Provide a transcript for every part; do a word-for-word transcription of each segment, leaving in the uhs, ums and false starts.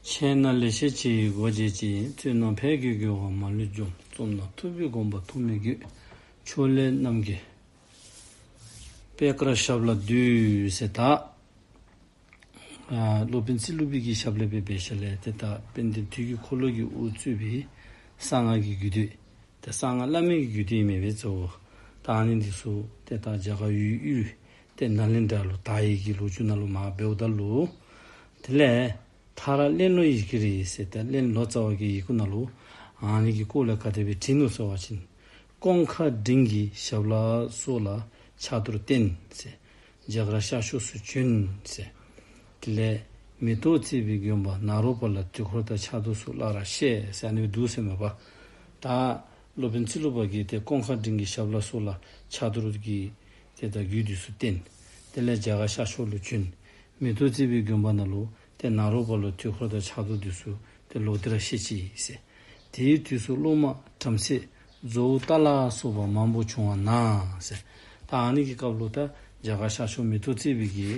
མཁྱེན་ན་ལེགས་བཤད་ཆོས་ཀྱི་སྒོ་འབྱེད་ཅིང་། རྩོད་ན་ཕས་ཀྱི་རྒོལ་བ་མ་ལུས་འཇོམས། རྩོམ་ན་ཐུབ་པའི་དགོངས་པ་ཐོགས་མེད་རྒྱུད། ཕྱོགས་ལས་རྣམ་རྒྱལ་པད་དཀར་ཞབས་ལ་འདུད་ཟེར་ད། ཨ་སློབ་དཔོན་ཚེ་ལུ་པའི་གི་ཞབས་ལས་འབད་བའི་ཤུལ་ལས་ཏེ་ད་དཔལ་ལྡན་དུས་ཀྱི་འཁོར་ལོ་གི་དབུ་གཙོས་པའི་གསང་སྔགས་ཀྱི་རྒྱུད་སྡེ། ཏེ་གསང་སྔགས་བླ་མེད་ཀྱི་རྒྱུད་སྡེ་ཨིན་མས་པས་གཙོ་བོ། ད་ཨ་ནི་འདི་ཚུ་ཏེ་ད་རྒྱ་གར་ཡུལ་དབུས་ཏེ་ནཱ་ལེནྡྲ་ལུ་དར་བའི་གི་ལོ་རྒྱུས་ནང་ལུ་མར་འབདཝ་ད་ལུ། དེ་ལས་མཐར་གླེང་ལོ་ཡི་གེ་རེ་ཟེར་ཏེ་གླེང་ལོ་ཙཱ་བ་གི་ཡི་གུ་ནང་ལུ་ཨ་ནི་གི་སྐོར་ལས་ག་དེ་སྦེ་བྲིས་ནུག་ཟེར་བ་ཅིན། ཀོང་ཁ་འབྲིང་གི་ཞབས་ལ་སོགས་ལ་ཕྱག་རྡོར་བསྟེན་ཟེར། རྒྱ་གར་ཤར་ཕྱོགས་སུ་བྱོན་ཟེར། དེ་ལས་མེ་ཏོག་བརྩེགས་པའི་དགོན་པ་ནཱ་རོ་པ་ལ་དུས་འཁོར་དང་ཕྱག་རྡོར་སོགས་སླར་བཤད་ཟེར་ཨ་ནི་སྦེ་འདུག་ཟེར་མས་པ། ད་སློབ་དཔོན་ཚེ་ལུ་པ་གིས་ཏེ་ཀོང་ཁ་འབྲིང་གི་ཞབས་ལ་སོགས་ལ་ཕྱག་རྡོར་གྱི་ཏེ་ད་རྒྱུད་འདི་ཚུ་བསྟན། དེ་ལས་རྒྱ་གར་ཤར་ཕྱོགས་ལུ་བྱོན། མེ་ཏོག་བརྩེགས་པའི་དགོན་པ་ནང་ལུ་ཏེ་ནཱ་རོ་པ་ལུ་དུས་འཁོར་དང་ཕྱག་རྡོར་འདི་ཚུ་ཏེ་ལོག་སྟེ་ར་བཤད་ཅི་ཟེར། དེའི་དུས་སུ་སློབ་མ་བྲམ་ཟེ་རྫོགས་ལྟ་ལ་སོགས་པ་མང་པོ་བྱུང་བ་ན་ཟེར། ད་ཨ་ནི་གི་སྐབས་ལུ་ད་རྒྱ་གར་ཤར་ཕྱོགས་མེ་ཏོག་བརྩེགས་པའི་གི་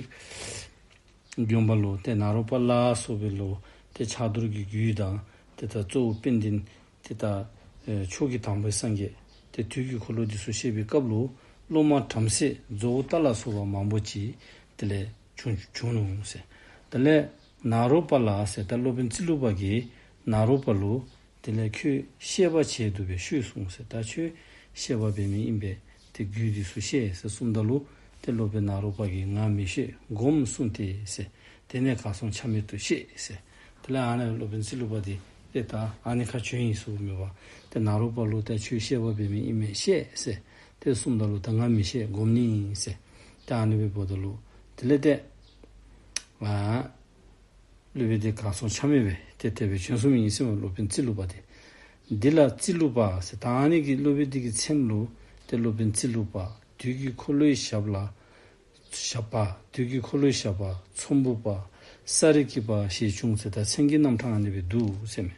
དགོན་པ་ལུ་ཏེ་ནཱ་རོ་པ་ལ་སོགས་པའི་ལུ་ཏེ་ཕྱག་རྡོར་གྱི་རྒྱུད་དང་ཏེ་ད་གཙོ་བོ་དཔལ་ལྡན་ཏེ་ད་ཨེ་ཕྱོགས་ཀྱི་དང་པོའི་སངས་རྒྱས་ཏེ་དུས་ཀྱི་འཁོར་ལོ་འདི་ཚུ་བཤད་པའི་སྐབས་ལུ་སློབ་མ་བྲམ་ཟེ་རྫོགས་ལྟ་ལ་སོགས་པ་མང་པོ་ཅིག་དེ་ལས་བྱུང་བྱུང་ནུག་ཟེར། དེ་ལས་ནཱ་རོ་པ་ལ་ཟེར་ད་སློབ་དཔོན་ཚེ་ལུ་པ་གིས་ནཱ་རོ་པ་ལུ་དེ་ལས་ཁྱོད་བཤད་པ་བྱས་འདུག་པས་ཤོད་གསུངས་ཟེར། ད་ཁྱོད་བཤད་པ་འབད་མི་ཨིན་པས། ཏེ་རྒྱུད་འདི་ཚུ་བཤད་ཟེར་གསུངམ་ད་ལུ་ཏེ་སློབ་དཔོན་ནཱ་རོ་པ་གིས་ང་མི་བཤད་སྒོམ་གསུངས་ཏེ་ཟེར། དེ་ནས་གར་སོང་ཆ་མེད་དུ་གཤེགས་ཟེར། དེ་ལས་ཨ་ནཱ་སློབ་དཔོན་ཚེ་ལུ་པ་འདི་ཏེ་ད་ཨ་ནི་ཁར་བྱོན་ཡི་ཟེར་མས་པ། ཏེ་ནཱ་རོ་པ་ལུ་ཏེ་ཁྱོད་བཤད་པ་འབད་མི་ཨིན་མས་བཤད་ཟེར། ཏེ་གསུངམ་ད་ལུ་ད་ང་མི་བཤད་སྒོམ་ནི་ཟེར། ཏེ་ཨ་ནི་སྦེ་འབདཝ་ད་ལུ་དེ་ལས་ཏེ་ཨ་སློབ་དཔོན་འདི་གར་སོང་ཆ་མེད་པས། ཏེ་དེ་སྦེ་བྱོན་སོང་མི་ཨིན་ཟེར་མས་སློབ་དཔོན་ཚེ་ལུ་པ་འདི། འདི་ལ་ཚེ་ལུ་པ་ཟེར་ད་ཨ་ནི་གི་སློབ་དཔོན་འདི་གི་མཚན་ལུ་ཏེ་སློབ་དཔོན་ཚེ་ལུ་པ། དུས་ཀྱི་འཁོར་ལོའི་ཞབས་ལ་ཞབས་པ། དུས་ཀྱི་འཁོར་ལོའི་ཞབས་པ། ཚོམ་བུ་པ། ས་རི་ཀི་པ་ཞེས་བྱུང་ཟེར་ད་མཚན་གྱི་རྣམ་གྲངས་ཨ་ནི་སྦེ་འདུག་ཟེར་མས།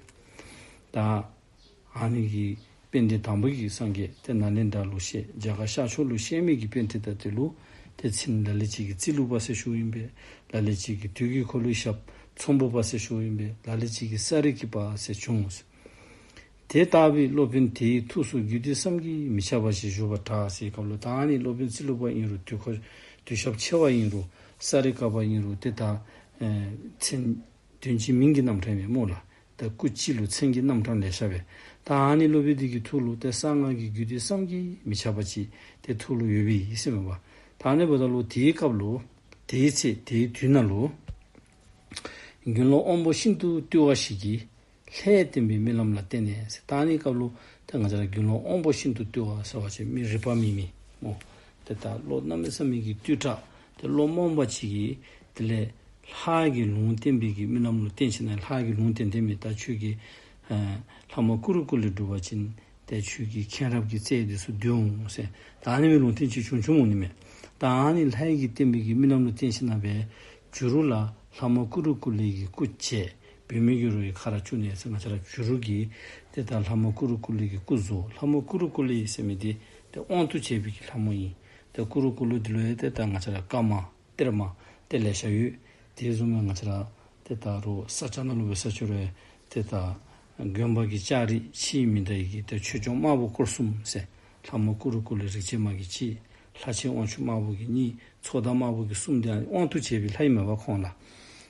ད་ཨ་ནི་གི་དཔལ་ལྡན་དང་པོ་གི་སངས་རྒྱས་ཏེ་ནཱ་ལེནྡྲ་ལུ་བཤད། རྒྱ་གར་ཤར་ཕྱོགས་ལུ་བཤད་མི་གི་དཔེ་ཁྲིད་ད་དེ་ལུ་ཏེ་མཚན་ལ་ལུ་ཅིག་གིས་ཚེ་ལུ་པ་ཟེར་ཞུཝ་ཨིན་པས། ལ་ལུ་ཅིག་གིས་དུས་ཀྱི་འཁོར་ལོའི་ཞབས་ཚོམ་བུ་པ་ཟེར་ཞུཝ་ཨིན་པས། ལ་ལུ་ཅིག་གིས་ས་རི་ཀི་པ་ཟེར་བྱུང་ཟེར། དེ་ལྟ་བུའི་སློབ་དཔོན་དེའི་ཐུགས་སུ་རྒྱུད་སྡེ་བསམ་གྱིས་མི་ཁྱབ་པ་ཞིག་བཞུགས་པར་གྲགས་ཟེར་སྐབས་ལུ་ད་ཨ་ནི་སློབ་དཔོན་ཚེ་ལུ་པ་ཨིན་རུང་དུས་འཁོར་དུས་ཞབས་ཆེ་བ་ཨིན་རུང་ས་རི་ཀ་པ་ཨིན་རུང་ཏེ་ད་ཨེ་མཚན་དོན་གཅིག་མིང་གི་རྣམ་གྲངས་མས་སྨོ་ལགས། ད་སྐུ་གཅིག་ལུ་མཚན་གྱི་རྣམ་གྲངས་ལེ་ཤ་སྦེ། ད་ཨ་ནི་སློབ་དཔོན་འདི་གི་ཐུགས་ལུ་ཏེ་གསང་སྔགས་ཀྱི་རྒྱུད་སྡེ་བསམ་གྱིས་མི་ཁྱབ་པ་ཅིག་ཏེ་ཐུགས་ལུ་ཡོད་པའི་ཨིན་ཟེར་མས་པ། ད་ཨ་ནི་འབདཝ་ད་ལུ་དེའི་སྐབས་ལུ་དེའི་ཚེ་དེའི་དུས་ནང་ལུ་དགེ་སློང་དབང་པོ་ཤིན་ཏུ་རྟུལ་བ་ཞིག་གིས་ལྷས་བསྟན་པའི་རྨི་ལམ་ལ་བརྟེན་ནས་ཟེར། ད་ཨ་ནི་སྐབས་ལུ་ད་ང་བཅས་ར་དགེ་སློང་དབང་པོ་ཤིན་ཏུ་རྟུལ་བ་ཟེར་བ་ཅིན་མི་རིག་པ་མེད་མི་སྨོ། ཏེ་ད་བློ་གནམ་མེད་ས་མེད་ཀྱི་རྟུལ་དྲགས་ཏེ་བློ་རྨོངས་པ་ཅིག་གིས་དེ་ལས་ལྷ་གིས་ལུང་བསྟན་པའི་གི་རྨི་ལམ་ལུ་བརྟེན་ཞིནམ་ལས་ལྷ་གིས་ལུང་བསྟན་དེ་མི་ད་ཁྱོད་ཀྱིས་ཨ་ལྷ་མོ་ཀུ་རུ་ཀུ་ལེ་སྒྲུབ་པ་ཅིན་ཏེ་ཁྱོད་ཀྱི་མཁྱེན་རབ་ཀྱི་རྩལ་འདི་ཚུ་འདུལ་འོང་ཟེར། ད་ཨ་ནི་སྦེ་ལུང་བསྟན་ཅིག་བྱུང་བྱུངམ་འོང་ནི་མས། ད་ཨ་ནི་ལྷ་ཡི་གིས་བསྟན་པའི་གི་རྨི་ལམ་ལུ་བརྟེན་ཞིནམ་ལས་བྱུ་རུ་ལ་ལྷ་མོ་ཀུ་རུ་ཀུ་ལེ་གི་སྐུ་བྱས། བུད་མེད་ཀྱི་རོ་ཡི་ཁ་ར་བཅུག་ནས་ཟེར། ང་བཅས་ར་བྱུ་རུ་གིས་ཏེ་ད་ལྷ་མོ་ཀུ་རུ་ཀུ་ལེ་གི་སྐུ་བཟོ། ལྷ་མོ་ཀུ་རུ་ཀུ་ལེ་ཟེར་མི་འདི་ཏེ་དབང་དུ་བྱས་པའི་གི་ལྷ་མོ་ཨིན། ཏེ་ཀུ་རུ་ཀུ་ལེ་འདི་ལུ་ཡང་ཏེ་ད་ང་བཅས་ར་བཀའ་མ་གཏེར་མ་ཏེ་ལེ་ཤ་ཡོད། དེ་བཟུམ་སྦེ་ང་བཅས་ར་ཏེ་ད་རུང་ས་སྐྱ་ནང་ལུ་འབད་ས་ཅིག་རུང་ཏེ་ད་དགོན་པ་གི་ལྕགས་རི་ཕྱེ་མི་འདྲ་བའི་གི་ཏེ་ཆོས་སྐྱོང་དམར་པོ་སྐོར་གསུམ་ཟེར། ལྷ་མོ་ཀུ་རུ་ཀུ་ལེ་རིག་བྱེད་མ་གི་གཅིག། ལྷ་ཆེན་དབང་ཕྱུག་དམར་པོ་གི་གཉིས། ཚོགས་བདག་དམར་པོ་གི་གསུམ། དེ་དབང་དུ་བྱས་པའི་ལྷ་ཨིན་མས་པ་ཁོང་ལགས།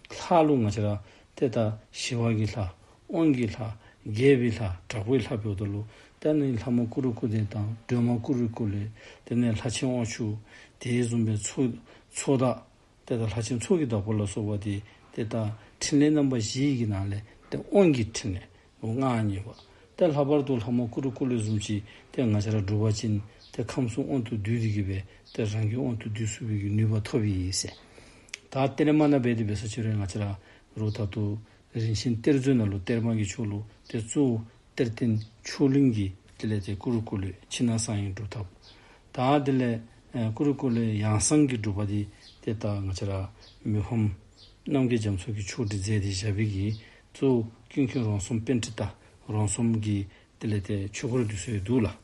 ལྷ་ལུ་ང་བཅས་ར་ཏེ་ད་ཞི་བ་གི་ལྷ། དབང་གི་ལྷ། རྒྱས་པའི་ལྷ། དྲག་པོའི་ལྷ་འབདཝ་ད་ལུ་ད་ཨ་ནི་ལྷ་མོ་ཀུ་རུ་ཀུ་ལེ་དང་སྒྲོལ་མ་ཀུ་རུ་ཀུ་ལེ། དེ་ནས་ལྷ་ཆེན་དབང་ཕྱུག། དེ་བཟུམ་སྦེ་ཚོགས་ཚོགས་བདག་ཏེ་ད་ལྷ་ཆེན་ཚོགས་ཀྱི་བདག་པོ་ལ་སོགས་པ་འདི་ཏེ་ད་ཕྲིན་ལས་རྣམ་པ་བཞི་གི་ནང་ལས་ཏེ་དབང་གི་ཕྲིན་ལས་ལུ་མངའ་བརྙེས་པ། ཏེ་ལྷག་པར་དུ་ལྷ་མོ་ཀུ་རུ་ཀུ་ལེ་བཟུམ་ཅིག་ཏེ་ང་བཅས་ར་སྒྲུབ་པ་ཅིན་ཏེ་ཁམས་གསུམ་དབང་དུ་བསྡུས་ཏེ་གི་སྦེ་ཏེ་རང་གི་དབང་དུ་བསྡུ་ཚུགས་པའི་གི་ནུས་པ་ཐོབ་ཨིན་ཟེར། ད་གཏེར་མ་ནང་འབད་དེ་འབད་ས་ཅིག་རུང་ང་བཅས་ར་རུང་ད་ལྟོ་རིན་ཆེན་གཏེར་མཛོད་ནང་ལུ་གཏེར་མ་གི་ཆོས་ལུགས་ཏེ་གཙོ་བོ་གཏེར་སྟོན་ཆོས་གླིང་གི་དེ་ལས་ཏེ་ཀུ་རུ་ཀུ་ལེ་ཕྱི་ནང་གསང་བའི་སྒྲུབ་ཐབས། ད་དེ་ལས་ཨེ་ཀུ་རུ་ཀུ་ལེ་ཡང་གསང་གི་སྒྲུབ་པ་འདི་ཏེ་ད་ང་བཅས་ར་མི་ཕམ་རྣམ་རྒྱལ་རྒྱ་མཚོ་གིས་ཆོས་སྒྲིག་མཛད་དེ་བཞག་པའི་གི་གཙོ་བོ་ཀུན་མཁྱེན་རོང་ཟོམ་པཎྜི་ཏ་རོང་ཟོམ་གྱི་དེ་ལས་ཏེ་ཆོས་སྐོར་འདི་ཚུ་ཡང་འདུག་ལགས།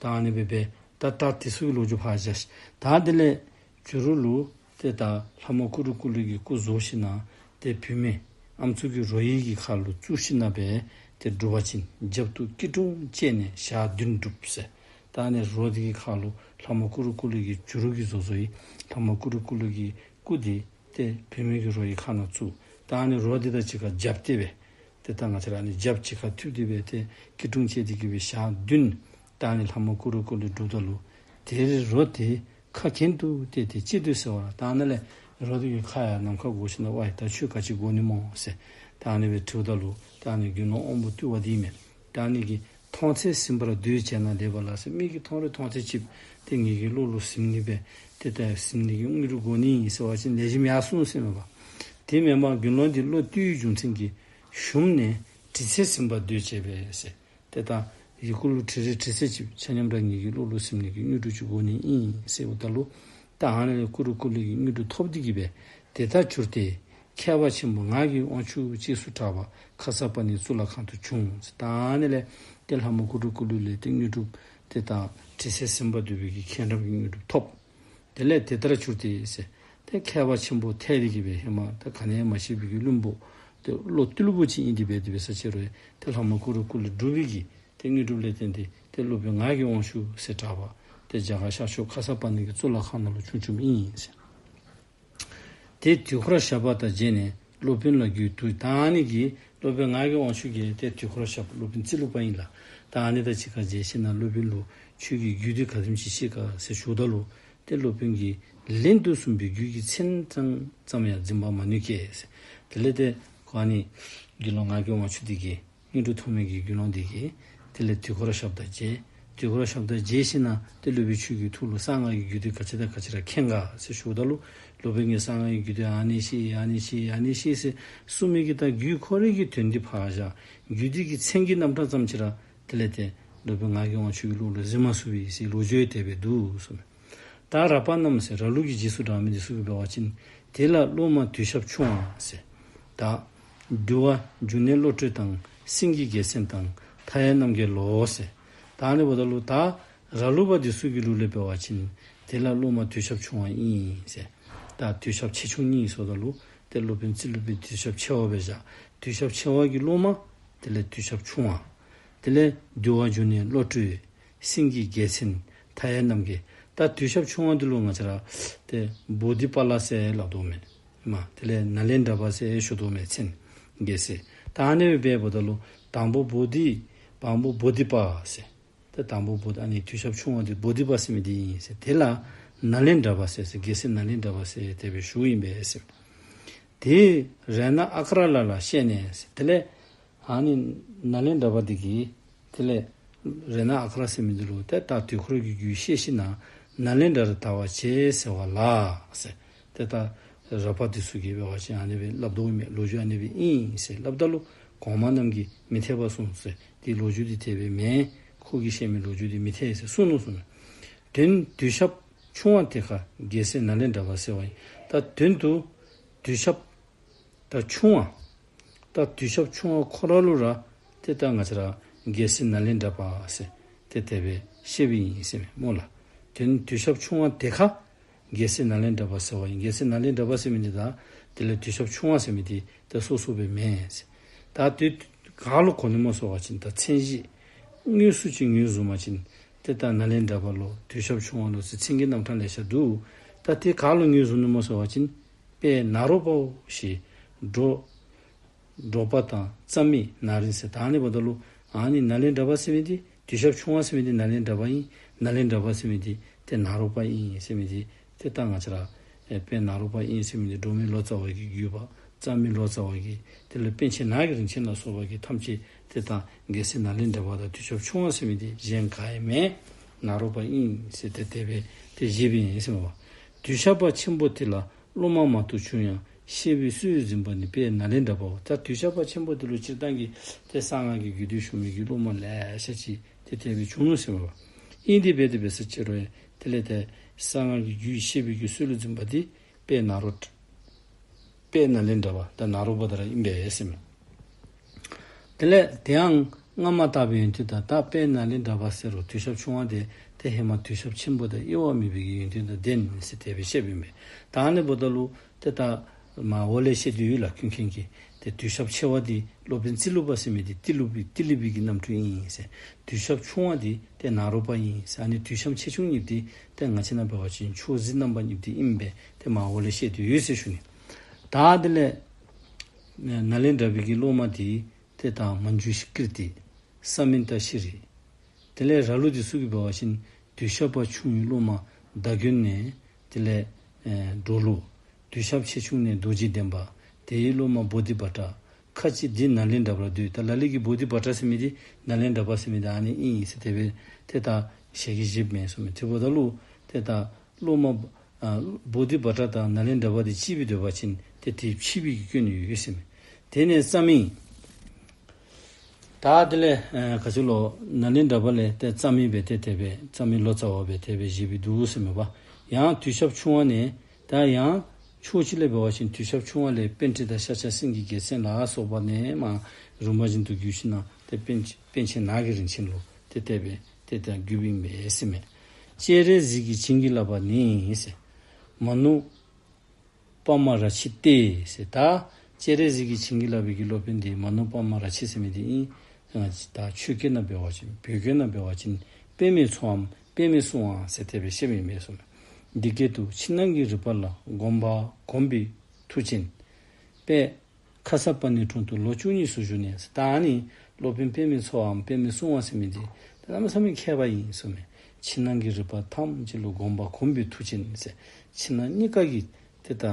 ད་ཨ་ནི་སྦེ་སྦེ་ད་ད་དེ་ཚུ་གི་ལོ་རྒྱུས་ཕར་བཞག་ཤིག། ད་དེ་ལས་བྱུ་རུ་ལུ་ཏེ་ད་ལྷ་མོ་ཀུ་རུ་ཀུ་ལེ་གི་སྐུ་བཟོ་ཞིནམ་ལས་ཏེ་བུད་མེད་ ཨམ་སྲུ་གི་རོ་ཡི་གི་ཁ་ལུ་བཙུགས་ཞིནམ་ལས་ཏེ་སྒྲུབ་པ་ཅིན་རྒྱབ་ཏུ་སྐྱིལ་ཀྲུང་བཅས་ནས་ཞག་བདུན་སྒྲུབ་ཟེར། ད་ཨ་ནི་རོ་འདི་གི་ཁ་ལུ་ལྷ་མོ་ཀུ་རུ་ཀུ་ལུ་གི་བྱུ་རུ་གི་བཟོ་བཟོ་ཡི་ལྷ་མོ་ཀུ་རུ་ཀུ་ལུ་གི་སྐུ་འདི་ཏེ་བུད་མེད་ཀྱི་རོ་ཡི་ཁ་ནང་བཙུགས། ད་ཨ་ནི་རོ་འདི་དང་གཅིག་ཁར་རྒྱབ་སྟེ་སྦེ་ཏེ་ད་ང་བཅས་ར་ཨ་ནི་རྒྱབ་གཅིག་ཁར་ཐུག་སྟེ་སྦེ་ཏེ་སྐྱིལ་ཀྲུང་བཅས་ཏེ་གི་སྦེ་ཞག་བདུན་ད་ཨ་ནི་ལྷ་མོ་ཀུ་རུ་ཀུ་ལུ་སྒྲུབ་ད་ལུ་དེར་རོ་དེ་ཁ་གྱེན་དུ་བལྟས་ཏེ་ཅི་སྡོད་ཟེར་བ་ལ། ད་ཨ་ནཱ་ལས་རོ་དེ་གི་ཁ་ཡར་ནམ་མཁར་བསྒོར་ཞིནམ་ལས་ཝའི་ད་ཁྱོད་ག་ཅི་དགོ་ནི་སྨོ་ཟེར་ད་ཨ་ནི་སྦེ་དྲིཝ་ད་ལུ་ད་ཨ་ནི་དགེ་སློང་དབང་པོ་རྟུལ་བ་འདི་མས། ད་ཨ་ནི་གིས་མཐོང་ཚད་ཟིན་པར་འདོད་བྱས་ན་དེ་བ་ལ་ཟེར། མིག་གིས་མཐོང་རུང་མཐོང་ཚད་ཅིག་ཏེ་ངེ་གི་བློ་ལུ་ཟིན་ནི་སྦེ་ཏེ་ད་ཟིན་ནི་གི་དངོས་གྲུབ་དགོ་ནི་ཟེར་བ་ཅིན་ལེགས་ཤོམ་ཡར་སོང་ཟེར་མས་པ། དེ་མེན་པར་དགེ་སློང་འདི་བློ་རྟུལ་བའི་རྒྱུ་མཚན་གྱིས་ཞུམ་ནས་དྲི་ཚད་ཟིན་པར་འདོད་བྱས་པས་ཟེར། ཏེ་ད་ཡི་གུ་ལུ་དྲི་རེ་དྲི་ཚད་ཅིག་ཆ་མཉམ་ར་ངེ་གི་བློ་ལུ་ཟིན་ནི་གི་དངོས་གྲུབ་ཅིག་དགོ་ནི་ཨིན་ཟེརཝ་ད་ལུ་ད་ཨ་ནི་ལས་ཀུ་རུ་ཀུ་ལུ་གི་དངོས་གྲུབ་ཐོབ་སྟེ་གི་སྦེ་དེ་ལྟར་གྱུར་ཏེ་མཁས་པ་ཆེན་པོ་ངག་གི་དབང་ཕྱུག་ཅེས་སུ་གྲགས་པ་ཁ་སརྤ་ཎིའི་གཙུག་ལག་ཁང་དུ་བྱུང་། ད་ཨ་ནི་ལས་ཏེ་ལྷ་མོ་ཀུ་རུ་ཀུ་ལུ་ལས་ཏེ་དངོས་གྲུབ་ཏེ་ད་དྲི་ཚད་ཟིན་པར་འདོད་པའི་གི་མཁྱེན་རབ་ཀྱི་དངོས་གྲུབ་ཐོབ། དེ་ལས་དེ་ལྟར་གྱུར་ཏེ་ཟེར། ཏེ་མཁས་པ་ཆེན་པོ་ཐལ་ཏེ་གི་སྦེ་ཧེ་མ་ད་ག་ནི་ཡང་མ་ཤེས་པའི་གི་བླུན་པོ་ཏེ་བློ་རྟུལ་པོ་ཅིག་ཨིན་ཏེ་འབད་དེ་འབད་ས་ཅིག་རུང་ཏེ་ལྷ་མོ་ཀུ་རུ་ཀུ་ལུ་སྒྲུབ་པའི་གི་ཏེ་དངོས་གྲུབ་ལས་བརྟེན་ཏེ་ཏེ་སློབ་དཔོན་ངག་གི་དབང་ཕྱུག་ཟེར་གྲགས་པ་ཏེ་རྒྱ་གར་ཤར་ཕྱོགས་ཁ་སརྤ་ཎི་གི་གཙུག་ལག་ཁང་ནང་ལུ་བྱོན་བྱོནམ་ཨིན་ཟེར། དེ་དུས་འཁོར་ཞབས་པ་དང་མཇལ་ནས་སློབ་དཔོན་ལ་རྒྱུད་དུ། ད་ཨ་ནི་གི་སློབ་དཔོན་ངག་གི་དབང་ཕྱུག་གིས་ཏེ་དུས་འཁོར་ཞབས་པ་སློབ་དཔོན་ཙི་ལུ་པ་ཨིན་ལགས། ད་ཨ་ནི་དང་གཅིག་ཁར་མཇལ་ཞིནམ་ལས་སློབ་དཔོན་ལུ་ཁྱོད་ཀྱི་རྒྱུད་སྡེ་ག་དེམ་ཅིག་ཤེས་ག་ཟེར་ཞུཝ་ད་ལུ་ཏེ་སློབ་དཔོན་གྱིས་ལན་དུ་གསུངས་པའི་རྒྱུད་ཀྱི་མཚན་ཙམ་ཙམ་ཡང་འཛིན་པར་མ་ནུས་ཀྱི་ཟེར། དེ་ལས་ཏེ་ཁོ་ཨ་ནི་དགེ་སློང་ངག་གི་དབང་ཕྱུག་འདི་གིས་དངོས་གྲུབ་ཐོབ་མི་གི་དགེ་སློང་འདི་གིས་དེ་ལས་དུས་འཁོར་ཞབས་པ་དང་མཇལ། དུས་འཁོར་ཞབས་པ་དང་མཇལ་ཞིནམ་ལས་ཏེ་སློབ་དཔོན་ཁྱོད་ཀྱི་ཐུགས་ལུ་གསང་སྔགས་ཀྱི་རྒྱུད་སྡེ་ག་ཅི་དང་ག་ཅི་ར་མཁྱེན་ག་ཟེར་ཞུཝ་ད་ལུ་སློབ་དཔོན་གྱིས་གསང་སྔགས་ཀྱི་རྒྱུད་སྡེ་ཨ་ནི་ཤེས་ཨ་ནི་ཤེས་ཨ་ནི་ཤེས་ཟེར་གསུངས་མི་གི་ད་རྒྱུད་ཁོ་རའི་གི་དོན་འདི་ཕར་བཞག་རྒྱུད་སྡེ་གི་མཚན་གྱི་རྣམ་གྲངས་ཙམ་ཅིག་ར་དེ་ལས་ཏེ་སློབ་དཔོན་ངག་གི་དབང་ཕྱུག་གི་བློ་ལུ་ཟིན་མ་ཚུགས་པས་ཟེར་ལོ་རྒྱུས་དེ་སྦེ་འདུག་གསུངས། ད་ར་པ་རྣམས་ཟེར་ར་ལུག་གི་རྗེས་སུ་འབྲང་མི་འདི་ཚུ་གིས་འབད་བ་ཅིན་དེ་ལ་སློབ་མ་དུས་ཞབས་ཆུང་བ་ཟེར། ད་འདུལ་བ་འབྱུང་གནས་བློ་གྲོས་དང་སེང་གེ་རྒྱལ་མཚན་དང་མཐའ་ཡས་རྣམ་རྒྱལ་ལོ་ཟེར། ད་ཨ་ནི་འབདཝ་ད་ལུ་ད་ར་ལུག་པ་འདི་ཚུ་གི་ལུགས་ལས་འབད་བ་ཅིན་དེ་ལ་སློབ་མ་དུས་ཞབས་ཆུང་བ་ཨིན་ཟེར། ད་དུས་ཞབས་ཆེ་ཆུང་གཉིས་ཟེརཝ་ད་ལུ་ཏེ་སློབ་དཔོན་ཙི་ལུ་པའི་དུས་ཞབས་ཆེ་བ་སྦེ་བཞག། དུས་ཞབས་ཆེ་བ་གི་སློབ་མ་དེ་ལས་དུས་ཞབས་ཆུང་བ། དེ་ལས་འདུལ་བ་འབྱུང་གནས་བློ་གྲོས། སེང་གེ་རྒྱལ་མཚན། མཐའ་ཡས་རྣམ་རྒྱལ། ད་དུས་ཞབས་ཆུང་བ་འདི་ལུ་ང་བཅས་ར་ཏེ་བོ་དྷི་པཱ་ལ་ཟེར་སླབ་དོ་མས། མ་དེ་ལས་ནཱ་ལེནྡྲ་པ་ཟེར་ཞུ་དོ་མས་མཚན་གྱི་ཟེར། ད་ཨ་ནི་སྦེ་འབདཝ་ད་ལུ་དང་པོ་བོ་དྷི་དང་པོ་བོ་དྷི་པ་ཟེར། ཏེ་དང་པོ་བོ་དྷི་ཨ་ནི་དུས་ཞབས་ཆུང་བ་འདི་བོ་དྷི་པ་ཟེར་མི་འདི་ཨིན་ཟེར། དེ་ལ་ནཱ་ལེནྡྲ་པ་ཟེར་ཟེར་རྒྱལ་སྲས་ནཱ་ལེནྡྲ་པ་ཟེར་དེ་སྦེ་ཞུཝ་ཨིན་པས་ཟེར། དེ་རཏྣ་ཨ་ཀ་ར་ལ་ལ་བཤད་ནས་ཟེར། དེ་ལས་ཨ་ནི་ནཱ་ལེནྡྲ་པ་འདི་གིས་དེ་ལས་རཏྣ་ཨ་ཀ་ར་ཟེར་མི་འདི་ལུ་ཏེ་ད་དུས་འཁོར་གྱི་རྒྱུད་བཤད་ཞིནམ་ལས་ནཱ་ལེནྡྲར་དར་བར་བྱེད་ཟེར་བ་ལ་ཟེར། ཏེ་ད་ར་པ་འདི་ཚུ་གིས་འབད་བ་ཅིན་ཨ་ནི་སྦེ་སླབ་དོ་མས། ལོ་རྒྱུས་ཨ་ནི་སྦེ་ཨིན་ཟེར་སླབ་ད་ལུ་གོང་མ་རྣམས་ཀྱིས་མི་འཐད་པ་གསུངས་ཟེར། དེ་ལོ་རྒྱུས་འདི་དེ་སྦེ་མེན། ཁོ་གིས་བཤད་མི་ལོ་རྒྱུས་འདི་མི་འཐད་ཟེར་གསུངས་ནུག་གསུངས་ནུག། དོན་དུས་ཞབས་ཆུང་བ་དེ་ཁར་རྒྱལ་སྲས་ནཱ་ལེནྡྲ་པ་ཟེར་བ་ཨིན། ད་དོན་དུ་དུས་ཞབས་ད་ཆུང་བ། ད་དུས་ཞབས་ཆུང་བ་ཁོ་ར་ལུ་ར་ཏེ་ད་ང་བཅས་ར་རྒྱལ་སྲས་ནཱ་ལེནྡྲ་པ་ཟེར་ཏེ་དེ་སྦེ་བཤདཔ་ཨིན་ཟེར་མས་སྨོ་ལགས། དོན་དུས་ཞབས་ཆུང་བ་དེ་ཁར་རྒྱལ་སྲས་ནཱ་ལེནྡྲ་པ་ཟེར་བ་ཨིན། རྒྱལ་སྲས་ནཱ་ལེནྡྲ་པ་ཟེར་མི་འདི་ད་དེ་ལས་དུས་ཞབས་ཆུང་བ་ཟེར་མི་འདི་ད་སོ་སོ་སྦེ་མེན་ཟེར། ད་དེ་ག་ལུ་གོ་ནི་སྨོ་ཟེར་བ་ཅིན་ད་མཚན་གཞི་དངོས་སུ་ཅིག་ངོས་བཟུང་བ་ཅིན་ཏེ་ད་ནཱ་ལེནྡྲ་པ་ལོ་དུས་ཞབས་ཆུང་བ་ལོ་ཟེར་མཚན་གྱི་རྣམ་གྲངས་ལེ་ཤ་འདུག། ད་དེ་ག་ལུ་ངོས་བཟུང་ནི་སྨོ་ཟེར་བ་ཅིན་དཔལ་ནཱ་རོ་པ་ཞེས་འགྲོ་འགྲོ་པ་དང་རྩ་མེད་ནཱ་རིན་ཟེར། ད་ཨ་ནི་འབདཝ་ད་ལུ་ཨ་ནི་ནཱ་ལེནྡྲ་པ་ཟེར་མི་འདི་དུས་ཞབས་ཆུང་བ་ཟེར་མི་འདི་ནཱ་ལེནྡྲ་པ་ཨིན། ནཱ་ལེནྡྲ་པ་ཟེར་མི་འདི་ཏེ་ནཱ་རོ་པ་ཨིན་ཟེར་མི་འདི་ཏེ་ད་ང་བཅས་ར་ཨེ་དཔལ་ནཱ་རོ་པ་ཨིན་ཟེར་མི་འདི་འགྲོ་མི་ལོ་ཙཱ་བ་གི་བརྒྱུད་པ། རྩ་མེད་ལོ་ཙཱ་བ་གི་དེ་ལས་པཎ་ཆེན་ནགས་ཀྱི་རིན་ཆེན་ལ་སོགས་པ་གི་ཐམས་ཅད་ཏེ་ད་རྒྱལ་སྲས་ནཱ་ལེནྡྲ་པ་དང་དུས་ཞབས་ཆུང་བ་ཟེར་མི་འདི་གཞན་ག་ཡང་མེན། ནཱ་རོ་པ་ཨིན་ཟེར་ཏེ་དེ་སྦེ་ཏེ་བཞེདཔ་ཨིན་ཟེར་མས་པ། དུས་ཞབས་པ་ཆེན་པོ་དེ་ལ་སློབ་མ་མང་དུ་བྱུང་ཡང་བཤད་པའི་སྲོལ་འཛིན་པ་ནི་དཔལ་ནཱ་ལེནྡྲ་པའོ། ད་དུས་ཞབས་པ་ཆེན་པོ་དེ་ལུ་སྤྱིར་བཏང་གི་ཏེ་གསང་སྔགས་ཀྱི་རྒྱུད་སྡེ་ཞུ་མི་གི་སློབ་མ་ལེ་ཤ་ཅིག་ཏེ་དེ་སྦེ་བྱུང་ནུག་ཟེར་མས་པ། ཨིན་ཏེ་འབད་དེ་འབད་ས་ཅིག་རུང་དེ་ལས་ཏེ་གསང་སྔགས་ཀྱི་རྒྱུད་བཤད་པའི་གི་སྲོལ་འཛིན་པ་འདི་དཔལ་ནཱ་རོ་དཔལ་ནཱ་ལེནྡྲ་པ་དང་ནཱ་རོ་པ་དེ་ར་ཨིན་པས་ཟེར་མས། དེ་ལས་དེའང་སྔ་མ་ལྟ་བུའི་ཡོན་ཏན་དང་། ད་དཔལ་ནཱ་ལེནྡྲ་པ་ཟེར་རུང་དུས་ཞབས་ཆུང་བ་དེ་ཏེ་ཧེ་མ་དུས་ཞབས་ཆེན་པོ་དང་དབྱེ་བ་མེད་པའི་གི་ཡོན་ཏན་དང་ལྡན་ཟེར་དེ་སྦེ་བཤདཔ་ཨིན་པས། ད་ཨ་ནི་འབདཝ་ད་ལུ་ཏེ་ད་མར་འོག་ལས་བཤད་དོ་ཡོད་ལགས། ཀུན་མཁྱེན་གྱིས་ ཏེ་དུས་ཞབས་ཆེ་བ་འདི་སློབ་དཔོན་ཙི་ལུ་པ་ཟེར་མི་འདི་ཏི་ལུ་པི་ཏི་ལི་པི་གི་རྣམ་འཕྲུལ་ཨིན་ཟེར། དུས་ཞབས་ཆུང་བ་འདི་ཏེ་ནཱ་རོ་པ་ཨིན་ཟེར། ཨ་ནི་དུས་ཞབས་ཆེ་ཆུང་གཉིས་འདི་ཏེ་ང་བཅས་ནང་འབད་བ་ཅིན་ཆོས་སྲིད་རྣམ་པ་གཉིས་འདི་ཨིན་པས། ཏེ་མར་འོག་ལས་བཤད་དེ་ཡོད་ཟེར་ཞུ་ནི། ད་དེ་ལས་ནཱ་ལེནྡྲ་པའི་གི་སློབ་མ་འདི་ཏེ་ད་མཉྫུ་ཀིརྟི། ས་མནྟ་ཤྲཱི། དེ་ལས་ར་ལུག་འདི་ཚུ་གིས་འབད་བ་ཅིན་དུས་ཞབས་པ་ཆུང་བའི་སློབ་མ་དཱ་ཀོན་ནས་དེ་ལས་ཨེ་འབྲོ་ལུག། དུས་ཞབས་ཆེ་ཆུང་ནས་རྡོ་རྗེ་གདན་པ། དེའི་སློབ་མ་བོ་དྷི་བྷ་ཏྲ། ཁ་ཅིག་འདི་ནཱ་ལེནྡྲ་པ་ལ་འདུག། ད་ལ་ལུ་གིས་བོ་དྷི་བྷ་ཏྲ་ཟེར་མི་འདི་ནཱ་ལེནྡྲ་པ་ཟེར་མི་འདི་ཨ་ནི་ཨིན་ཟེར་དེ་སྦེ་ཏེ་ད་ཞལ་གྱིས་བཞེསཔ་མས་ཟེར་མས། དེ་འབདཝ་ད་ལུ་ཏེ་ད་སློབ་མ་ཨ་བོ་དྷི་བྷ་ཏྲ་དང་ནཱ་ལེནྡྲ་པ་འདི་གཅིག་སྦེ་སྡོད་པ་ཅིན་ཏེ་དེ་ཕྱི་པའི་གི་སྐྱོན་ཡོད་ཟེར་མས། དེ་ནས་ཙ་མི། ད་དེ་ལས་ཨེ་ག་ཅི་ལོ། ནཱ་ལེནྡྲ་པ་ལས་ཏེ་ཙ་མི་སྦེ་ཏེ་དེ་སྦེ་ཙ་མི་ལོ་ཙཱ་བ་སྦེ་དེ་སྦེ་བཞེས་པའི་འདུག་ཟེར་མས་པ། ཡང་དུས་ཞབས་ཆུང་བ་ནས་ད་ཡང་ཕྱོགས་གཅིག་ལས་འབད་བ་ཅིན་དུས་ཞབས་ཆུང་བ་ལས་པཎྜི་ཏ་ཤཱཀྱ་སེང་གེ་རྒྱལ་མཚན་ལ་སོགས་པ་ནས་མར་རིམ་པ་བཞིན་དུ་བརྒྱུད་ཞིནམ་ཏེ་པཎ་པཎ་ཆེན་ནགས་ཀྱི་རིན་ཆེན་ལུ་ཏེ་དེ་སྦེ་ཏེ་ད་བརྒྱུདཔ་ཨིན་པས་ཟེར་མས། སྤྱན་རས་གཟིགས་ཀྱིས་བྱིན་གྱིས་བརླབས་པ་ནི་ཟེར། མ་ནུ་པདྨ་རཱ་ཆི་སྟེ་ཟེར། ད་སྤྱན་རས་གཟིགས་ཀྱིས་བྱིན་གྱིས་བརླབས་པའི་གི་སློབ་དཔོན་འདི་མ་ནུ་པདྨ་རཱ་ཆི་ཟེར་མི་འདི་ཨིན། ད་ཆོས་སྐད་ནང་འབད་བ་ཅིན་བོད་སྐད་ནང་འབད་བ་ཅིན་པདྨའི་མཚོའམ་པདྨའི་སྲུང་བ་ཟེར་དེ་སྦེ་བཤད་མི་མས་ཟེར་མས། འདི་སྐད་དུ་ཕྱི་ནང་གི་རིག་པ་ལ་གོམས་པ་གོམས་པའི་མཐུ་ཅན། དཔལ་ཁ་སརྤ་ཎིའི་དྲུང་དུ་ལོ་བཅུ་གཉིས་སུ་བཞུགས་ནས། ད་ཨ་ནི་སློབ་དཔོན་པདྨའི་མཚོའམ་པདྨའི་སྲུང་བ་ཟེར་མི་འདི་ཏེ་གནམ་མེད་ས་མེད་མཁས་པ་ཨིན་ཟེར་མས། ཕྱི་ནང་གི་རིག་པ་ཐམས་ཅད་ལུ་གོམས་པ་གོམས་པའི་མཐུ་ཅན་ཟེར། ཕྱི་ནང་གཉིས་ཀ་གི་ཏེ་ད་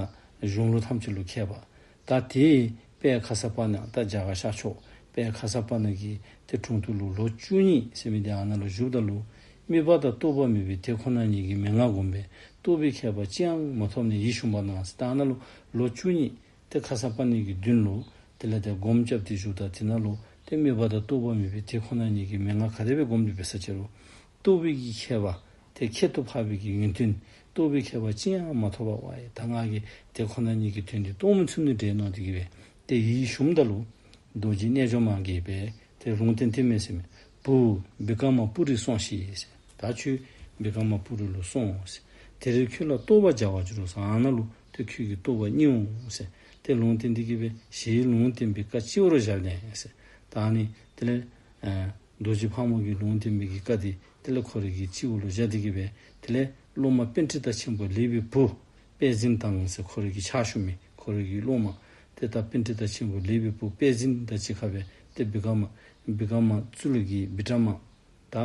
གཞུང་ལུགས་ཐམས་ཅད་ལུ་མཁས་པ། ད་དེ་དཔལ་ཁ་སརྤ་ཎི་ད་རྒྱ་གར་ཤར་ཕྱོགས་དཔལ་ཁ་སརྤ་ཎི་གི་ཏེ་དྲུང་དུ་ལུ་ལོ་བཅུ་གཉིས་ཟེར་མི་འདི་ཨ་ནཱ་ལུ་བཞུགསཔ་ད་ལུ་དམིགས་པ་དང་རྟོགས་པ་མེད་པའི་དེ་ཁོ་ན་ཉིད་ཀྱི་མན་ངག་བསྒོམས་པས་རྟོགས་པའི་ཁྱད་པར་ཅི་ཡང་མ་ཐོབ་ནས་ཡིད་ཞུམ་པ་ན་ཟེར། ད་ཨ་ནཱ་ལུ་ལོ་བཅུ་གཉིས་ཏེ་ཁ་སརྤ་ཎི་གི་མདུན་ལུ་དེ་ལས་ཏེ་སྒོམ་རྐྱབ་སྟེ་བཞུགསཔ་ད་དེ་ནང་ལུ་ཏེ་དམིགས་པ་དང་རྟོགས་པ་མེད་པའི་དེ་ཁོ་ན་ཉིད་ཀྱི་མན་ངག་ག་དེ་སྦེ་བསྒོམས་ཏེ་འབད་ས་ཅི་རུང་རྟོགས་པའི་གི་ཁྱད་པར་ཏེ་ཁྱད་དུ་འཕགས་པའི་གི་ཡོན་ཏན་རྟོགས་པའི་ཁྱད་པར་ཅི་ཡང་མ་ཐོབ་པར་ཝའི་ད་ང་གིས་དེ་ཁོ་ན་ཉིད་ཀྱི་དོན་འདི་རྟོགས་མི་ཚུགས་ནི་འདྲས་མནོ་སྟེ་གི་སྦེ་ཏེ་ཡིད་ཞུམ་ད་ལུ་རྡོ་རྗེ་རྣལ་འབྱོར་མ་གིས་སྦེ་ཏེ་ལུང་བསྟན་ཏེ་མས་ཟེར་མས། བུ་བི་ཀྲ་མ་པུ་རི་སོང་ཞིག་ཟེར། ད་ཁྱོད་བི་ཀྲ་མ་པུ་རི་ལུ་སོང་ཟེར། དེར་ཁྱོད་ལ་རྟོགས་པ་སྦྱར་བར་འགྱུར་རོ་ཟེར། ཨ་ནཱ་ལུ་ཏེ་ཁྱོད་ཀྱིས་རྟོགས་པ་བརྙེས་འོང་ཟེར། ཏེ་ལུང་བསྟན་ཏེ་གི་སྦེ་ཞེས་ལུང་བསྟན་པའི་བཀའ་སྤྱི་བོར་བཞག་ནས་ཟེར། ད་ཨ་ནི་དེ་ལས་ཨ་རྡོ་རྗེ་ཕག་མོ་གིས་ལུང་བསྟན་པའི་གི་བཀའ་འདི་དེ་ལས་ཁོ་རའི་གི་སྤྱི་བོ་ལུ་བཞག་སྟེ་གི་སྦེ་དེ་ལས་སློབ་མ་པཎྜི་ཏ་ཆེན་པོ་ལེགས་པའི་བུ་དཔལ་འཛིན་དང་ཟེར། ཁོ་རའི་གི་ཕྱག་ཞུ་མི་ཁོ་རའི་གི་སློབ་མ་ཏེ་ད་པཎྜི་ཏ་ཆེན་པོ་ལེགས་པའི་བུ་དཔལ་འཛིན་དང་གཅིག་ཁར་སྦེ་ཏེ་བི་ཀྲ་མ་བི་ཀྲ་མ་གཙུག་ལག་གི་བི་ཀྲ་མ་ད་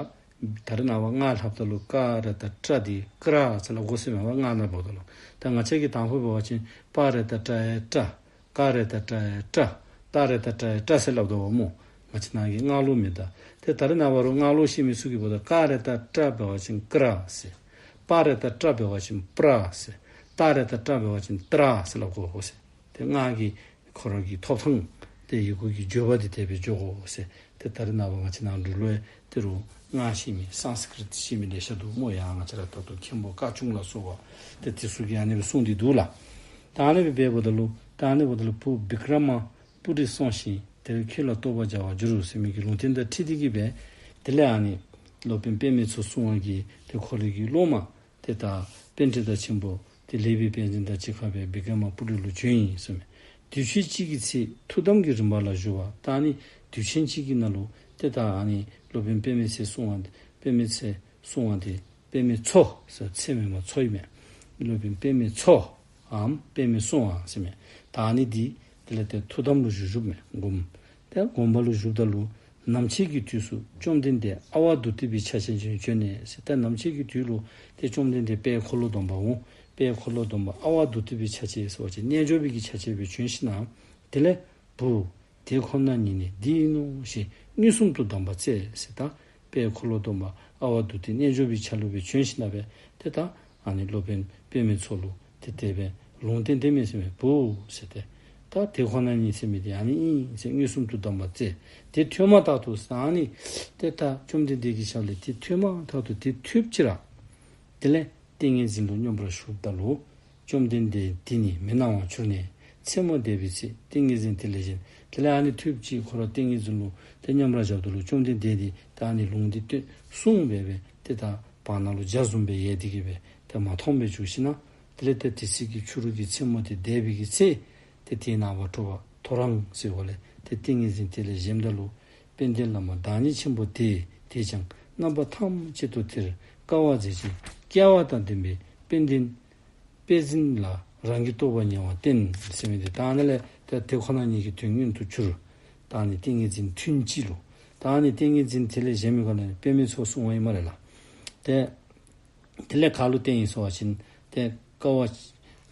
ད་རེས་ནངས་པ་སྔགས་ལྷབ་ད་ལུ་ཀ་ར་ཏ་ཏྲ་འདི་ཀྲ་ཟེར་སླབ་དགོ་ཟེར་མས་པ། སྔགས་ནང་འབདཝ་ད་ལུ་ད་ང་བཅས་ཀྱིས་དང་ཕུ་འབད་བ་ཅིན་པ་ར་ཏ་ཏྲ་ཡ་ཏྲ། ཀ་ར་ཏ་ཏྲ་ཡ་ཏྲ། ཏ་ར་ཏ་ཏྲ་ཡ་ཏྲ་ཟེར་སླབ་དོ་བ་སྨོ། ང་བཅས་ནང་གི་སྔགས་ལུགས་མེན་ད། ཏེ་ད་རེས་ནངས་པ་རུང་སྔགས་ལུགས་ཤེས་མི་ཚུ་གིས་འབདཝ་ད་ཀ་ར་ཏ་ཏྲ་འབད་བ་ཅིན་ཀྲ་ཟེར། པ་ར་ཏ་ཏྲ་འབད་བ་ཅིན་པྲ་ཟེར། ཏ་ར་ཏ་ཏྲ་འབད་བ་ཅིན་ཏྲ་ཟེར་སླབ་དགོ་ཟེར། ཏེ་སྔགས་ཀྱི་ཁོ་ར་གི་ཐོབ་ཐང་ཏེ་ཡི་གུ་གི་བརྗོད་པ་འདི་དེ་སྦེ་འགྱོ་དགོ་ཟེར། ཏེ་ད་རེས་ནངས་པ་ང་བཅས་ནང་འབྲུག་ལུ་ཡང་ཏེ་རུང་སྔགས་ཤེས་མི་སཾ་སྐྲྀཏ་ཤེས་མི་ལེ་ཤ་འདུག་སྨོ། ཡང་ང་བཅས་ར་ད་ལྟོ་མཁན་པོ་བཀའ་སྐྱོང་ལ་སོགས་པ་ཏེ་དེ་ཚུ་གིས་ཨ་ནི་སྦེ་གསུངས་ཏེ་འདུག་ལགས། ད་ཨ་ནི་སྦེ་འབདཝ་ད་ལུ་ད་ཨ་ནི་འབདཝ་ད་ལུ་བུ་བི་ཀྲ་མ་པུ་རི་སོང་ཞིག། དེར་ཁྱོད་ལ་རྟོགས་པ་སྦྱར་བར་འགྱུར་རོ་ཟེར་མི་གི་ལུང་བསྟན་དང་འཁྲིལ་ཏེ་གི་སྦེ་དེ་ལས་ཨ་ནི་སློབ་དཔོན་པདྨའི་མཚོ་སྲུང་བ་གིས་ཏེ་ཁོ་རའི་གི་སློབ་མ་ཏེ་ད་པཎྜི་ཏ་ཆེན་པོ་ཏེ་ལེགས་པའི་དཔལ་འཛིན་དང་གཅིག་ཁར་སྦེ་བི་ཀྲ་མ་པུ་རི་ལུ་བྱོན་ཡི་ཟེར་མས། དུས་ཆེན་གཅིག་གི་ཚེ་ཐུགས་དམ་གྱི་རིམ་པ་ལ་བཞུགས་པ། ད་ཨ་ནི་དུས་ཆེན་གཅིག་གི་ནང་ལུ་ཏེ་ད་ཨ་ནི་སློབ་དཔོན་པདྨའི་ཚེ་སྲུང་བ་པདྨའི་ཚེ་སྲུང་བ་འདི་པདྨའི་མཚོ་ཟེར་ཚེ་མེན་པར་མཚོ་ཨིན་མས། སློབ་དཔོན་པདྨའི་མཚོ་འམ་པདྨའི་སྲུང་བ་ཟེར་མས། ད་ཨ་ནི་འདི་དེ་ལས་ཏེ་ཐུགས་དམ་ལུ་བཞུགས་བཞུགསཔ་མས། སྒོམ་ཏེ་སྒོམ་པ་ལུ་བཞུགསཔ་ད་ལུ་ནམ་ཕྱེད་ཀྱི་དུས་སུ་བཅོམ་ལྡན་འདས་ཨ་ཝ་དྷཱུ་ཏི་པའི་ཆ་བྱད་ཅན་བྱོན་ནས་ཟེར། ཏེ་ནམ་ཕྱེད་ཀྱི་དུས་ལུ་ཏེ་བཅོམ་ལྡན་འདས་དཔལ་འཁོར་ལོ་སྡོམ་པ་འོང་། དཔལ་འཁོར་ལོ་སྡོམ་པ་ཨ་ཝ་དྷཱུ་ཏི་པའི་ཆ་བྱད་ཟེར་བ་ཅིན་རྣལ་འབྱོར་པའི་གི་ཆ་བྱད་སྦེ་བྱོན་ཞིནམ་དེ་ལས་བུ་དེ་ཁོ་ན་ཉིད་ནི་འདི་ཡིན་ནོ་ཞེས་མངོན་སུམ་དུ་གདམས་པ་སྩལ་ཟེར། ད་དཔལ་འཁོར་ལོ་སྡོམ་པ་ཨ་ཝ་དྷཱུ་ཏི་རྣལ་འབྱོར་པའི་ཆ་ལུ་སྦེ་བྱོན་ཞིནམ་སྦེ་ཏེ་ད་ཨ་ནི་སློབ་དཔོན་པདྨའི་མཚོ་ལུ་ཏེ་དེ་སྦེ་ལུང་བསྟན་ཏེ་མས་ཟེར་མས། བུ་ཟེར་ཏེ་ད་དེ་ཁོ་ན་ཉིད་ཟེར་མི་འདི་ཨ་ནི་ཨིན་ཟེར་མངོན་སུམ་དུ་གདམས་པ་སྩལ། དེ་ཐོས་མ་ཐག་ཏུ་ཟེར་ཨ་ནི་ཏེ་ད་བཅོམ་ལྡན་འདས་ཀྱི་ཞབས་ལས་དེ་ཐོས་མ་ཐག་ཏུ་དེ་ཐོས་པ་ཅིག་ར་དེ་ལས་ཏིང་ངེ་འཛིན་ལུ་སྙོམས་པར་ཞུགསཔ་ད་ལུ་བཅོམ་ལྡན་འདས་དེ་ནི་མི་སྣང་བར་གྱུར་ནས་མཚན་མོ་འདས་པའི་ཚེ་ཏིང་ངེ་འཛིན་དེ་ལས་བཞེངས། དེ་ལས་ཨ་ནི་ཐོས་པ་ཅིག་ཁོ་ར་ཏིང་ངེ་འཛིན་ལུ་ཏེ་སྙོམས་པར་བཞགཔ་ད་ལུ་བཅོམ་ལྡན་འདས་དེ་ད་ཨ་ནི་ལུང་འདི་སྟོན་གསུངས་སྦེ་སྦེ་ཏེ་ད་བར་སྣང་ལུ་འཇའ་བཟུམ་སྦེ་ཡལ་ཏེ་གི་སྦེ་ཏེ་མ་མཐོང་སྦེ་བཞུགས་ཞིནམ་དེ་ལས་ཏེ་དེ་ཚེ་གི་ཕྱི་རུ་གི་མཚན་མོ་དེ་འདས་པའི་གི་ཚེ་ཏེ་དེའི་ནངས་པ་དྲོ་པ་ ཐོ་རངས་ཟེར་བ་ལས་ཏེ་ཏིང་ངེ་འཛིན་དེ་ལས་བཞེངསམ་ད་ལུ་དཔལ་ལྡན་བླ་མ་བདག་ཉིད་ཆེན་པོ་དེས། དེས་ཀྱང་རྣམ་པ་ཐམས་ཅད་དུ་དེར་དཀའ་བ་མཛད་ཅིང་། སྐལ་བ་དང་ལྡན་པའི་དཔལ་ལྡན་དཔལ་འཛིན་ལ་རང་གི་རྟོགས་པ་ཉེ་བར་བསྟན་ཟེར་མི་འདི་ད་ཨ་ནི་ལས་ཏེ་དེ་ཁོ་ན་ཉིད་ཀྱི་དོན་མངོན་དུ་གྱུར། ད་ཨ་ནི་ཏིང་ངེ་འཛིན་ཐུན་གཅིག་ལུ། ད་ཨ་ནི་ཏིང་ངེ་འཛིན་དེ་ལས་བཞེངས་མི་ག་ལས་པདྨའི་ཚོགས་གསུངས་པ་ཨིན་སྨ་རེ་ལགས། ཏེ་དེ་ལས་ག་ལུ་བརྟེན་ཡི་ཟེར་བ་ཅིན་ཏེ་དཀའ་བ་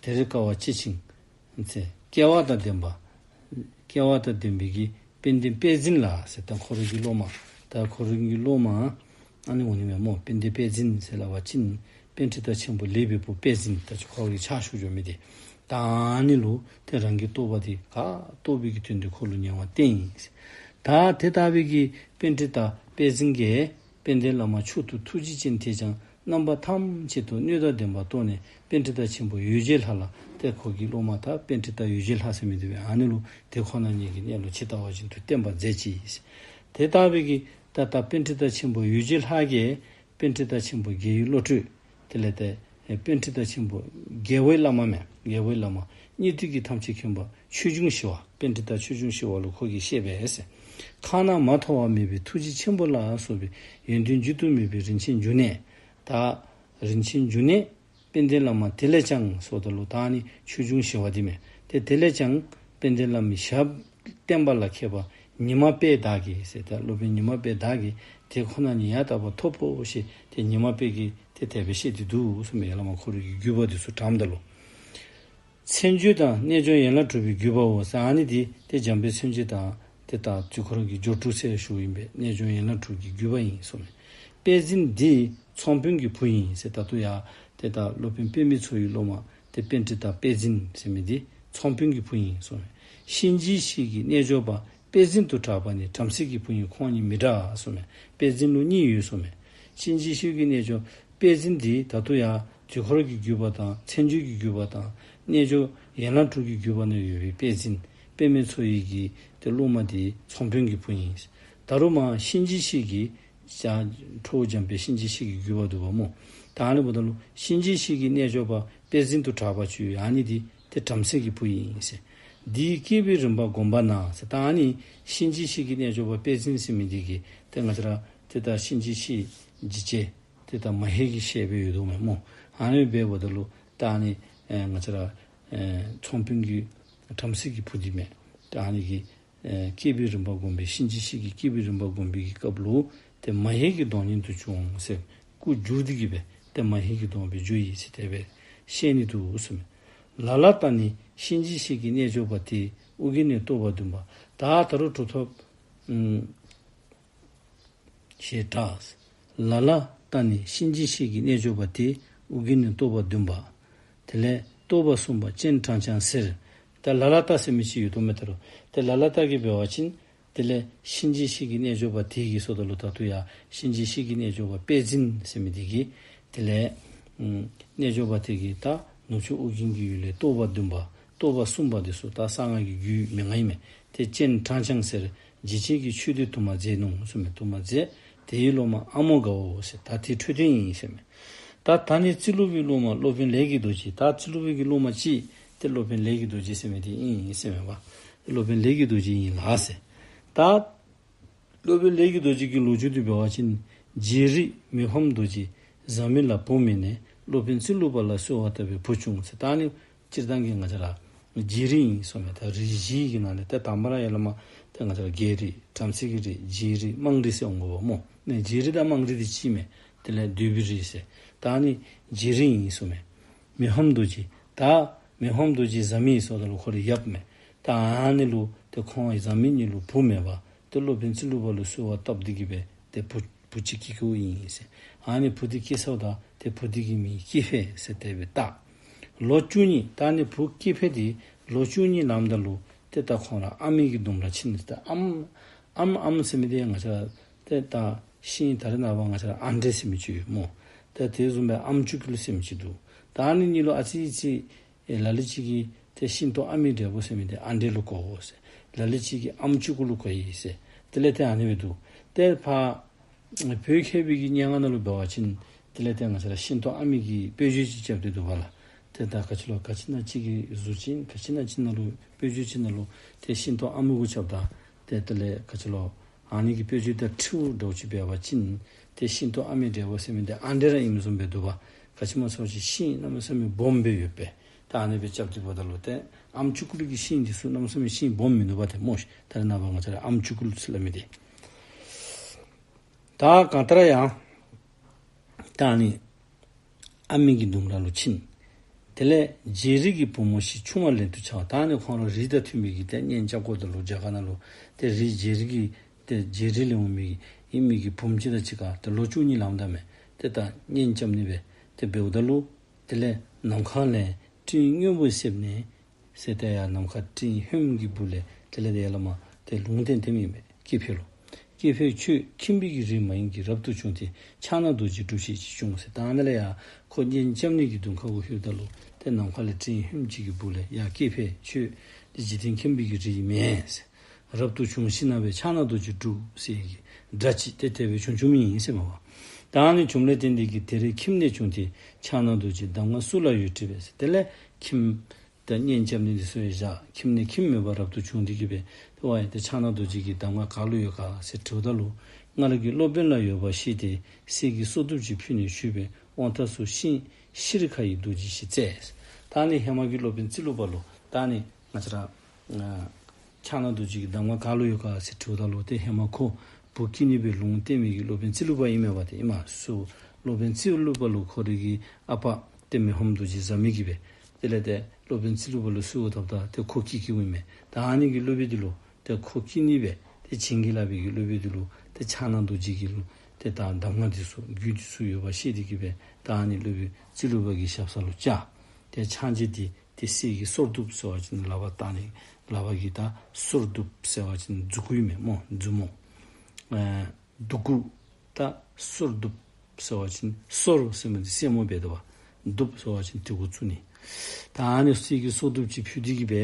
དེར་དཀའ་བ་སྤྱད་ཅིང་ཟེར། སྐལ་བ་དང་ལྡན་པ། སྐལ་བ་དང་ལྡན་པའི་གི་དཔལ་ལྡན་དཔལ་འཛིན་ལ་ཟེར། ད་ཁོ་རའི་གི་སློབ་མ། ད་ཁོ་རའི་གི་སློབ་མ་ཨ་ནི་འོང་ནི་མས་སྨོ། དཔལ་ལྡན་དཔལ་འཛིན་ཟེར་སླབ་པ་ཅིན་པཎྜི་ཏ་ཆེན་པོ་ལེགས་པའི་བུ་དཔལ་འཛིན། ད་ཅི་ཁོ་རའི་ཕྱག་ཞུ་འགྱོ་མི་འདི། ད་ཨ་ནི་ལུ་ཏེ་རང་གི་རྟོགས་པ་འདི་ག་རྟོགས་པའི་གི་དོན་འདི་ཁོ་ལུ་ཉེ་བར་བསྟན་ཡི་ཟེར། ད་དེ་ལྟ་བུའི་གི་པཎྜི་ཏ་དཔལ་འཛིན་གྱིས་དཔལ་ལྡན་བླ་མ་མཆོག་ཏུ་ཐུགས་རྗེ་ཅན་དེས་ཀྱང་རྣམ་པ་ཐམས་ཅད་དུ་སྣོད་དང་ལྡན་པ་རྟོགས་ནས། པཎྜི་ཏ་ཆེན་པོ་ཡུལ་གྱི་ལྷ་ལ། ཏེ་ཁོ་གི་སློབ་མ་ད་པཎྜི་ཏ་ཡུལ་གྱི་ལྷ་ཟེར་མི་འདི་སྦེ་ཨ་ནི་ལུ་དེ་ཁོ་ན་ཉིད་ཀྱི་གནས་ལུགས་ཇི་ལྟ་བ་བཞིན་དུ་བསྟན་པར་མཛད་ཅི། དེ་ལྟ་བུའི་གི་ད་ད་པཎྜི་ཏ་ཆེན་པོ་ཡུལ་གྱི་ལྷ་གིས་པཎྜི་ཏ་ཆེན་པོ་དགེ་བའི་བློ་གྲོས། དེ་ལས་ཏེ་པཎྜི་ཏ་ཆེན་པོ་དགེ་བའི་བླ་མ་མས། དགེ་བའི་བླ་མ་སྙིགས་དུས་ཀྱི་ཐམས་ཅད་མཁྱེན་པ་ཆོས་འབྱུང་ཞི་བ། པཎྜི་ཏ་ཆོས་འབྱུང་ཞི་བ་ལུ་ཁོ་གིས་བཤད་པས་ཟེར། ཁ་ན་མ་ཐོ་བ་མེད་པའི་ཐུགས་རྗེ་ཆེན་པོ་ལ་སོགས་པའི་ཡོན་ཏན་བརྗོད་དུ་མེད་པའི་རིན་ཆེན་འབྱུང་གནས། ད་རིན་ཆེན་འབྱུང་གནས་དཔལ་ལྡན་བླ་མ་དེ་ལས་ཀྱང་ཟེརཝ་ད་ལུ་ད་ཨ་ནི་ཆོས་འབྱུང་ཞི་བ་འདི་མས། ཏེ་དེ་ལས་ཀྱང་དཔལ་ལྡན་བླ་མའི་ཞབས་བརྟན་པ་ལ་མཁས་པ་ཉི་མ་དཔལ་བདག་གིས་ཟེར། ད་སློབ་དཔོན་ཉི་མ་དཔལ་བདག་གིས་དེ་ཁོ་ན་ཉིད་ཡང་དག་པར་ཐོབ་བོ་ཞེས་ཏེ་ཉི་མ་དཔལ་གྱིས་ཏེ་དེ་སྦེ་བཤད་དེ་འདུག་གསུངས་མས། ཡར་ལས་མར་ཁོ་རའི་གི་བརྒྱུད་པ་འདི་ཚུ་དྲངམ་ད་ལུ། མཚན་བརྗོད་དང་རྣལ་འབྱོར་ཡན་ལག་དྲུག་པའི་བརྒྱུད་པའོ་ཟེར། ཨ་ནི་འདི་ཏེ་འཇམ་དཔལ་མཚན་བརྗོད་དང་ཏེ་ད་དུས་འཁོར་གྱི་སྦྱོར་དྲུག་ཟེར་ཞུཝ་ཨིན་པས། རྣལ་འབྱོར་ཡན་ལག་དྲུག་གི་བརྒྱུད་པ་ཨིན་གསུངས་མས། དཔལ་འཛིན་འདི་ཚོང་དཔོན་གྱི་བུ་ཨིན་ཟེར། ད་ལྟོ་ཡང་ཏེ་ད་སློབ་དཔོན་པདྨའི་ཚོགས་ཀྱི་སློབ་མ་ཏེ་པཎྜི་ཏ་དཔལ་འཛིན་ཟེར་མི་འདི་ཚོང་དཔོན་གྱི་བུ་ཨིན་གསུངས་མས། གཤིན་རྗེ་གཤེད་ཀྱི་རྣལ་འབྱོར་པ་དཔལ་འཛིན་དུ་གྲགས་པ་ནི་བྲམ་ཟེ་གི་བུ་ཨིན། ཁོང་གཉིས་མི་འདྲ་གསུངས་མས། དཔལ་འཛིན་ལུ་གཉིས་ཡོད་གསུངས་མས། གཤིན་རྗེ་གཤེད་ཀྱི་རྣལ་འབྱོར་དཔལ་འཛིན་འདི་ད་ལྟོ་ཡང་དུས་འཁོར་གྱི་བརྒྱུད་པ་དང་མཚན་བརྗོད་ཀྱི་བརྒྱུད་པ་དང་རྣལ་འབྱོར་ཡན་ལག་དྲུག་གི་བརྒྱུད་པ་ནང་ཡོད་པའི་དཔལ་འཛིན་པདྨའི་ཚོགས་ཀྱི་ཏེ་སློབ་མ་འདི་ཚོང་དཔོན་གྱི་བུ་ཨིན། ད་རུང་མར་གཤིན་རྗེ་གཤེད་ཀྱི་ཁྲོ་བོ་འཇམ་དཔལ་གཤིན་རྗེ་གཤེད་ཀྱི་བརྒྱུད་པ་འདུག་པ་སྨོ། ད་ཨ་ནི་འབདཝ་ད་ལུ་གཤིན་རྗེ་གཤེད་ཀྱི་རྣལ་འབྱོར་པ་དཔལ་འཛིན་དུ་གྲགས་པ་ཅིག་ཡོད། ཨ་ནི་འདི་ཏེ་བྲམ་ཟེ་གི་བུ་ཨིན་ཟེར། འདིའི་སྐྱེས་བུའི་རིམ་པ་བསྒོམ་པ་ན་ཟེར། ད་ཨ་ནི་གཤིན་རྗེ་གཤེད་ཀྱི་རྣལ་འབྱོར་པ་དཔལ་འཛིན་ཟེར་མི་འདི་གིས་ཏེ་ང་བཅས་ར་ཏེ་ད་གཤིན་རྗེ་གཤེད་འཇིགས་བྱེད་ཏེ་ད་མ་ཧེ་གི་ཞེས་སྦེ་ཡོད་དོ་མས་སྨོ། ཨ་ནི་འབདཝ་ད་ལུ་ད་ཨ་ནི་ཨེ་ང་བཅས་ར་ཨེ་ཚོང་དཔོན་གྱི་བྲམ་ཟེ་གི་བུ་འདི་མས། ད་ཨ་ནི་གི་ཨེ་སྐྱེས་བུའི་རིམ་པ་བསྒོམ་པའི་གཤིན་རྗེ་གཤེད་ཀྱི་སྐྱེས་བུའི་རིམ་པ་བསྒོམ་པའི་གི་སྐབས་ལུ་ཏེ་མ་ཧེ་གི་གདོང་བརྙན་དུ་བྱུང་ཟེར། སྐུ་འགྱུར་ཏེ་གི་སྦེ་ཏེ་མ་ཧེ་གི་གདོང་སྦེ་འགྱུར་ཡི་ཟེར་དེ་སྦེ་བཤད་ནི་འདུག་གསུངས་མས། ལ་ལ་ཏ་ནི་གཤིན་རྗེ་གཤེད་ཀྱི་རྣལ་འབྱོར་པ་དེ་ཨོ་རྒྱན་ནི་རྟོགས་པ་བདུན་པ། ད་ད་རུང་གྲུབ་ཐོབ་ཨམ་ཞེས་གྲགས། ལ་ལ་ཏ་ནི་གཤིན་རྗེ་གཤེད་ཀྱི་རྣལ་འབྱོར་པ་དེ་ཨོ་རྒྱན་ནི་རྟོགས་པ་བདུན་པ། དེ་ལས་རྟོགས་པ་གསུམ་པ་སྤྱན་དྲངས་ཀྱང་ཟེར། ད་ལ་ལ་ཏ་ཟེར་མི་ཅིག་ཡོད་དོ་མས། ད་རུང་ཏེ་ལ་ལ་ཏ་གིས་འབད་བ་ཅིན་དེ་ལས་གཤིན་རྗེ་གཤེད་ཀྱི་རྣལ་འབྱོར་པ་དེ་གིས་ཟེརཝ་ད་ལུ་ད་ལྟོ་ཡང་གཤིན་རྗེ་གཤེད་ཀྱི་རྣལ་འབྱོར་པ་དཔལ་འཛིན་ཟེར་མི་དེ་གིས་དེ་ལས་ཨམ་རྣལ་འབྱོར་པ་དེ་གིས་ད་ནུབ་ཕྱོགས་ཨོ་རྒྱན་གྱི་ཡུལ་ལས་རྟོགས་པ་བདུན་པ་རྟོགས་པ་གསུམ་པ་དེ་ཚུ་ད་གསང་སྔགས་ཀྱི་རྒྱུད་མན་ངག་ཨིན་མས། དེ་སྤྱན་དྲངས་ཀྱང་ཟེར། འཇིགས་བྱེད་ཀྱི་ཆོས་འདི་དུ་མ་མཛད་ནུག་གསུངས་མས། དུ་མ་མཛད། དེའི་སློབ་མ་ཨ་མོ་དགའ་བོ་ཟེར། ད་དེ་འཕྲོས་དོན་ཨིན་ཟེར་མས། ད་ད་ནི་ཙི་ལུ་པའི་སློབ་མ་སློབ་དཔོན་ལས་ཀྱི་རྡོ་རྗེ། ད་ཙི་ལུ་པའི་གི་སློབ་མ་ཅིག་ཏེ་སློབ་དཔོན་ལས་ཀྱི་རྡོ་རྗེ་ཟེར་མི་དེ་ཨིན་ཟེར་མས་པ། སློབ་དཔོན་ལས་ཀྱི་རྡོ་རྗེ་ཨིན་ལགས་ཟེར། ད་སློབ་དཔོན་ལས་ཀྱི་རྡོ་རྗེ་གི་ལོ་རྒྱུས་དེ་འབད་བ་ཅིན་རྗེ་རིགས་མི་ཕམ་རྡོ་རྗེ་བཟའ་མི་ལ་བུ་མེད་ནས་སློབ་དཔོན་ཙི་ལུ་པ་ལ་གསོལ་བ་བཏབ་པས་བུ་བྱུང་ཟེར། ད་ནི་སྤྱིར་བཏང་གི་ང་བཅས་ར་རྗེ་རིགས་ཨིན་གསུངས་མས། ད་རིགས་བཞི་གི་ནང་ལས་ད་དང་པ་ར་ཡར་ལས་མར་ད་ང་བཅས་ར་རྒྱལ་རིགས་བྲམ་ཟེ་གི་རིགས་རྗེ་རིགས་དམངས་རིགས་ཟེར་འོང་དགོ་པ་སྨོ། ནི་རྗེ་རིགས་དང་དམངས་རིགས་དེ་གཅིག་མས། དེ་ལས་གདོལ་པའི་རིགས་ཟེར། ད་ནི་རྗེ་རིགས་ཨིན་གསུངས་མས། མི་ཕམ་རྡོ་རྗེ། ད་མི་ཕམ་རྡོ་རྗེ་བཟའ་མི་ཟེརཝ་ད་ལུ་ཁོ་རའི་ཡབ་མས། ད་ཨ་ནི་ལུ་ཏེ་ཁོང་བཟའ་མི་གཉིས་ལུ་བུ་མེད་པར་ཏེ་སློབ་དཔོན་ཙི་ལུ་པ་ལུ་གསོལ་བ་བཏབ་སྟེ་གི་སྦེ་ཏེ་བུ་བུ་ཅིག་སྐྱེ་སྐྱེཝ་ཨིན་ཟེར། ཨ་ནི་བུ་དེ་སྐྱེས་ཚརཝ་ད་ཏེ་བུ་དེ་གི་མིང་སྐྱེས་ཕོ་ཟེར་དེ་སྦེ་བཏགས། ལོ་བཅུ་གཉིས། ད་ནི་བུ་སྐྱེས་ཕོ་དེ་ལོ་བཅུ་གཉིས་ལངམ་ད་ལུ་ཏེ་ད་ཁོང་ར་ཨ་མའི་གི་གདོང་ལ་ཕྱིན་ནས། ད་ཨམ་ཨམ་ཨམ་ཟེར་མི་དེ་ང་བཅས་ར་ཏེ་ད་ཤིང་ད་རེས་ནངས་པ་ང་བཅས་ར་ཨ་འབྲས་ཟེར་མི་ཅིག་ཡོད་སྨོ། ད་དེ་བཟུམ་སྦེ་ཨམ་ཅུ་ཀི་ལུ་ཟེར་མི་ཅིག་འདུག། ད་ཨ་ནི་གཉིས་ལུ་ཨ་ཙི་ཅིག་ཨེ་ལ་ལུ་ཅིག་གིས་ཏེ་ཤིང་ཏོག་ཨ་མའི་འབྲས་བུ་ཟེར་མི་དེ་ཨ་འབྲས་ལུ་གོཝ་ཟེར། ལ་ལུ་ཅིག་གིས་ཨམ་ཅུ་ཀི་ལུ་གོ་ཡི་ཟེར། དེ་ལས་ཏེ་ཨ་ནི་སྦེ་འདུག། ཏེ་ཕར་བོད་མཁས་པའི་གི་སྙན་ངག་ནང་ལུ་འབད་བ་ཅིན་དེ་ལས་ཏེ་ང་བཅས་ར་ཤིང་ཏོག་ཨ་མའི་གི་དཔེ་བརྗོད་ཅིག་རྐྱབ་སྟེ་འདུག་པ་ལགས། ཏེ་ད་ག་ཅི་ལོ་ག་ཅི་ན་ཅིག་གི་གཟུགས་ཅན་ག་ཅི་ན་ཅིག་ནང་ལུ་དཔེ་བརྗོད་ཅིག་ནང་ལུ་ཏེ་ཤིང་ཏོག་ཨ་མི་གུ་ཆགསཔ་ད་ཏེ་དེ་ལས་ག་ཅི་ལོ་ཨ་ནི་གི་དཔེ་བརྗོད་དང་འཁྲིལཝ་འདྲཝ་ཅིག་འབད་བ་ཅིན་ཏེ་ཤིང་ཏོག་ཨ་མི་འབྲས་བུ་ཟེར་མི་འདི་ཨ་འདྲས་ར་ཨིནམ་བཟུམ་སྦེ་འདུག་པ། ག་ཅི་སྨོ་ཟེར་བ་ཅིན་ཤིང་གནམ་མེད་ས་མེད་སྦོམ་སྦེ་ཡོད་པས། ད་ཨ་ནི་སྦེ་རྐྱབ་སྟེ་འབདཝ་ད་ལུ་ཏེ་ཨམ་ཅུ་ཀུ་ལི་གི་ཤིང་འདི་ཚུ་གནམ་མེད་ས་མེད་ཤིང་སྦོམ་མིན་འདུག་པ་ཏེ་སྨོ་ཤིག། ད་རེས་ནངས་པ་ང་བཅས་ར་ཨམ་ཅུ་ཀུ་ལི་ཟེར་སླབ་མི་འདི། ད་གང་ལྟར་ཡང་ད་ཨ་ནི་ཨ་མི་གི་ལྡུམ་ར་ལུ་ཕྱིན། དེ་ལས་རྗེ་རིགས་ཀྱི་བུ་མོ་ཞིག་ཆུང་བ་ལེན་དུ་བྱ་བ། ད་ཨ་ནི་ཁོང་ར་རིགས་དང་མཐུན་པའི་གི་ཏེ་གཉེན་རྐྱབ་དགོཔ་ད་ལུ་རྒྱ་གར་ནང་ལུ་ཏེ་རིགས་རྗེ་རིགས་ཀྱི་ཏེ་རྗེ་རིགས་ལས་འོང་མི་ཨིན་མི་གི་བུམོ་ཅིག་དང་གཅིག་ཁར་ཏེ་ལོ་བཅུ་གཉིས་ལང་ད་མས། ཏེ་ད་གཉེན་རྐྱབ་ནི་སྦེ་ཏེ་འབདཝ་ད་ལུ་དེ་ལས་ནམ་མཁའ་ལས་སྤྲིན་སྔོན་པོ་གསེབ་ནས་ཟེར་ཏེ་ཡར་ནམ་མཁའ་སྤྲིན་ཧོནམ་གི་སྦུག་ལས་དེ་ལས་ཏེ་ཡར་ལས་མར་ཏེ་ལུང་བསྟན་ཏེ་མི་མས། སྐྱེས་འཕེལ་ལོ། སྐྱེས་འཕེལ་ཁྱོད་ཁྱིམ་པའི་གི་རིགས་མ་ཡིན་གྱི་རབ་ཏུ་བྱུང་སྟེ་ཕྱག་ན་རྡོ་རྗེ་སྒྲུབ་བྱེད་ཅིག་བྱུང་ཟེར། ད་ཨ་ནཱ་ལས་ཡར་ཁོ་གཉེན་རྐྱབ་ནི་གི་གདོང་ཁ་གུ་ལྷོདཔ་ད་ལུ་ཏེ་ནམ་མཁའ་ལས་སྤྲིན་ཧོནམ་ཅིག་གི་སྦུག་ལས་ཡ་སྐྱེས་འཕེལ་ཁྱོད་འདི་འཇིག་རྟེན་ཁྱིམ་པའི་གི་རིགས་མེན་ཟེར། རབ་ཏུ་བྱུང་ཞིནམ་ལས་ཕྱག་ན་རྡོ་རྗེ་སྒྲུབ་ཟེར་གྱི་སྒྲ་ཅིག་ཏེ་དེ་སྦེ་བྱུང་བྱུངམ་ཨིན་ཟེར་མས་པ། ད་ཨ་ནི་བྱུངམ་ལས་བརྟེན་ཏེ་གིས་དེར་ཁྱིམ་ནས་བྱུང་སྟེ་ཕྱག་ན་རྡོ་རྗེའི་གདམས་ངག་སུ་ལ་ཡོད་དྲིས་པས་ཟེར། དེ་ལས་ཁྱིམ་ད་གཉེན་རྐྱབ་ནི་འདི་ཚུ་ཡང་བཞག་ཁྱིམ་ནས་ཁྱིམ་མེད་པར་རབ་ཏུ་བྱུང་སྟེ་གིས་སྦེ་ཏེ་ཝའི་ཏེ་ཕྱག་ན་རྡོ་རྗེ་གི་གདམས་ངག་ག་ལུ་ཡོད་ག་ཟེར་དྲིཝ་ད་ལུ་སྔར་གྱི་སློབ་དཔོན་ལ་ཡོད་པ་ཤེས་ཏེ་གསེར་གྱི་སོར་གདུབ་ཅིག་ཕུལ་ནས་ཞུས་པས། དབང་ཐང་སུ་ཤིང་ཤི་རི་ཁ་ཡི་རྡོ་རྗེ་ཞིག་བསྩལ། ད་ཨ་ནི་ཧེ་མ་གི་སློབ་དཔོན་ཙི་ལུ་པ་ལུ་ད་ཨ་ནི་ང་བཅས་ར་ཨ་ཕྱག་ན་རྡོ་རྗེ་གི་གདམས་ངག་ག་ལུ་ཡོད་ག་ཟེར་དྲིཝ་ད་ལུ་ཏེ་ཧེ་མ་ཁོ་བུ་སྐྱེ་ནི་སྦེ་ལུང་བསྟན་མི་གི་སློབ་དཔོན་ཙི་ལུ་པ་ཨིན་མས་པ་ཏེ་ཨིན་མས་སོ། སློབ་དཔོན་ཙི་ལུ་པ་ལུ་ཁོ་རའི་གི་ཨ་པ་ཏེ་མི་ཕམ་རྡོ་རྗེ་བཟའ་མི་གིས་སྦེ་དེ་ལས་ཏེ་སློབ་དཔོན་ཙི་ལུ་པ་ལུ་གསོལཝ་བཏབ་ད་ཏེ་ཁོ་སྐྱེ་སྐྱེཝ་ཨིན་མས། ད་ཨ་ནི་གི་སློབ་དཔོན་འདི་ལུ་ཏེ་ཁོ་སྐྱེ་ནི་སྦེ་ཏེ་བྱིན་གྱིས་བརླབས་པའི་གི་སློབ་དཔོན་འདི་ལུ་ཏེ་ཕྱག་ན་རྡོ་རྗེ་གི་ལུ་ཏེ་ད་གདམས་ངག་འདི་ཚུ་རྒྱུད་འདི་ཚུ་ཡོད་པ་ཤེས་ཏེ་གིས་སྦེ་ད་ཨ་ནི་སློབ་དཔོན་ཙི་ལུ་པ་གི་ཞབས་ས་ལུ་བཅར། ཏེ་ཕྱག་རྗེས་འདི་ཏེ་གསེར་གྱི་སོར་གདུབ་ཟེར་བ་ཅིན་ལག་པར་བཏགས་ནི་ལག་པ་གི་ད་སོར་གདུབ་ཟེར་བ་ཅིན་མཛུ་གུ་ཨིན་མས་སྨོ། མཛུབ་མོ་ཨེ་གདུབ་གུ་ད་སོར་གདུབ་ཟེར་བ་ཅིན་སོར་ཟེར་མི་འདི་སེན་མོ་འབད་དོ་བ། གདུབ་ཟེར་བ་ཅིན་དེ་གུ་བཙུགས་ནི། ད་ཨ་ནི་གསེར་གྱི་སོར་གདུབ་ཅིག་ཕུལ་ཏེ་གིས་སྦེ་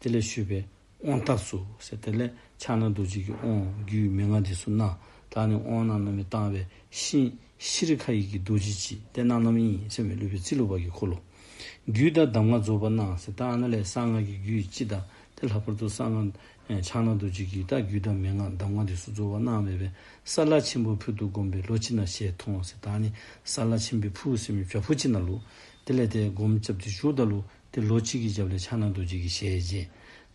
དེ་ལས་ཞུས་པས། དབང་བཏགས་སུ་ཟེར་དེ་ལས་ཕྱག་ན་རྡོ་རྗེ་གི་དབང་རྒྱུད་མན་ངག་འདི་ཚུ་གནང་། ད་ཨ་ནི་དབང་གནང་གནང་མི་བཏང་སྦེ་ཤིང་ཤི་རི་ཁ་ཡི་གི་རྡོ་རྗེ་ཅིག་ཏེ་གནང་གནངམ་ཨིན་ཟེར་མས། སློབ་དཔོན་ཙི་ལུ་པ་གིས་ཁོ་ལུ། རྒྱུད་དང་གདམས་ངག་རྫོགས་པར་གནང་ཟེར། ད་ཨ་ནཱ་ལས་གསང་སྔགས་ཀྱི་རྒྱུད་སྤྱི་དང་ཏེ་ལྷག་པར་དུ་གསང་སྔགས་ཨེ་ཕྱག་ན་རྡོ་རྗེ་གི་ད་རྒྱུད་དང་མན་ངག་གདམས་ངག་འདི་ཚུ་རྫོགས་པར་གནང་སྦེ་སྦེ་ས་ལ་ཆེན་པོ་ཕུལ་དུ་བསྒོམས་པས་ལོ་གཅིག་ན་ཞལ་མཐོང་ཟེར། ད་ཨ་ནི་ས་ལ་ཆེན་པོའི་ཕུག་ཟེར་མི་བྱག་ཕུག་ཅིག་ནང་ལུ་དེ་ལས་ཏེ་སྒོམ་རྐྱབ་སྟེ་བཞུགསཔ་ད་ལུ་ཏེ་ལོ་གཅིག་གི་རྒྱབ་ལས་ཕྱག་ན་རྡོ་རྗེ་གི་ཞལ་མཇལ།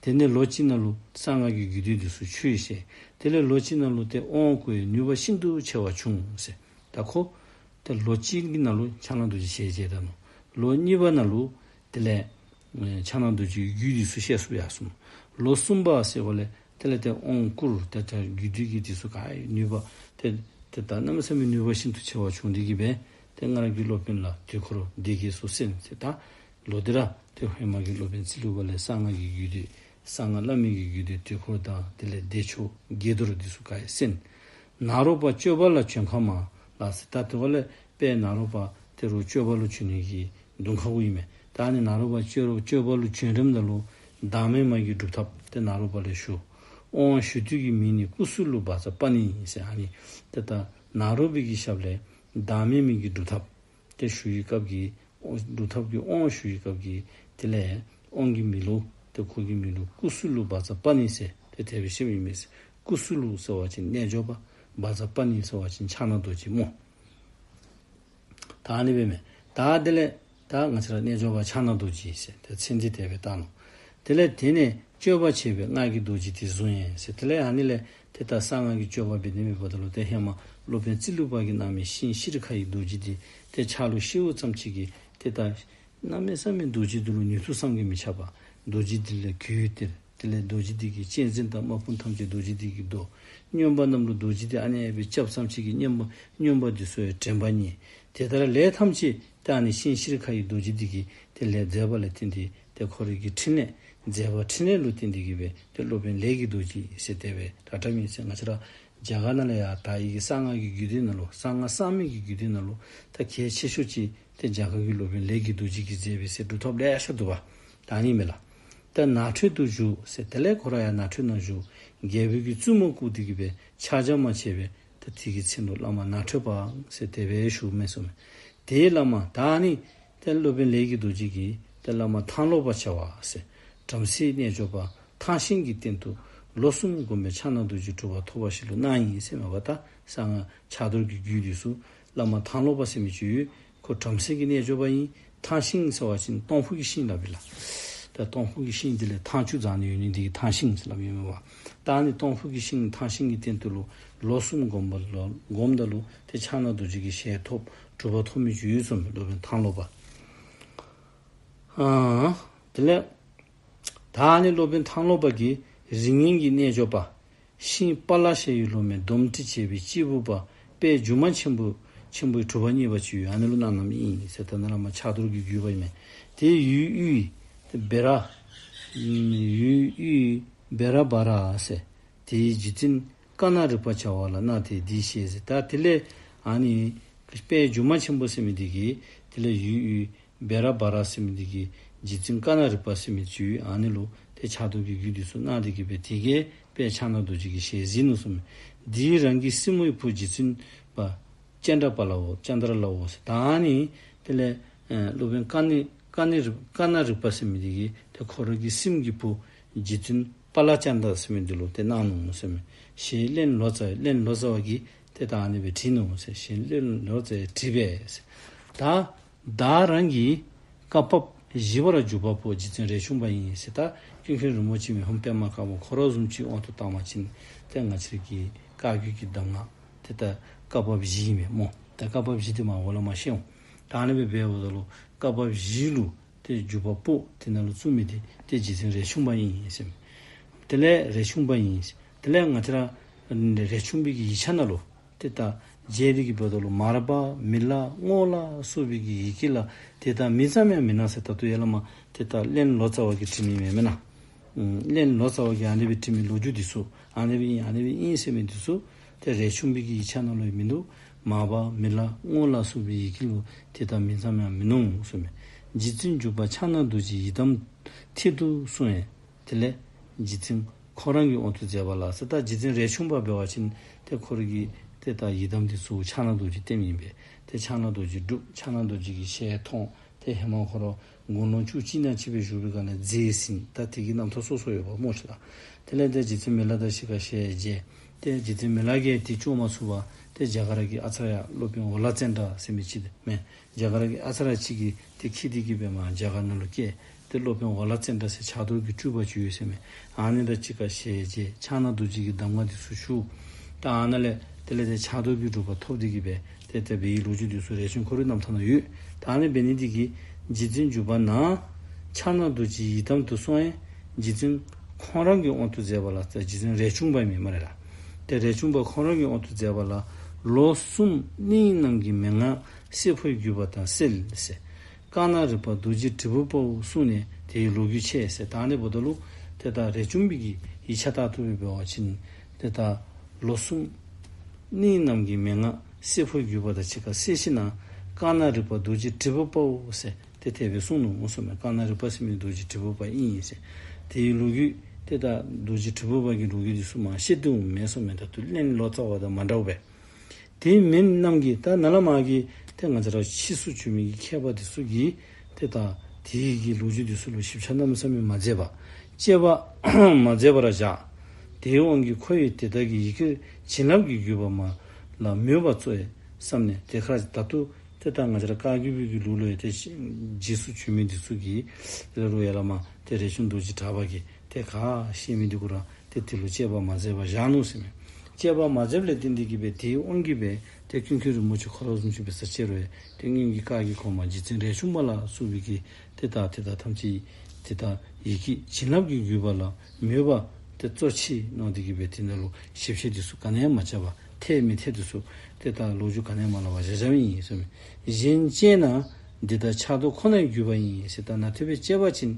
དེ་ནས་ལོ་གཅིག་ནང་ལུ་གསང་སྔགས་ཀྱི་རྒྱུད་སྡེ་འདི་ཚུ་ཆོས་བཤད། དེ་ལས་ལོ་གཅིག་ནང་ལུ་ཏེ་དབང་བསྐུར་བའི་ནུས་པ་ཤིན་ཏུ་ཆེ་བ་བྱུང་ཟེར། ད་ཁོ་ཏེ་ལོ་གཅིག་གི་ནང་ལུ་ཕྱག་ན་རྡོ་རྗེ་ཞལ་མཇལ་ད་ནུག། ལོ་གཉིས་པ་ནང་ལུ་དེ་ལས་ཨེ་ཕྱག་ན་རྡོ་རྗེ་གི་རྒྱུད་འདི་ཚུ་བཤད་ཚུགས་ཡར་སོང་། ལོ་གསུམ་པ་ཟེར་བ་ལས་དེ་ལས་ཏེ་དབང་བསྐུར་ཏེ་ད་རྒྱུད་སྡེ་གི་འདི་ཚུ་ག་ར་ནུས་པ་ཏེ་ཏེ་ད་གནམ་མེད་ས་མེད་ནུས་པ་ཤིན་ཏུ་ཆེ་བ་བྱུང་སྟེ་གིས་སྦེ་ཏེ་སྔར་གྱི་སློབ་དཔོན་ལ་དུས་འཁོར་སྡེ་བརྒྱད་སོགས་གསན་ཟེར། ད་ལོག་སྟེ་ར་ཏེ་ཧེ་མ་གི་སློབ་དཔོན་ཙི་ལུ་པ་ལས་གསང་སྔགས་ཀྱི་རྒྱུད་སྡེ་གསང་སྔགས་བླ་མེད་ཀྱི་རྒྱུད་སྡེ་དུས་འཁོར་དང་དེ་ལས་བདེ་མཆོག་དགྱེས་རྡོར་འདི་ཚུ་ག་ར་གསན། ནཱ་རོ་པ་སྤྱོད་པ་ལ་བྱོན་ཁ་མ་ལགས་ཟེར། ད་དེ་བ་ལས་དཔལ་ནཱ་རོ་པ་དེ་རུ་སྤྱོད་པ་ལུ་བྱོན་ནི་གི་གདོང་ཁ་གུ་ཨིན་མས། ད་ཨ་ནི་ནཱ་རོ་པ་སྤྱོད་སྤྱོད་པ་ལུ་བྱོན་རནམ་ད་ལུ་བདག་མེད་མ་གི་སྒྲུབ་ཐབས་ཏེ་ནཱ་རོ་པ་ལས་ཞུ། དབང་ཞུ་དུས་ཀྱི་མིང་ནི་ཀུ་སུ་ལུ་བཛྲ་པཱ་ཎི་ཟེར། ཨ་ནི་ཏེ་ད་ནཱ་རོ་པའི་གི་ཞབས་ལས་བདག་མེད་མ་གི་སྒྲུབ་ཐབས་ཏེ་ཞུ་བའི་སྐབས་ཀྱི་སྒྲུབ་ཐབས་ཀྱི་དབང་ཞུ་བའི་སྐབས་ཀྱི་དེ་ལས་དབང་གི་མིང་ལུ་ཏེ་ཁོ་གི་མིང་ལུ་ཀུ་སུ་ལུ་བཛྲ་པཱ་ཎི་ཟེར་ཏེ་དེ་སྦེ་ཞུཝ་ཨིན་མས། ཀུ་སུ་ལུ་ཟེར་བ་ཅིན་རྣལ་འབྱོར་པ། བཛྲ་པཱ་ཎི་ཟེར་བ་ཅིན་ཕྱག་ན་རྡོ་རྗེ་སྨོ། ད་ཨ་ནི་སྦེ་མས། ད་དེ་ལས་ད་ང་བཅས་ར་རྣལ་འབྱོར་པ་ཕྱག་ན་རྡོ་རྗེ་ཟེར་ཏེ་མཚན་འདི་དེ་སྦེ་བཏགས་ནུག། དེ་ལས་དེ་ནས་སྤྱོད་པ་བྱས་པས་སྔགས་ཀྱི་རྡོ་རྗེ་དེ་བཟུང་ཡང་ཟེར། དེ་ལས་ཨ་ནི་ལས་ཏེ་ད་གསང་སྔགས་ཀྱི་སྤྱོད་པ་འབད་ནི་མེད་པ་ད་ལུ་ཏེ་ཧེ་མ་སློབ་དཔོན་ཙི་ལུ་པ་གིས་གནང་མི་ཤིང་ཤི་རི་ཁ་ཡི་རྡོ་རྗེ་འདི་ཏེ་ཕྱག་ལུ་ཤེའུ་ཙམ་ཅིག་གིས་ཏེ་ད་གནམ་མེད་ས་མེད་རྡོ་རྗེ་འདི་ལུ་ནུས་མཐུ་བསམ་གྱིས་མི་ཁྱབ་པ། རྡོ་རྗེ་འདི་ལས་གོས་སྟེར། དེ་ལས་རྡོ་རྗེ་འདི་གི་གཅན་གཟན་དང་དམག་དཔུང་ཐམས་ཅད་རྡོ་རྗེ་འདི་གིས་བཟློག། རྔོན་པ་རྣམས་ལུ་རྡོ་རྗེ་འདི་ཨ་ནེ་སྦེ་རྐྱབ་ཙམ་ཅིག་གིས་རྔོན་པ་རྔོན་པ་འདི་ཚུ་ཡང་དྲན་པ་ཉེ། དེ་ལྟར་ལས་ཐམས་ཅད་ད་ཨ་ནི་ཤིང་ཤི་རི་ཁ་ཡི་རྡོ་རྗེ་འདི་གིས་ཏེ་ལས་མཛད་པ་ལས་བརྟེན་ཏེ་ཏེ་ཁོ་རའི་གི་ཕྲིན་ལས་མཛད་པ་ཕྲིན་ལས་ལུ་བརྟེན་ཏེ་གིས་སྦེ་ཏེ་སློབ་དཔོན་ལས་ཀྱི་རྡོ་རྗེ་ཟེར་དེ་སྦེ་གྲགས་གྲགསམ་ཨིན་ཟེར། ང་བཅས་ར་རྒྱ་གར་ནང་ལས་ཡར་ད་ཡི་གེ་གསང་སྔགས་ཀྱི་རྒྱུད་སྡེ་ནང་ལུ་གསང་སྔགས་གསང་མི་གི་རྒྱུད་སྡེ་ནང་ལུ་ད་གལ་ཆེ་ཤོས་ཅིག་ཏེ་རྒྱ་གར་གྱི་སློབ་དཔོན་ལས་ཀྱི་རྡོ་རྗེ་གིས་མཛད་པའི་ཟེར་སྒྲུབ་ཐབས་ལེ་ཤ་འདུག་པ། ད་ཨ་ནི་མས་ལགས། ད་ནགས་ཁྲོད་དུ་བཞུགས་ཟེར་དེ་ལས་ཁོ་ར་ཡར་ནགས་ཁྲོད་ནང་བཞུགས། རྒྱལ་པོའི་གི་བཙུན་མོ་བཀུག་སྟེ་གིས་སྦེ་ཕྱག་རྒྱ་མ་བྱས་པས། ད་དེ་གི་མཚན་ལུ་བླ་མ་ནགས་ཁྲོད་པ་ཟེར་དེ་སྦེ་ཞུཝ་མས་གསུངས་མས། དེའི་བླ་མ་ད་ཨ་ནི་ ཏེ་སློབ་དཔོན་ལས་ཀྱི་རྡོ་རྗེ་གིས་ཏེ་བླ་མ་ཐང་ལོ་པ་བྱ་བ་ཟེར་བྲམ་ཟེའི་རྣལ་འབྱོར་པ་ཐང་ཤིང་གི་སྟེང་དུ་ལོ་གསུམ་བསྒོམས་པས་ཕྱག་ན་རྡོ་རྗེ་གྲུབ་པ་ཐོབ་པ་ཞིག་ལུ་གནང་ཡི་ཟེར་མས་པ། ད་གསང་སྔགས་ཕྱག་རྡོར་གྱི་རྒྱུད་འདི་ཚུ་བླ་མ་ཐང་ལོ་པ་ཟེར་མི་ཅིག་ཡོད། ཁོ་བྲམ་ཟེ་གི་རྣལ་འབྱོར་པ་ཨིན། ཐང་ཤིང་ཟེར་བ་ཅིན་སྟོང་ཕུ་གི་ཤིང་སླབ་ཨིན་ལགས། ད་སྟོང་ཕུ་གི་ཤིང་འདི་ལས་ཐང་ཆུང་ཙམ་ནི་ཡོད་ནི་འདི་གིས་ཐང་ཤིང་ཟེར་སླབ་ཨིན་མས་པ། ད་ཨ་ནི་སྟོང་ཕུ་གི་ཤིང་ཐང་ཤིང་གི་སྟེང་དུ་ལུ་ལོ་གསུམ་བསྒོམ་པ་ལུ་བསྒོམ་ད་ལུ་ཏེ་ཕྱག་ན་རྡོ་རྗེ་གི་ཞལ་ཐོབ་གྲུབ་པ་ཐོབ་མི་ཅིག་ཡོད་གསུངས་མས་སློབ་དཔོན་ཐང་ལོ་པ། ཨ་དེ་ལས་ད་ཨ་ནི་སློབ་དཔོན་ཐང་ལོ་པ་གིས་རིགས་ངན་གྱི་རྣལ་འབྱོར་པ་ཤིང་པ་ལ་ཞེས་ཡོད་ལོ་མའི་སྡོམ་ཁྲིད་བྱས་པའི་སྐྱེས་བུ་པ་དཔལ་སྒྱུ་མ་ཆེན་པོ་ཆེན་པོའི་གྲུབ་པ་བརྙེས་པ་ཅིག་ཡོད། ཨ་ནི་ལུ་གནང་གནངམ་ཨིན་ཟེར། ད་ནཱ་ལས་མར་ཕྱག་རྡོར་གྱི་བརྒྱུད་པ་ཨིན་མས། དེའི་ཡུལ་དབུས་བེ་ར་ཡུལ་དབུས་བེ་ར་བ་ར་ཟེར། དེའི་རྗེ་བཙུན་ཀ་ན་རི་པ་བྱ་བ་ལ་གནང་སྟེ་འདི་བཞེས་ཟེར། ད་དེ་ལས་ཨ་ནི་དཔལ་སྒྱུ་མ་ཆེན་པོ་ཟེར་མི་འདི་གིས་དེ་ལས་ཡུལ་དབུས་བེ་ར་བ་ར་ཟེར་མི་འདི་གིས་རྗེ་བཙུན་ཀ་ན་རི་པ་ཟེར་མི་ཅིག་ཡོད། ཨ་ནི་ལུ་ཏེ་ཕྱག་རྡོར་གྱི་རྒྱུད་འདི་ཚུ་གནང་སྟེ་གི་སྦེ་དེ་གིས་དཔལ་ཕྱག་ན་རྡོ་རྗེ་གི་ཞལ་གཟིགས་ནུག་གསུངས་མས། འདི་རང་གི་སྲིང་མོའི་བུ་རྗེ་བཙུན་པ་ཙནྡྲ་པ་ལའོ་ཙནྡྲ་ལའོ་ཟེར། ད་ཨ་ནི་དེ་ལས་ཨེ་སློབ་དཔོན་ཀ་ནི་ཀ་ནི་རི་ཀ་ན་རི་པ་ཟེར་མི་འདི་གིས་ཏེ་ཁོ་ར་གི་སྲིངམོ་གི་བུ་རྗེ་བཙུན་པ་ལ་ཙནྡྲ་ཟེར་མི་འདི་ལུ་ཏེ་གནང་ནུག་ཟེར་མས། ཞེས་བློན་ལོ་ཙཱ་བློན་ལོ་ཙཱ་བ་གིས་ཏེ་ད་ཨ་ནི་སྦེ་བྲིས་ནུག་ཟེར། ཞེས་བློན་ལོ་ཙཱ་བས་བྲིས་པས་ཟེར། ད་བདག་རང་གི་བཀའ་བབས་བཞི་པར་གྱུར་པ་པོ་རྗེ་བཙུན་རས་ཆུང་པ་ཡིན་ཟེར། ད་ཀུན་མཁྱེན་རིན་པོ་ཆེ་མི་ཕམ་པདྨ་དཀར་པོ་ཁོ་ར་བཟུམ་ཅིག་དབང་དུ་བཏང་བ་ཅིན་ཏེ་ང་བཅས་ཀྱི་བཀའ་བརྒྱུད་ཀྱི་གདམས་ངག་ཏེ་ད་བཀའ་བབས་བཞི་ཨིན་མས་སྨོ། ད་བཀའ་བབས་བཞི་འདི་མར་འོག་ལས་མར་བཤད་འོང་། ད་ཨ་ནི་སྦེ་འབདཝ་ད་ལུ་བཀའ་བབས་བཞི་ལུ་ཏེ་གྱུར་པ་པོ་དེ་ནང་ལུ་བཙུགས་མི་འདི་ཏེ་རྗེ་བཙུན་རས་ཆུང་པ་ཨིན་ཟེར་མས། དེ་ལས་རས་ཆུང་པ་ཨིན་ཟེར། དེ་ལས་ང་བཅས་ར་རས་ཆུང་པའི་གི་ཡིག་ཆ་ནང་ལུ་ཏེ་ད་མཇལ་ཏེ་གི་འབདཝ་ད་ལུ་མར་པ་མི་ལ་རྔོག་ལ་སོགས་པའི་གི་ཡི་གེ་ལ་ཏེ་ད་མིང་ཙམ་ཡང་མིན་ན་ཟེར། ད་ལྟོ་ཡར་ལས་མར་ཏེ་ད་བློན་ལོ་ཙཱ་བ་གིས་བྲིས་མི་མེན་མེན་ན། ཨམ་བློན་ལོ་ཙཱ་བ་གིས་ཨ་ནི་སྦེ་བྲིས་མི་ལོ་རྒྱུས་འདི་ཚུ་ཨ་ནི་སྦེ་ཨིན་ཨ་ནི་སྦེ་ཨིན་ཟེར་མི་འདི་ཚུ་ཏེ་རས་ཆུང་པའི་གི་ཡིག་ཆ་ནང་ལུ་ཡང་མིན་འདུག། མར་པ་མི་ལ་རྔོག་ལ་སོགས་པའི་ཡི་གེ་ལུ་ཏེ་ད་མིང་ཙམ་ཡང་མིན་ནུག་གསུངས་མས། རྗེ་བཙུན་འཇུག་པ་ཕྱག་ན་རྡོ་རྗེ་ཡི་དམ་མཐིལ་དུ་སོང་ཡང་དེ་ལས་རྗེ་བཙུན་ཁོ་རང་གི་དབང་དུ་མཛད་པ་ལ་ཟེར། ད་རྗེ་བཙུན་རས་ཆུང་པ་འབད་བ་ཅིན་ཏེ་ཁོ་ར་གི་ཏེ་ད་ཡི་དམ་འདི་ཚུ་ཕྱག་ན་རྡོ་རྗེ་བསྟེནམ་ཨིན་པས། ཏེ་ཕྱག་ན་རྡོ་རྗེ་སྒྲུབ། ཕྱག་ན་རྡོ་རྗེ་གི་ཞལ་མཐོང་། ཏེ་ཧེ་མ་ཁོ་ར་དགུང་ལོ་བཅུ་གཅིག་ནང་ཅིག་སྦེ་བཞུགས་པའི་སྒང་ལས་མཛེས་ཟིན། ད་དེ་གི་རྣམ་ཐར་སོ་སོ་ཡོདཔ་སྨོ་ཤིག་ལགས། དེ་ལས་ཏེ་རྗེ་བཙུན་མི་ལ་དང་གཅིག་ཁར་ཞལ་མཇལ། ཏེ་རྗེ་བཙུན་མི་ལ་གིས་དེ་བཅོ་མ་ཚུགས་པར་ཏེ་རྒྱ་གར་གྱི་ཨ་ཙརྱ་སློབ་དཔོན་ཝ་ལ་ཙནྡྲ་ཟེར་མི་ཅིག་མས། རྒྱ་གར་གྱི་ཨ་ཙརྱ་ཅིག་གིས་ཏེ་འཁྱིད་དེ་གི་སྦེ་མར་རྒྱ་གར་ནང་ལུ་བསྐྱལ། ཏེ་སློབ་དཔོན་ཝ་ལ་ཙནྡྲ་ཟེར་ཕྱག་རྡོར་གྱི་སྤྲུལ་པ་ཅིག་ཡོད་ཟེར་མས། ཨ་ནི་དང་གཅིག་ཁར་ཞལ་མཇལ། ཕྱག་ན་རྡོ་རྗེ་གི་གདམས་ངག་འདི་ཚུ་ཞུ། ད་ཨ་ནཱ་ལས་དེ་ལས་ཏེ་ཕྱག་རྡོར་གྱི་གྲུབ་པ་ཐོབ་སྟེ་གི་སྦེ་ཏེ་ད་འབད་བའི་ལོ་རྒྱུས་འདི་ཚུ་རས་ཆུང་ཁོ་རའི་རྣམ་ཐར་ནང་ཡོད། ད་ཨ་ནི་འབད་ནི་འདི་གིས་རྗེ་བཙུན་འཇུག་པ་ནཱ་ཕྱག་ན་རྡོ་རྗེ་ཡི་དམ་དུ་སོང་ཡང་རྗེ་བཙུན་ཁོང་རང་གི་དབང་དུ་མཛད་པ་ལ། ད་རྗེ་བཙུན་རས་ཆུང་པ་ཨིན་མས་སྨ་རེ་ལགས། ཏེ་རས་ཆུང་པ་ཁོང་རང་གི་དབང་དུ་མཛད་པ་ལ་ལོ་གསུམ་གླིང་རྣམས་ཀྱི་མན་ངག་བསྲེ་འཕོའི་བརྒྱུད་པ་དང་བསྲེལ་ཟེར། ཀ་ན་རི་པ་རྡོ་རྗེ་དྲིལ་བུ་པའོ་གསུངས་ནས་དེའི་ལོ་རྒྱུས་འཆད་ཟེར། ད་ཨ་ནི་འབདཝ་ད་ལུ་ཏེ་ད་རས་ཆུང་པའི་གི་ཡིག་ཆ་ལྟར་དུ་སྦེ་འབད་བ་ཅིན་ཏེ་ད་ལོ་གསུམ་གླིང་རྣམས་ཀྱི་མན་ངག་བསྲེ་འཕོའི་བརྒྱུད་པ་དང་གཅིག་ཁར་བསྲེས་ཞིནམ་ལས་ཀ་ན་རི་པ་རྡོ་རྗེ་དྲིལ་བུ་པའོ་ཟེར་ཏེ་དེ་སྦེ་གསུངས་ནུག་གསུངས་མས། ཀ་ན་རི་པ་ཟེར་མི་རྡོ་རྗེ་དྲིལ་བུ་པ་ཨིན་ཟེར། དེའི་ལོ་རྒྱུས་ཏེ་ད་རྡོ་རྗེ་དྲིལ་བུ་པ་གི་ལོ་རྒྱུས་འདི་ཚུ་མར་བཤད་དོ་མས་གསུངས་མས། ད་ལྟོ་བློན་ལོ་ཙཱ་བ་དང་མ་འདྲཝ་སྦེ། དེ་མིན་རྣམས་ཀྱིས་ད་ནཱ་ལས་མར་གྱི་ཏེ་ང་བཅས་ར་ཕྱིས་སུ་བྱོན་མི་གི་མཁས་པ་འདི་ཚུ་གིས་ཏེ་ད་དེ་གི་ལོ་རྒྱུས་འདི་ཚུ་ལུ་ཞིབ་ཆ་གནམ་མེད་ས་མེད་མ་མཛད་པར་དཔྱད་པ་མ་མཛད་པར་བཞག། དེའི་དབང་གིས་ཁོ་ཡིས་དེ་དག་གི་ཡི་གེར་བྱིན་རླབས་ཀྱི་བརྒྱུད་པ་མ་ལ་མོས་པ་གཙོ་བས་བསམས་ནས་དེ་ཁར་ད་ལྟོ་ཏེ་ད་ང་བཅས་ར་བཀའ་བརྒྱུད་པའི་གི་ལུགས་ལུ་ཡང་ཏེ་རྗེས་སུ་བྱོན་མི་འདི་ཚུ་གིས་ཏེ་ལ་ལུ་ཡར་ལས་མར་ཏེ་རས་ཆུང་རྡོ་རྗེ་གྲགས་པ་གིས་ཏེ་ག་བཤད་མི་འདི་གུ་ར་ཏེ་དེ་ལུ་དཔྱད་པ་མ་མཛད་པར་བཞག་ནུག་ཟེར་མས། དཔྱད་པ་མ་མཛདཔ་ལས་བརྟེན་ཏེ་གི་སྦེ་དེའི་དབང་གིས་སྦེ་ཏེ་ཀུན་མཁྱེན་རིན་པོ་ཆེ་ཁོ་ར་བཟུམ་ཅིག་འབད་ས་ཅིག་རུང་ཏེ་སྔོན་གྱི་བཀའ་བརྒྱུད་གོང་མ་རྗེ་བཙུན་རས་ཆུང་པ་ལ་སོགས་པའི་གི་ཏེ་ད་དེ་དག་ཐམས་ཅད་ཏེ་ད་ཡི་གེ་བྱིན་རླབས་ཀྱི་བརྒྱུད་པ་ལ་མོས་པ་ཏེ་གཙོ་ཆེ་མནོ་སྟེ་གི་སྦེ་དེ་ནང་ལུ་ཞིབ་དཔྱད་འདི་ཚུ་ག་ནི་ཡང་མ་རྐྱབ་པར་འཐད་མི་འཐད་འདི་ཚུ་ཏེ་ད་ལོ་རྒྱུས་ག་ནི་ཡང་མ་སླབ་པར་བཞག་བཞགཔ་ཨིན་ཟེར་མས། གཞན་དཔྱད་ན་འདི་དག་ཕྱག་རྡོར་ཁོ་ནའི་བརྒྱུད་པ་ཡིན་ཟེར། ད་ནཱ་ཐོས་པས་དཔྱད་པ་ཅིན་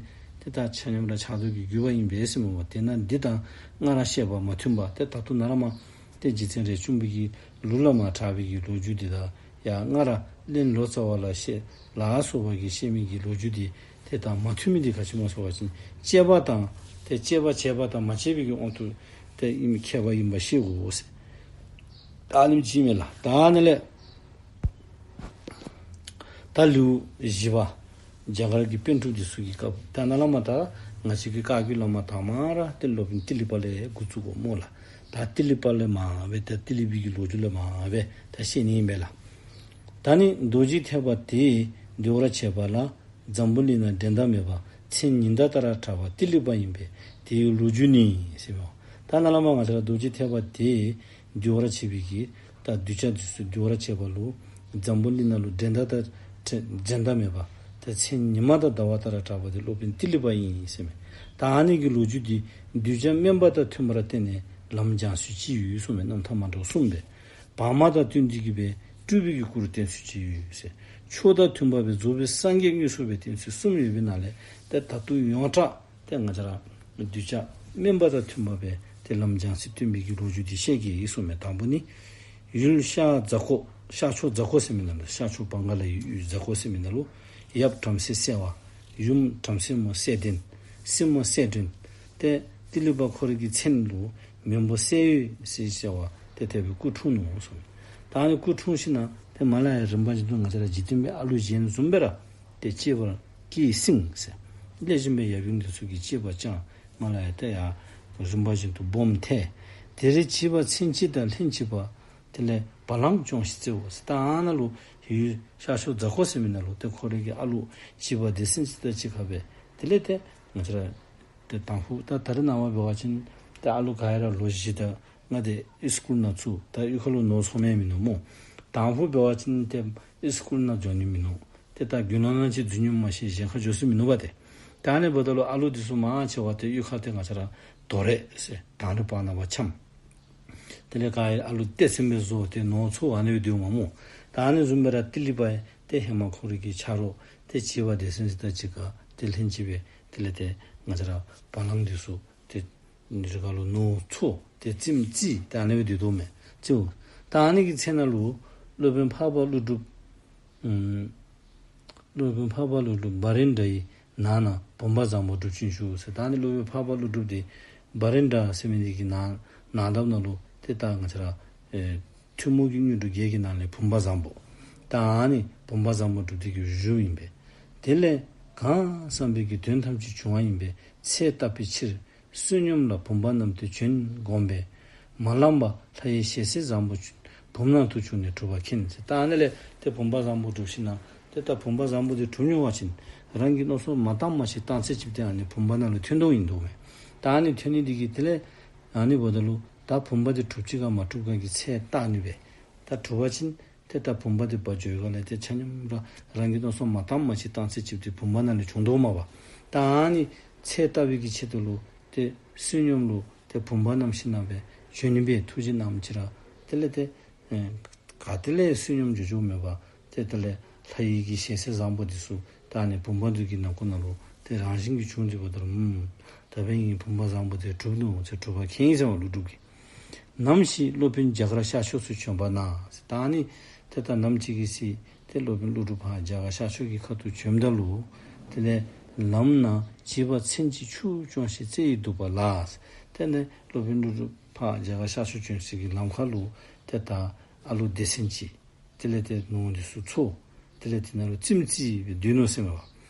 ཏེ་ད་ཆ་མཉམ་ར་ཕྱག་རྡོར་གྱི་བརྒྱུད་པ་ཨིན་པས་ཟེར་མས་པ། དེས་ན་འདི་དང་སྔར་བཤད་པ་མ་མཐུན་པ་ཏེ་ད་ལྟོ་ནཱ་ལས་མར་ཏེ་རྗེ་བཙུན་རས་ཆུང་པའི་གི་ལུགས་ལས་མར་དྲངས་པའི་གི་ལོ་རྒྱུས་འདི་དང་ཡང་སྔར་བློན་ལོ་ཙཱ་བ་ལ་བཤད་ལ་སོགས་པ་གིས་བཤད་མི་གི་ལོ་རྒྱུས་འདི་ཏེ་ད་མ་མཐུན་མི་འདི་ག་ཅི་སྨོ་ཟེར་བ་ཅིན་དཔྱད་པ་དང་ཏེ་དཔྱད་པ་བྱས་པ་དང་མ་བྱས་པའི་གི་དབང་དུ་ཏེ་ཨིན་མཁས་པ་ཨིན་པ་ཤེས་དགོ་ཟེར། ད་ཨ་ནེམ་ཅིག་མས་ལགས། ད་ཨ་ནི་ལས་ ད་ལེའུ་བཞི་པ་རྒྱ་གར་གྱི་པཎ་གྲུབ་འདི་ཚུ་གི་སྐབས། ད་ནཱ་ལས་མར་ད་ང་བཅས་ཀྱི་བཀའ་བརྒྱུད་བླ་མ་དང་པ་ར་ཏེ་སློབ་དཔོན་ཏི་ལི་པ་ལས་འགོ་བཙུགས་དགོ་སྨོ་ལགས། ད་ཏི་ལི་པ་ལས་མར་སྦེ་ད་ཏི་ལི་པའི་གི་ལོ་རྒྱུས་ལས་མར་སྦེ་ད་བཤད་ནི་ཨིན་པས་ལགས། ད་ནི་རྡོ་རྗེ་ཐེག་པ་དེས་འདུལ་བར་བྱེད་པ་ལ། འཛམ་བུ་གླིང་ན་འགྲན་ཟླ་མེད་པ། མཚན་ཉི་ཟླ་ལྟར་གྲགས་པ་ཏི་ལི་པ་ཡིན་པས། དེའི་ལོ་རྒྱུས་ནི་ཟེར་མས། ད་ནཱ་ལས་མར་ང་བཅས་ར་རྡོ་རྗེ་ཐེག་པ་དེས་འདུལ་བར་བྱེད་པའི་གི་ད་གདུལ་བྱ་འདི་ཚུ་འདུལ་བར་བྱེད་པ་ལུ་འཛམ་བུ་གླིང་ནང་ལུ་འགྲན་ཟླ་དང་འགྲན་ཟླ་མེད་པ། ད་མཚན་ཉི་མ་དང་ཟླ་བ་ལྟར་གྲགས་པ་དེ་སློབ་དཔོན་ཏི་ལི་པ་ཨིན་ཟེར་མས། ད་ཨ་ནི་གི་ལོ་རྒྱུས་འདི་གདུལ་བྱ་དམན་པ་དང་མཐུན་པར་བསྟན་ནས་ལམ་སྦྱང་སྲོལ་ཅིག་ཡོད་གསུངས་མས། རྣམ་ཐར་མ་འདྲཝ་གསུམ་སྦེ། བར་མ་དང་བསྟུན་ཏེ་གི་སྦེ་སྤྲུལ་པའི་གི་སྐུ་རུ་བསྟན་ཚུལ་ཅིག་ཡོད་ཟེར། ཕྱོགས་དང་མཐུན་པ་སྦེ་རྫོགས་པའི་སངས་རྒྱས་དངོས་སུ་སྦེ་བསྟན་ཚུལ་གསུམ་ཡོད་པའི་ནང་ལས་ཏེ་ད་ལྟོ་ཡོངས་གྲགས་ཏེ་ང་བཅས་ར་གདུལ་བྱ་དམན་པ་དང་མཐུན་པ་སྦེ་ཏེ་ལམ་སྦྱང་སྲོལ་སྟོན་པའི་གི་ལོ་རྒྱུས་འདི་བཤད་གེ་ཟེར་གསུངས་མས། དང་པོ་ནི། ཡུལ་ཤར་རྫ་ཁོག། ཤར་ཕྱོགས་རྫ་ཁོག་ཟེར་མི་ནང་ལུ། ཤར་ཕྱོགས་བང་ག་ལ་ཡུལ་རྫ་ཁོག་ཟེར་མི་ནང་ལུ། ཡབ་བྲམ་ཟེ་གསལ་བ། ཡུམ་བྲམ་ཟེ་མོ་གསལ་ལྡན། སྲིང་མོ་གསལ་སྒྲོན། ཏེ་ཏི་ལི་པ་ཁོ་རའི་གི་མཚན་ལུ་མིང་པོ་གསལ་འོད་ཟེར་ཟེར་བ་ཏེ་དེ་སྦེ་སྐུ་འཁྲུངས་ནུག་གསུངས། ད་ཨ་ནི་སྐུ་འཁྲུངས་ཞིནམ་ལས་ཏེ་མར་ལས་ཡར་རིམ་པ་བཞིན་དུ་ང་བཅས་ར་འཇིག་རྟེན་པའི་ཨ་ལུ་གཞན་བཟུམ་སྦེ་ར་ཏེ་གཅེས་པར་སྐྱེས་སྲིང་ཟེར། ལེགས་ཤོམ་སྦེ་ཡབ་ཡུམ་འདི་ཚུ་གིས་གཅེས་པར་བསྐྱངས། མར་ལས་ཡར་ཏེ་ཡར་རིམ་པ་བཞིན་དུ་སྦོམ་ཐལ། དེར་བྱིས་པ་ཚུན་ཆད་དང་ལྷན་ཅིག་པ། དེ་ལས་བ་ལང་སྐྱོང་ཞིང་བརྩེའོ་ཟེར། ད་ཨ་ནཱ་ལུ་ཡུལ་ཤར་ཕྱོགས་རྫ་ཁོག་ཟེར་མི་ནང་ལུ་ཏེ་ཁོ་རའི་གི་ཨ་ལུ་བྱིས་པ་སྡེ་ཚན་ཅིག་དང་གཅིག་ཁར་སྦེ་དེ་ལས་ཏེ་ང་བཅས་ར་ཏེ་དང་ཕུ་ད་ད་རེས་ནངས་པ་འབད་བ་ཅིན་ཏེ་ཨ་ལུ་ག་ར་ལོ་བཞི་དང་ལྔ་དེ་ཨིས་ཀུལ་ནང་བཙུགས། ད་གཡུས་ཁ་ལུ་ནོར་འཚོ་མི་མིན་ནུག་སྨོ། དང་ཕུ་འབད་བ་ཅིན་ཏེ་ཨིས་ཀུལ་ནང་འགྱོ་ནི་མིན་ནུག། ཏེ་ད་རྒྱུ་ནོར་ནང་ཅིག་འཛུལ་ནི་མ་ཤེས་གཞན་ཁར་འགྱོ་ས་མིན་ནུག་པ་ཏེ། ད་ཨ་ནི་འབདཝ་ད་ལུ་ཨ་ལུ་འདི་ཚུ་མང་ཆེ་བ་ཏེ་གཡུས་ཁར་ཏེ་ང་བཅས་ར་དོ་རེ་ཟེར་དང་རི་བར་ན་བ་འཁྱམས། དེ་ལས་ག་ར་ཨ་ལུ་སྡེ་ཚན་སྦེ་བཟོ་སྟེ་ནོར་འཚོ་ཨ་ནི་སྦེ་སྡོདཔ་མས་སྨོ། ད་ཨ་ནི་བཟུམ་སྦེ་ར་ཏི་ལི་པ་ཡང་ཏེ་ཧེ་མ་ཁོ་རའི་གི་ཆ་རོགས་ཏེ་བྱིས་པ་སྡེ་ཚན་ཅིག་དང་གཅིག་ཁར་ཏེ་ལྷན་ཅིག་སྦེ་དེ་ལས་ཏེ་ང་བཅས་ར་བ་ལང་འདི་ཚུ་ཏེ་རི་ཁ་ལུ་ནོར་འཚོ་ཏེ་རྩེདམོ་རྩེ་ཏེ་ཨ་ནི་སྦེ་སྡོད་དོ་མས། རྩེཝ། ད་ཨ་ནི་གི་ཚེ་ན་ལུ་སློབ་དཔོན་འཕགས་པ་ཀླུ་སྒྲུབ། ཨམ་སློབ་དཔོན་འཕགས་པ་ཀླུ་སྒྲུབ་བྷ་རེན་དྲ་ཡི་ནགས་ན་བུམ་པ་བཟང་པོ་སྒྲུབ་ཅིང་བཞུགས་ཟེར། ད་ཨ་ནི་སློབ་དཔོན་འཕགས་པ་ཀླུ་སྒྲུབ་འདི་བྷ་རེན་དྲ་ཟེར་མི་འདི་གི་ནགས་ནགས་འདབས་ནང་ལུ་ཏེ་ད་ང་བཅས་ར་ཨེ་ཐུན་མོང་གི་དངོས་གྲུབ་བརྒྱད་ཀྱི་ནང་ལས་བུམ་པ་བཟང་པོ། ད་ཨ་ནི་བུམ་པ་བཟང་པོ་སྒྲུབ་སྟེ་གི་བཞུགསཔ་ཨིན་པས། དེ་ལས་གང་བསམ་པའི་གི་དོན་ཐམས་ཅད་འབྱུང་བ་ཡིན་པས་ཚེ་བརྟག་པའི་ཕྱིར། བསོད་སྙོམས་ལ་བུམ་པ་བསྣམས་ཏེ་བྱོན་དགོངས་པས། མ་ལངས་པ་ལྷ་ཡི་ཞལ་ཟས་བཟང་པོ་བུམ་ནང་དུ་བྱུང་ནས་གྲུབ་པ་མཁྱེན་ཟེར། ད་ཨ་ནི་ལས་ཏེ་བུམ་པ་བཟང་པོ་སྒྲུབ་ཞིནམ་ལས་ཏེ་ད་བུམ་པ་བཟང་པོ་དེ་གྲུབ་འགྱོ་བ་ཅིན་རང་གིས་མནོ་བསམ་མ་བཏངམ་ཅིག་བཏང་ཚད་ཅིག་ཏེ་ཨ་ནི་བུམ་པ་ནང་ལུ་ཐོན་དོ་ཨིན་དོ་མས། ད་ཨ་ནི་ཐོན་ནི་འདི་གིས་དེ་ལས་ཨ་ནི་འབདཝ་ད་ལུ་ད་བུམ་པ་དེ་གྲུབ་ཅི་ག་མ་གྲུབ་ག་གི་ཚད་བརྟག་ནི་སྦེ། ད་གྲུབ་པ་ཅིན་ཏེ་ད་བུམ་པ་དེ་འབག་འགྱོ་ག་ལས་ཏེ་ཆ་མཉམ་ར་རང་གིས་མནོ་བསམ་མ་བཏངམ་ཅིག་བཏང་ཚད་ཅིག་ཏེ་བུམ་པ་ནང་ལས་བྱུང་དོ་མས་པ། ད་ཨ་ནི་ཚད་བརྟག་པའི་གི་ཆེད་དུ་ལུ་ཏེ་བསོད་སྙོམས་ལུ་ཏེ་བུམ་པ་བསྣམས་ཞིནམ་ལས་སྦེ་བྱོན་ནི་སྦེ་ཐུགས་རྗེ་གནངམ་ཅིག་ར་དེ་ལས་ཏེ་ཨེ་ག་ཏེ་ལས་བསོད་སྙོམས་འགྱོ་འགྱོཝ་མས་པ། ཏེ་དེ་ལས་ལྷ་ཡི་གི་ཞལ་ཟས་བཟང་པོ་འདི་ཚུ་ད་ཨ་ནི་བུམ་པ་འདི་གི་ནང་ཁོག་ནང་ལུ་ཏེ་རང་བཞིན་གྱིས་བྱུང་སྟེ་འབདཝ་ད་ཨུམ་ད་འབདན་ངེའི་བུམ་པ་བཟང་པོ་དེ་གྲུབ་ནུག་ཟེར་གྲུབ་པ་མཁྱེན་ཟེར་བ་ཀླུ་སྒྲུབ་ཀྱིས། ནམ་ཞིག་སློབ་དཔོན་རྒྱ་གར་ཤར་ཕྱོགས་སུ་བྱོན་པ་ན་ཟེར། ད་ཨ་ནི་ཏེ་ད་ནམ་ཅིག་གི་ཚེ་ཏེ་སློབ་དཔོན་ཀླུ་སྒྲུབ་ཕར་རྒྱ་གར་ཤར་ཕྱོགས་ཀྱི་ཁ་ཐུག་བྱོནམ་ད་ལུ་དེ་ལས་ལམ་ན་བྱིས་པ་ཚུན་ཆད་ཆུ་སྐྱོང་ཞིང་རྩེ་ཡི་འདུག་པ་ལ་ཟེར། ཏེ་ནི་སློབ་དཔོན་ཀླུ་སྒྲུབ་ཕར་རྒྱ་གར་ཤར་ཕྱོགས་བྱོན་སའི་གི་ལམ་ཁ་ལུ་ཏེ་ད་ཨ་ལུ་སྡེ་ཚན་ཅིག་དེ་ལས་ཏེ་ནོར་འདི་ཚུ་འཚོ་དེ་ལས་དེ་ནང་ལུ་རྩེདམོ་རྩེ་སྦེ་སྡོད་ནུག་ཟེར་མས་པ།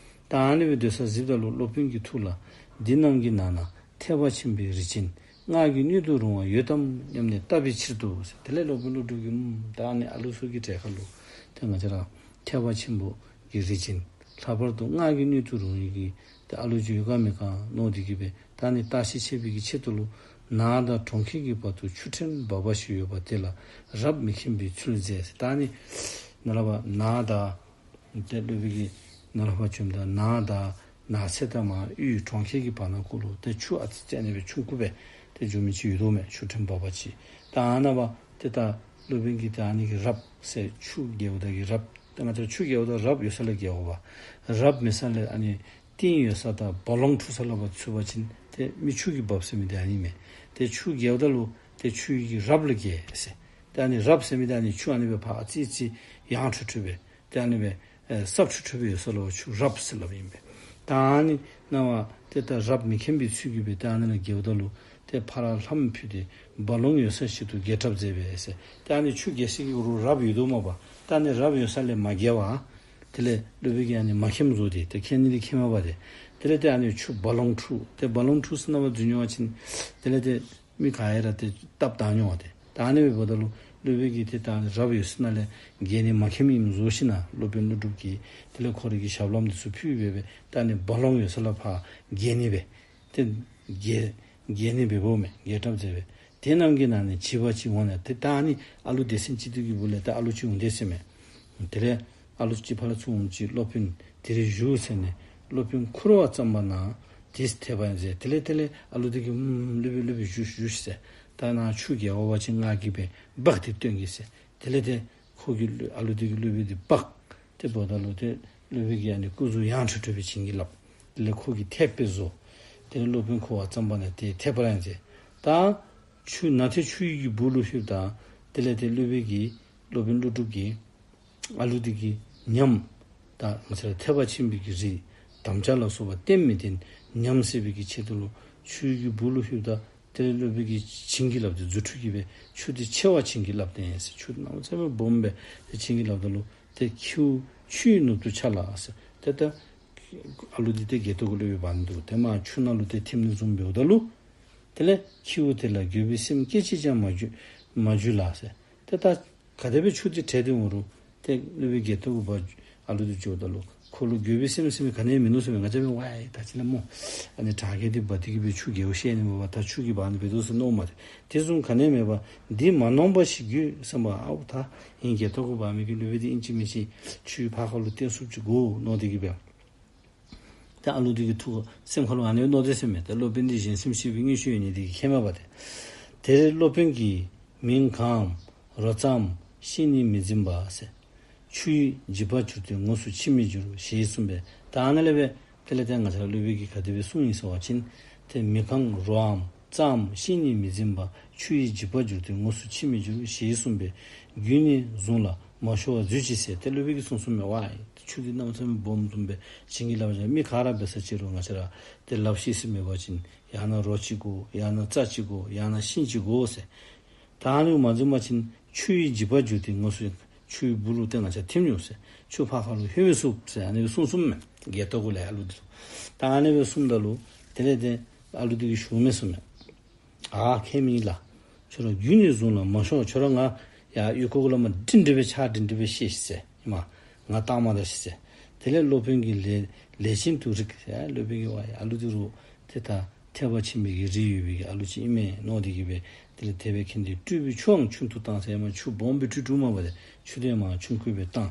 ད་ཨ་ནི་སྦེ་སྡོད་ས་གཟིགསཔ་ད་ལུ་སློབ་དཔོན་གྱི་ཐུགས་ལ་འདི་རྣམས་ཀྱི་ནང་ན་ཐེག་པ་ཆེན་པོའི་རིགས་ཅན་སྔགས་ཀྱི་སྣོད་དུ་རུང་བ་ཡོད་དམ་སྙམ་ནས་བལྟ་བའི་ཕྱིར་དུ་ཟེར། དེ་ལས་སློབ་དཔོན་ཀླུ་སྒྲུབ་ཀྱིས་ཨུམ་ད་ཨ་ནི་ཨ་ལུ་ཚུ་གི་གྲས་ཁར་ལུ་ཏེ་ང་བཅས་ར་ཐེག་པ་ཆེན་པོ་གི་རིགས་ཅན་ལྷག་པར་དུ་སྔགས་ཀྱི་སྣོད་དུ་རུང་བའི་གི་ཏེ་ཨ་ལུ་ཅིག་ཡོད་ག་མེད་ག་མནོ་སྟེ་གི་སྦེ་ད་ཨ་ནི་བརྟག་ཞིབ་བྱེད་པའི་གི་ཆེད་དུ་ལུ་ནགས་དང་གྲོང་ཁྱེར་གྱི་བར་དུ་ཆུ་ཕྲན་འབབ་པ་ཞིག་ཡོད་པ་དེ་ལ་རབ་མི་མཁྱེན་པའི་ཚུལ་མཛད་ཟེར། ད་ཨ་ནི་ནཱ་ལས་ཕར་ནགས་དང་ཏེ་སློབ་དཔོན་གྱིས་ནཱ་ལས་ཕར་བྱོནམ་ད་ནགས་དང་ནགས་ཚལ་དང་མར་ཡུལ་གྲོང་ཁྱེར་གྱི་བར་ན་ཁོ་ལུ་ཏེ་ཆུ་ཨ་ཙི་ཙི་ཨ་ནི་སྦེ་ཆུང་ཀུ་སྦེ་ཏེ་འགྱོ་མི་ཅིག་ཡོད་དོ་མས། ཆུ་ཕྲན་འབབ་པ་ཅིག། ད་ཨ་ནཱ་ལས་ཕར་ཏེ་ད་སློབ་དཔོན་གྱིས་ད་ཨ་ནི་གི་རབ་ཟེར་ཆུ་རྒལཝ་ད་གི་རབ། ད་ང་བཅས་ཆུ་རྒལཝ་ད་རབ་ཡོད་ས་ལས་རྒལ་དགོ་པས། རབ་མེད་ས་ལས་ཨ་ནི་གཏིང་ཡོད་ས་དང་རྦ་ཀློང་འཁྲུགས་ས་ལུ་ཕར་ཚུད་པ་ཅིན་ཏེ་མི་ཆུ་གིས་འབབ་ཟེར་མི་འདི་ཨ་ནི་མས། ཏེ་ཆུ་རྒལཝ་ད་ལུ་ཏེ་ཆུ་ཡི་གི་རབ་ལས་རྒལ་ཟེར། ཏེ་ཨ་ནི་རབ་ཟེར་མི་འདི་ཨ་ནི་ཆུ་ཨ་ནི་སྦེ་ཕར་ཨ་ཙི་ཙི་ཡངས་ཁྲོལ་ཁྲོལ་སྦེ་ཏེ་ཨ་ནི་སྦེ་ཨེ་སྲབ་ཁྲོལ་ཁྲོལ་སྦེ་ཡོད་ས་ལུ་ཆུ་རབ་ཟེར་སླབ་ཨིན་པས། ད་ཨ་ནི་ནང་ཕར་ཏེ་ད་རབ་མི་མཁྱེན་པའི་ཚུལ་གྱིས་སྦེ་ཏེ་ཨ་ནི་ལས་རྒལཝ་ད་ལུ་ཏེ་ཕར་ལྷམ་ཕུད་དེ་རྦ་ཀློང་ཡོད་ས་ཞིག་ཏུ་རྒལ་དྲགས་མཛད་པས་ཟེར། ཏེ་ཨ་ནི་ཆུ་རྒལ་སའི་གི་རུ་རབ་ཡོད་དོ་མས་པ། ད་ཨ་ནི་རབ་ཡོད་ས་ལས་མ་རྒལ་བར་ དེ་ལས་སློབ་དཔོན་གྱིས་ཨ་ནི་མ་མཁྱེནམ་བཟོ་སྟེ་ཏེ་མཁྱེན་ནི་འདི་མཁྱེནམ་མས་པ་ཏེ། དེ་ལས་ཏེ་ཨ་ནི་ཆུ་རྦ་ཀློང་འཁྲུགས། ཏེ་རྦ་ཀློང་འཁྲུགས་ཟེར་ནང་པ་འཛུལ་འགྱོ་བ་ཅིན་དེ་ལས་ཏེ་མི་ག་ཡ་ར་ཏེ་སྟབས་བཏང་འགྱོ་བ་ཏེ། ད་ཨ་ནི་འབདཝ་ད་ལུ་སློབ་དཔོན་གྱིས་ཏེ་ད་ཨ་ནི་རབ་ཡོད་ས་ནང་ལས་རྒྱལ་ནི་མ་མཁྱེནམ་ཨིནམ་བཟོ་ཞིནམ་ལས་སློབ་དཔོན་ཀླུ་སྒྲུབ་ཀྱིས་དེ་ལས་ཁོ་རའི་གི་ཞབས་ལྷམ་འདི་ཚུ་ཕུད་སྦེ་སྦེ་ད་ཨ་ནི་རྦ་ཀློང་ཡོད་ས་ལས་ཕར་རྒྱལ་ནི་སྦེ་ཏེ་རྒྱལ་རྒྱལ་ནི་འབདཝ་མས། རྒྱལ་གྲབས་མཛད་པས། དེ་རྣམས་ཀྱི་ནང་ནས་བྱིས་པ་ཅིག་འོངས་ནས། ཏེ་ད་ཨ་ནི་ཨ་ལུ་སྡེ་ཚན་གཅིག་བསྡུས་ཀྱི་སྦུག་ལས་ད་ཨ་ལུ་ཅིག་འོང་དེས་ཟེར་མས། དེ་ལས་ཨ་ལུ་ཅིག་ཕར་ལས་ཚུར་འོངམ་ཅིག་སློབ་དཔོན་དེ་རེ་བཞུགས་ཟེར་ནས་སློབ་དཔོན་འཁུར་བ་བརྩམས་པ་ན་དེས་ཐེག་པ་མཛད། དེ་ལས་དེ་ལས་ཨ་ལུ་དེ་གིས་ཨུམ་སློབ་དཔོན་སློབ་དཔོན་བཞུགས་བཞུགས་ཟེར། ད་ནཱ་ཆུ་རྒྱལ་བ་འབད་བ་ཅིན་ང་གིས་འབད་འབག་སྟེ་སྟོན་གེ་ཟེར། དེ་ལས་ཏེ་ཁོ་གིས་སློབ་ཨ་ལུ་དེ་གིས་སློབ་དཔོན་དེ་འབག་སྟེ་འབདཝ་ད་ལུ་ཏེ་སློབ་དཔོན་གྱིས་ཨ་ནི་སྐུ་གཟུགས་ཡང་ཁྲོ་ཁྲོ་སྦེ་བྱིན་གྱིས་བརླབས། དེ་ལས་ཁོ་གིས་ཐེག་པ་བཟོ། དེ་ལས་སློབ་དཔོན་འཁུར་བ་བརྩམས་པ་ན་དེས་ཐེག་པ་མཛད། ད་ཆུ་ནགས་ཚལ་ཆུ་ཡི་གི་སྦུག་ལུ་ལྷོདཔ་ད་དེ་ལས་ཏེ་སློབ་དཔོན་གྱིས་སློབ་དཔོན་ཀླུ་སྒྲུབ་ཀྱིས་ཨ་ལུ་དེ་གི་ཉམས་དང་ང་བཅས་ར་ཐེག་པ་ཆེན་པོའི་གི་རིགས་དམ་བཅའ་ལ་སོགས་པ་བརྟན་མི་བརྟན་ཉམས་སད་པའི་གི་ཆེད་དུ་ལུ་ཆུ་ཡི་གི་སྦུག་ལུ་ལྷོདཔ་ད་དེ་ལས་སློབ་དཔོན་གྱིས་བྱིན་གྱིས་བརླབས་ཏེ་རྫུ་འཕྲུལ་གྱིས་སྦེ་ཆུ་དེ་ཆེ་བ་བྱིན་གྱིས་བརླབས་ཏེ་ཟེར། ཆུ་དེ་གནམ་མེད་ས་མེད་སྦོམ་སྦེ་ཏེ་བྱིན་གྱིས་བརླབསཔ་ད་ལུ་ཏེ་ཁྱེའུ་ཆུ་ཡི་ནུབ་ཏུ་འཆའ་ལ་ཟེར། ཏེ་ད་ཨ་ལུ་དེ་ཏེ་སྒལ་ཏོ་གུ་སློབ་དཔོན་འབག་ནི་འདུག། ཏེ་མར་ཆུ་ནང་ལུ་ཏེ་ཐིམ་ནི་བཟུམ་འབདཝ་ད་ལུ་དེ་ལས་ཁྱེའུ་དེ་ལ་འགྱོད་པའི་སེམས་སྐད་ཅིག་ཀྱང་མ་གྱུར་མ་གྱུར་ལ་ཟེར། ཏེ་ད་ག་དེ་སྦེ་ཆུ་དེ་བྲལ་ཏེ་འོང་རུང་ཏེ་སློབ་དཔོན་སྒལ་ཏོ་གུ་འབག་ཨ་ལུ་དེ་འགྱོཝ་ད་ལུ་ཁོ་ལུ་འགྱོད་པའི་སེམས་ཟེར་མི་ག་ནི་ཡང་མིན་ནུག་ཟེར་མས། ང་བཅས་འབད་ཝའི་ད་ཅི་ལས་སྨོ་ཨ་ནི་བྲག་གི་དེ་འབག་སྟེ་གི་སྦེ་ཆུ་རྒྱལཝ་ཤེས་ནི་མས་པ། ད་ཆུ་གིས་འབག་ནི་འབད་དོ་ཟེར་མནོཝ་མས། དེ་བཟུམ་ག་ནི་ཡང་མེད་པར་འདི་མ་ནོངས་པ་ཞིག་དགོས་བསམ་པ། ཨའུ་ད་ཨིན་སྒལ་ཏོ་གུ་འབག་མི་གི་སློབ་དཔོན་དེ་ཨིན་ཅི་མིན་ཅི་ཆུའི་ཕར་ཁ་ལུ་བརྟེན་ཚུགསཔ་ཅིག་དགོ་མནོ་སྟེ་གི་སྦེ། ཏེ་ཨ་ལུ་དེ་གི་ཐུགས་སེམས་ཁ་ལུ་ཨ་ནི་མནོ་དེས་ཟེར་མས། ཏེ་སློབ་དཔོན་དེ་གཞན་སེམས་ཤེས་པའི་མངོན་ཤེས་ཡོད་ནི་དེ་གིས་མཁྱེནམ་མས་པ་ཏེ། དེར་སློབ་དཔོན་གྱིས་མིང་གང་རོ་ཙམ་ཤེས་ནི་མི་འཛིན་པ་ཟེར། ཆུ་ཡི་འཇིགས་པར་གྱུར་ཏེ་དངོས་སུ་མཆི་མི་འགྱུར་ཞེས་གསུངས་པས། ད་ཨ་ནཱ་ལས་སྦེ་དེ་ལས་ཏེ་ང་བཅས་ར་སློབ་དཔོན་གྱིས་ག་དེ་སྦེ་གསུངས་ཡི་ཟེར་བ་ཅིན་ཏེ་མིང་གང་རོ་ཙམ་ཤེས་ནི་མི་འཛིན་པ། ཆུ་ཡི་འཇིགས་པར་གྱུར་ཏེ་དངོས་སུ་མཆི་མི་འགྱུར་ཞེས་གསུངས་པས། རྒྱུན་ནི་བཟུང་ལ་མ་ཤོར་བར་མཛོད་ཅིག་ཟེར། ཏེ་སློབ་དཔོན་གྱིས་གསུངས་གསུངསམ་མས་པ། ཆུ་དེ་གནམ་མེད་ས་མེད་སྦོམ་བཟུམ་སྦེ་བྱིན་གྱིས་བརླབས་ཅི། མི་ག་ར་འབད་ས་ཅིག་རུང་ང་བཅས་ར་ཏེ་སླབ་ཤེས་ཟེར་མེད་པ་ཅིན་ཡང་ན་རོ་ཅིག་དགོ། ཡང་ན་རྩྭ་ཅིག་དགོ། ཡང་ན་ཤིང་ཅིག་དགོ་ཟེར། ད་ཨ་ནི་མ་འཛིན་པ་ཅིན་ཆུ་ཡི་འཇིགས་པར་གྱུར་ཏེ་དངོས་སུ་ཆུའི་སྦུག་ལུ་ཏེ་ང་བཅས་ཐིམ་འགྱོ་ཟེར། ཆུ་ཕར་ཁ་ལུ་ལྷོད་མི་ཚུགས་ཟེར་ཨ་ནི་སྦེ་གསུངས་གསུངསམ་མས། སྒལ་ཏོ་གུ་ལས་ཨ་ལུ་དེ་ལུ། ད་ཨ་ནི་སྦེ་གསུངསམ་ད་ལུ་དེ་ལས་ཏེ་ཨ་ལུ་དེ་གིས་ཞུཝ་མས་གསུངས་མས། ཨ་མཁྱེན་མི་ལགས། ཁྱོད་ར་རྒྱུན་ནི་བཟུང་ལ་མ་ཤོར། ཁྱོད་ར་ང་ཡར་ཡུལ་ཁོག་གུ་ལས་མར་སྒྲིང་སྒྲི་སྦེ་ཆགས་སྒྲིང་སྒྲི་སྦེ་བཤལ་ཤིག་ཟེར། ཨིན་མས། ང་བཏང་མ་ད་ཤིག་ཟེར། དེ་ལས་སློབ་དཔོན་གྱིས་ལས་ལས་ཅན་དུ་རིག་ཟེར། སློབ་དཔོན་གྱིས་ཝའི་ཨ་ལུ་དེ་རུང་ཏེ་ད་ཐེག་པ་ཆེན་པོའི་གི་རིགས་ཡོད་པའི་གི་ཨ་ལུ་ཅིག་ཨིན་མས་མནོ་སྟེ་གི་སྦེ་དེ་ལས་དེ་སྦེ་མཁྱེན་ཏེ་སྤྲུལ་པའི་ཆུའང་ཆུང་དུ་བཏང་ཟེར། ཨིན་མས། ཆུ་སྦོམ་སྦེ་སྤྲུལ་སྤྲུལཝ་མས་པ་ཏེ། ཆུ་དེ་མར་ཆུང་ཀུ་སྦེ་བཏང་།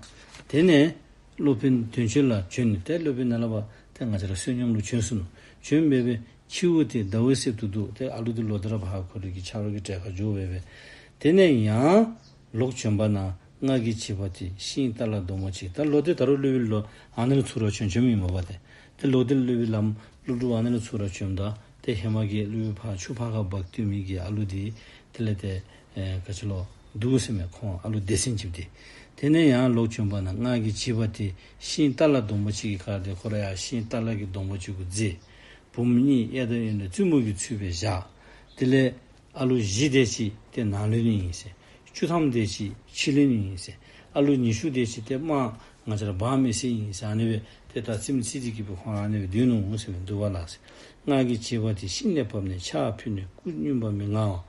དེ་ནས་སློབ་དཔོན་དོན་ཆེན་ལ་བྱོན་ནས། ཏེ་སློབ་དཔོན་ནཱ་ལས་ཕར་ཏེ་ང་བཅས་ར་བསོད་སྙོམས་ལུ་བྱོན་སོ་ནུག། བྱོན་སྦེ་སྦེ་ཁྱེའུ་དེ་ཟླ་འོད་གསེབ་ཏུ་འདུག། ཏེ་ཨ་ལུ་དེ་ལོག་སྟེ་ར་ཕར་ཁོ་རའི་གི་ཆ་རོགས་ཀྱི་གྲལ་ཁར་འགྱོ་སྦེ་སྦེ། དེ་ནས་ཡང་ལོག་བྱོན་པ་ན་སྔར་གྱི་བྱིས་པ་དེ་ཤིང་ཏཱ་ལ་སྡོང་པོ་ཅིག། ད་ལོག་སྟེ་ད་རུང་སློབ་དཔོན་ལོག་ཨ་ནཱ་ལུ་ཚུར་ར་བྱོན་བྱོནམ་ཨིན་མས་པ་ཏེ། ཏེ་ལོག་སྟེ་སློབ་དཔོན་ལམ་ཀླུ་སྒྲུབ་ཨ་ནཱ་ལུ་ཚུར་ར་བྱོནམ་ད་ཏེ་ཧེ་མ་གི་སློབ་དཔོན་ཕར་ཆུ་ཕར་ཁ་འབག་སྟོན་མི་གི་ཨ་ལུ་དེ་དེ་ལས་ཏེ་ཨེ་ག་ཅི་ལོ་འདུག་ཟེར་མས། ཁོང་ཨ་ལུ་སྡེ་ཚན་གཅིག་པོ་དེ། དེ་ནས་ཡང་ལོག་བྱོན་པ་ན་སྔར་གྱི་བྱིས་པ་དེ་ཤིང་ཏཱ་ལ་སྡོང་པོ་ཅིག་གི་ཁར་ཏེ་ཁོ་ར་ཡང་ཤིང་ཏཱ་ལ་གི་སྡོང་པོ་ཅིག་གུ་འཛེགས། བུམོ་གཉིས་གཡས་དང་གཡོན་ལ་བཙུན་མོ་གི་ཚུལ་སྦེ་བཞག། དེ་ལས་ཨ་ལུ་བཞི་དེ་ཅིག་ཏེ་ནང་ལུ་ཨིན་ཟེར། བཅུ་ཐམ་དེ་ཅིག་ཕྱི་ལུ་ཨིན་ཟེར། ཨ་ལུ་ཉི་ཤུ་དེ་ཅིག་ཏེ་དམག་ང་བཅས་ར་འབངས་མི་སེར་ཨིན་ཟེར། ཨ་ནི་སྦེ་ཏེ་ད་རྩེདམོ་རྩེ་སྟེ་གི་སྦེ་ཁོང་ཨ་ནི་སྦེ་སྡོད་ནུག་ཟེར་མས། འདུག་པ་ལགས་ཟེར། སྔར་གྱི་བྱིས་པ་དེ་ཤིང་ལས་བབས་ནས་ཕྱག་ཕུལ་ནས་སྐུ་སྙུང་པ་མི་མངའ་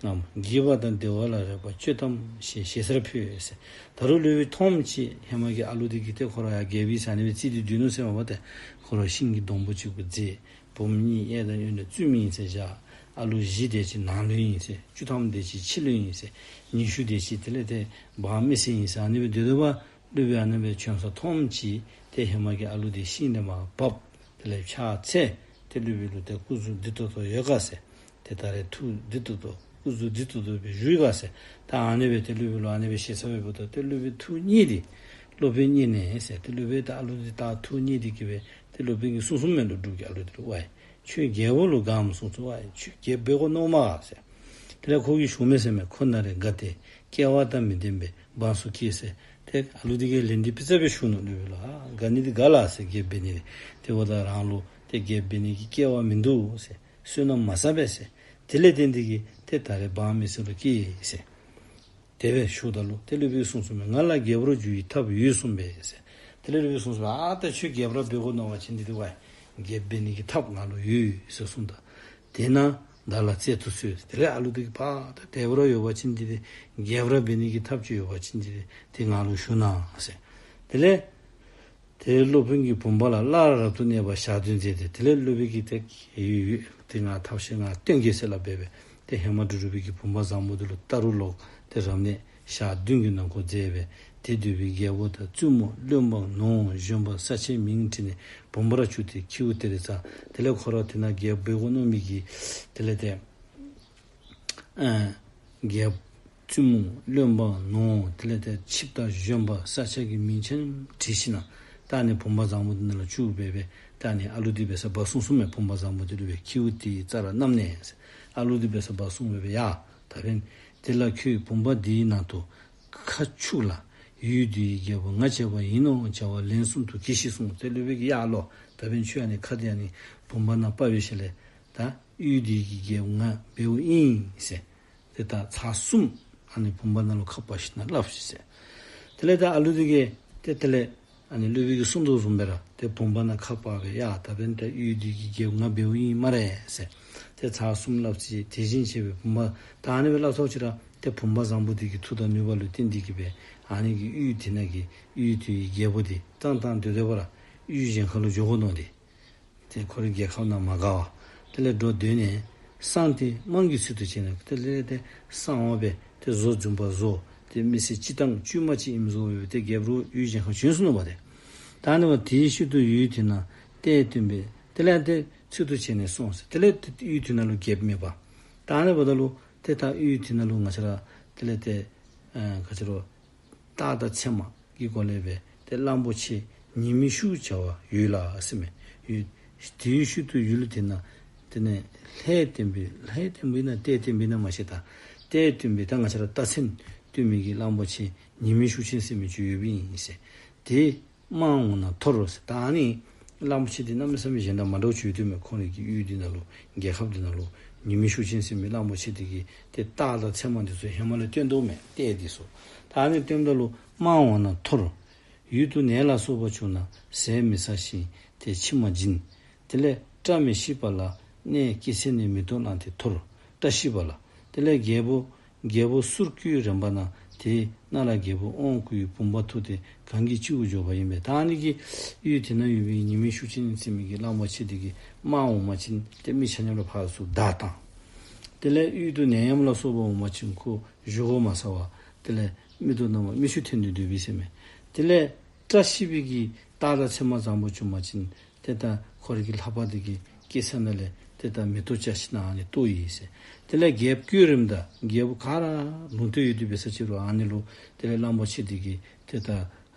བ། ངམ་དགྱེས་པ་དང་བདེ་བ་ལ་རེག་པར་སྤྱོད་དམ་ཞེས་ཞེ་སར་ཕུལ་ཟེར། ད་རུང་སློབ་དཔོན་མཐོངམ་ཅིག་ཧེ་མ་གི་ཨ་ལུ་དེ་གིས་ཏེ་ཁོ་ར་ཡར་རྒྱལ་པོའི་ས་ནི་སྦེ་རྩེ་སྟེ་སྡོད་ནུག་ཟེར་མས་པ་ཏེ། ཁོ་ར་ཤིང་གི་སྡོང་པོ་ཅིག་གུ་འཛེགས། བུམོ་གཉིས་གཡས་དང་གཡོན་ལ་བཙུན་མོ་ཨིན་ཟེར་བཞག། ཨ་ལུ་བཞི་དེ་ཅིག་ནང་ལུ་ཨིན་ཟེར། བཅུ་ཐམ་དེ་ཅིག་ཕྱི་ལུ་ཨིན་ཟེར། ཉི་ཤུ་དེ་ཅིག་དེ་ལས་ཏེ་འབངས་མི་སེར་ཨིན་ཟེར། ཨ་ནི་སྦེ་སྡོད་སྡོདཔ་སློབ་དཔོན་ཨ་ནི་སྦེ་བྱོན་ས་མཐོངམ་ཅིག་ཏེ་ཧེ་མ་གི་ཨ་ལུ་དེ་ཤིང་ལས་མར་བབས། དེ་ལས་ཕྱག་འཚལ། ཏེ་སློབ་དཔོན་ལུ་ཏེ་སྐུ་གཟུགས་བདེ་ཏོག་ཏོ་ཡོད་ག་ཟེར། ཏེ་ད་རེས་ཐུགས་བདེ་ཏོག་ཏོ་སྐུ་གཟུགས་བདེ་ཏོག་ཏོ་སྦེ་བཞུགས་ཡོད་ག་ཟེར། ད་ཨ་ནི་སྦེ་ཏེ་སློབ་དཔོན་ལུ་ཨ་ནི་སྦེ་ཞུ་ཚར་བའི་བར་དུ་ཏེ་སློབ་དཔོན་ཐུགས་མཉེས་ཏེ་སློབ་དཔོན་མཉེས་ནས་ཟེར། ཏེ་སློབ་དཔོན་ད་ཨ་ལུ་དེ་ད་ཐུགས་མཉེས་ཏེ་གི་སྦེ་ཏེ་སློབ་དཔོན་གྱིས་གསུངས་གསུངསམ་མས། ཀླུ་སྒྲུབ་ཀྱིས་ཨ་ལུ་དེ་ལུ་ཝའི་ཁྱོད་རྒྱལ་པོ་ལུ་དགའ་འམ་གསུངས་སོ། ཝའི་ཁྱོད་རྒྱལཔོ་འབད་དགོ་མནོཝ་མས་ཟེར། དེ་ལས་ཁོ་གིས་ཞུཝ་མས་ཟེར་མས། ཁོ་ན་རེ་དགའ་སྟེ་སྐལ་བ་དང་མི་ལྡན་པའི་འབངས་སུ་སྐྱེས་ཟེར། ཏེ་ཨ་ལུ་དེ་གིས་ལན་འདི་ཕུལ་ཚར་བའི་ཤུལ་ལུ་སློབ་དཔོན་ལུ་ཨ་དགའ་ནི་འདི་དགའ་ལ་ཟེར། རྒྱལཔོ་འབད་ནི་འདི་ཏེ་འབདཝ་ད་རང་ལུ་ཏེ་རྒྱལཔོ་འབད་ནི་གི་སྐལ་བ་མིན་འདུག་ཟེར། བསོད་ནམས་མ་བསགས་པས་ཟེར། དེ་ལས་བརྟེན་ཏེ་གི་ཏེ་ད་རེས་འབངས་མི་སེར་ལུ་སྐྱེས་ཟེར། དེ་སྦེ་ཞུཝ་ད་ལུ་ཏེ་སློབ་དཔོན་གསུངས་གསུངསམ་མས། ང་ལ་རྒྱལ་པོར་འགྱུར་བའི་ཐབས་ཡོད་གསུངས་པས་ཟེར། དེ་ལས་སློབ་དཔོན་གསུངས་སོ། ཨ་ད་ཁྱོད་རྒྱལཔོ་ར་འབད་དགོ་མནོ་བ་ཅིན་འདི་དེ་བ་རྒྱལཔོ་འབད་ནི་གི་ཐབས་ང་ལུ་ཡོད་ཟེར་གསུངས་ད། དེས་ན་བདག་ལ་སྩལ་དུ་གསོལ། དེ་ལས་ཨ་ལུ་དེ་གིས་ཕར་ད་དེ་སྦེ་ར་ཡོད་པ་ཅིན་འདི་དེ་རྒྱལཔོ་ར་འབད་ནི་གི་ཐབས་ཅིག་ཡོད་པ་ཅིན་འདི་དེ་དེ་ང་ལུ་ཞུ་གནང་ཟེར། དེ་ལས་དེ་སློབ་དཔོན་གྱིས་བུམ་པ་ལ་སླར་རབ་ཏུ་གནས་པ་ཞག་བདུན་མཛད་དེ། དེ་ལས་སློབ་དཔོན་གྱིས་ཏེ་ཡོད་ཡོད་ཏེ་ང་ཐབས་ཤེས་ང་སྟོན་གེ་ཟེར་སླབ་སྦེ་སྦེ་ཏེ་ཧེ་མ་སྒྲུབ་སྒྲུབ་པའི་གི་བུམ་པ་བཟང་པོ་དེ་ལུ་བལྟ་རུང་ལོག་ཏེ་རབ་གནས་ཞག་བདུན་གྱི་ནང་འཁོད་མཛད་སྦེ་དེ་འདུས་པའི་རྒྱལ་པོ་དང་བཙུན་མོ་བློན་པོ་ནོར་གཞོན་པ་ས་ཆའི་མིང་བྲིས་ནས་བུམ་པར་བཅུག་སྟེ་ཁྱེའུ་དེར་སྩལ། དེ་ལས་ཁོ་ར་དེ་ནང་རྒྱལཔོ་འབད་དགོ་མནོ་མི་གི་དེ་ལས་ཏེ་ཨ་རྒྱལཔོ་བཙུན་མོ་བློན་པོ་ནོར་དེ་ལས་ཏེ་ཆིབས་རྟ་གཞོན་པ་ས་ཆ་གི་མིང་ཅན་བྲིས་ཞིནམ་ད་ཨ་ནི་བུམ་པ་བཟང་པོ་དེ་ནང་ལུ་བཅུག་སྦེ་སྦེ་ད་ཨ་ནི་ཨ་ལུ་དེ་འབད་སར་འབག་སོང་སོངམ་མས། བུམ་པ་བཟང་པོ་དེ་ལུ་སྦེ་ཁྱེའུ་དེའི་རྩར་བསྣམས་ནས་ཨ་ལུ་དེ་འབད་སར་འབག་སོང་སྦེ་སྦེ་ཡ། ད་འབདན་དེ་ལ་ཁྱོད་བུམ་པ་འདིའི་ནང་དུ་ཁ་བཅུག་ལ། ཡུལ་འདིའི་རྒྱལ་པོ་ང་བྱས་པ་ཡིན་ནོ་བྱ་བ་ལན་གསུམ་དུ་གྱིས་ཤིག་གསུངས། ཏེ་སློབ་དཔོན་གྱིས་ཡ་ལོ་ད་འབདན་ཁྱོད་ཨ་ནི་ཁ་དེ་ཨ་ནི་བུམ་པ་ནང་ཕབ་སྦེ་ཞིནམ་ལས་ད་ཡུལ་འདི་གི་རྒྱལཔོ་ང་འབདཝ་ཨིན་ཟེར། ཏེ་ད་ཚར་གསུམ་ཨ་ནི་བུམ་པ་ནང་ལུ་ཁ་ཕབ་ཞིནམ་སླབ་ཤིག་ཟེར། དེ་ལས་ད་ཨ་ལུ་དེ་གིས་ཏེ་དེ་ལས་ཨ་ནི་སློབ་དཔོན་གྱིས་གསུངས་དོ་བཟུམ་སྦེ་ར་ཏེ་བུམ་པ་ནང་ཁ་ཕབ་སྦེ་ཡ་ད་འབདན་ད་ཡུལ་འདི་གི་རྒྱལཔོ་ང་འབདཝ་ཨིན་སྨ་རེ་ཟེར། ཏེ་ཚར་གསུམ་སླབ་ཅི། དེ་བཞིན་བྱས་པའི་བུམ་པ་ད་ཨ་ནི་སྦེ་སླབ་ཚརཝ་ཅིག་ར་ཏེ་བུམ་པ་བཟང་པོ་དེ་གི་མཐུ་དང་ནུས་པ་ལུ་བརྟེན་ཏེ་གིས་སྦེ་ཨ་ནི་གི་ཡུལ་དེ་ནང་གི་ཡུལ་དེའི་རྒྱལ་པོ་དེ་བཏང་བཏང་སྡོད་སྡོད་པ་ར་ཡུལ་གཞན་ཁར་ལུ་འགྱོ་དགོ་མནོ་སྟེ། ཏེ་ཁོ་རའི་རྒྱལ་ཁབ་ནང་མ་དགའ་བར་དེ་ལས་འགྲོ་སྡོད་ནས་གསང་སྟེ་དམངས་ཀྱི་ཚུལ་དུ་བྱས་ནས་དེ་ལས་ཏེ་གསང་བ་སྦེ་ཏེ་བཟོ་བཟུམ་པ་བཟོ། ཏེ་མི་སེར་སྤྱིར་བཏང་དཀྱུས་མ་ཅིག་ཨིནམ་བཟོ་སྦེ་ཏེ་རྒྱལཔོ་ར་ཡུལ་གཞན་ཁར་བྱོན་སོང་ནུག་པ་ཏེ། ད་ཨ་ནི་སྦེ་དེའི་ཤུལ་དུ་ཡུལ་དེ་ན་རྟ་སྟོན་པའི་དེ་ལས་ཏེ་ཚུལ་དུ་བྱས་ནས་སོང་ཟེར། དེ་ལས་ཏེ་ཡུལ་དེ་ནང་ལུ་རྒྱལཔོ་མེད་པ། ད་ཨ་ནི་འབདཝ་ད་ལུ་ཏེ་ད་ཡུལ་དེ་ནང་ལུ་ང་བཅས་ར་དེ་ལས་ཏེ་ཨ་ག་ཅི་རུང་རྟགས་དང་མཚན་མ་གི་སྒོ་ལས་སྦེ་ཏེ་གླང་པོ་ཆེ་ཉི་མའི་ཤུགས་བྱ་བ་ཡོད་ལ་ཟེར་མས། ཡུལ་དེའི་ཤུལ་དུ་ཡུལ་དེ་ན་དེ་ནས་ལྷ་སྟོན་པའི་ལྷ་སྟོན་པའི་ན་རྟ་སྟོན་པའི་ན་མ་ཤེས་ད། རྟ་སྟོན་པའི་ད་ང་བཅས་ར་རྟགས་མཚན་སྟོན་མི་གི་གླང་པོ་ཆེ་ཉི་མའི་ཤུགས་ཅན་ཟེར་མི་ཅིག་ཡོདཔ་ཨིན་ཟེར། དེ་དམངས་འོངས་ན་འཐོར་རོ་ཟེར། ད་ཨ་ནི་གླང་པོ་ཆེ་དེ་གནམ་མེད་ས་མེད་གཞན་དང་མ་འདྲཝ་ཅིག་ཡོད་དོ་མས། ཁོང་རའི་གི་ཡུལ་དེ་ནང་ལུ་རྒྱལ་ཁབ་དེ་ནང་ལུ་ཉི་མའི་ཤུགས་ཅན་ཟེར་མི་གླང་པོ་ཆེ་དེ་གིས་ཏེ་རྟགས་དང་མཚན་མ་འདི་ཚུ་ཧེ་མ་ལས་སྟོན་དོ་མས། རྟ་འདི་ཚུ་ད་ཨ་ནི་སྟོནམ་ད་ལུ་དམངས་འོངས་ན་འཐོར། ཡུལ་དུ་ནད་ལ་སོགས་པ་བྱུང་ན་ཟས་མི་ཟ་ཞིང་དེ་མཆི་མ་འབྱིན། དེ་ལས་སྐྲ་མི་ཤིས་པ་ལ་གནས་སྐྱེད་ཚལ་ནས་མེ་ཏོག་བླངས་ཏེ་འཐོར། སྐྲ་ཤིས་པ་ལ། དེ་ལས་རྒྱལ་པོ་རྒྱལ་པོ་གསུར་བསྐུལ་རན་པ་ན་དེ་ན་ལ་རྒྱལ་པོ་དབང་བསྐུར་བའི་བུམ་པ་ཐུག་སྟེ་གང་གི་སྤྱི་བོར་འཇོག་པ་ཡིན་པས། ད་ཨ་ནི་གི་ཡུལ་དེ་ན་ཡོད་པའི་ཉི་མའི་ཤུགས་ཅན་ཟེར་མི་གི་གླང་པོ་ཆེ་དེ་གིས་དམངས་འོང་པ་ཅིན་ཏེ་མི་ཆ་མཉམ་ལུ་ཕར་ཚུར་བདའ་བཏང་། དེ་ལས་ཡུལ་དུ་ནད་ཡམས་ལ་སོགས་པ་འོང་པ་ཅིན་ཁོ་བཞེས་སྒོ་མ་ཟ་བར་དེ་ལས་མིག་ཏོ་རྣམ་པར་མིག་ཆུ་འཐོན་ཏེ་སྡོད་པས་ཟེར་མས། དེ་ལས་སྐྲ་ཤིས་པའི་གི་རྟགས་དང་མཚན་མ་བཟང་པོ་བྱུང་པ་ཅིན་ཏེ་ད་ཁོ་རའི་གི་ལྷ་པ་དེ་གི་སྐྱེད་ཚལ་ནང་ལས་ཏེ་ད་མེ་ཏོག་བཅག་ཞིནམ་ཨ་ནི་གཏོར་ཡི་ཟེར། དེ་ལས་རྒྱལཔོ་བསྐུལ་རནམ་ད་རྒྱལ་པོ་ག་ར་ལུང་བསྟན་ཡོད་དེ་འབད་ས་ཅིག་རུང་ཨ་ནི་ལུ་དེ་ལས་གླང་པོ་ཆེ་དེ་གིས་ཏེ་ད་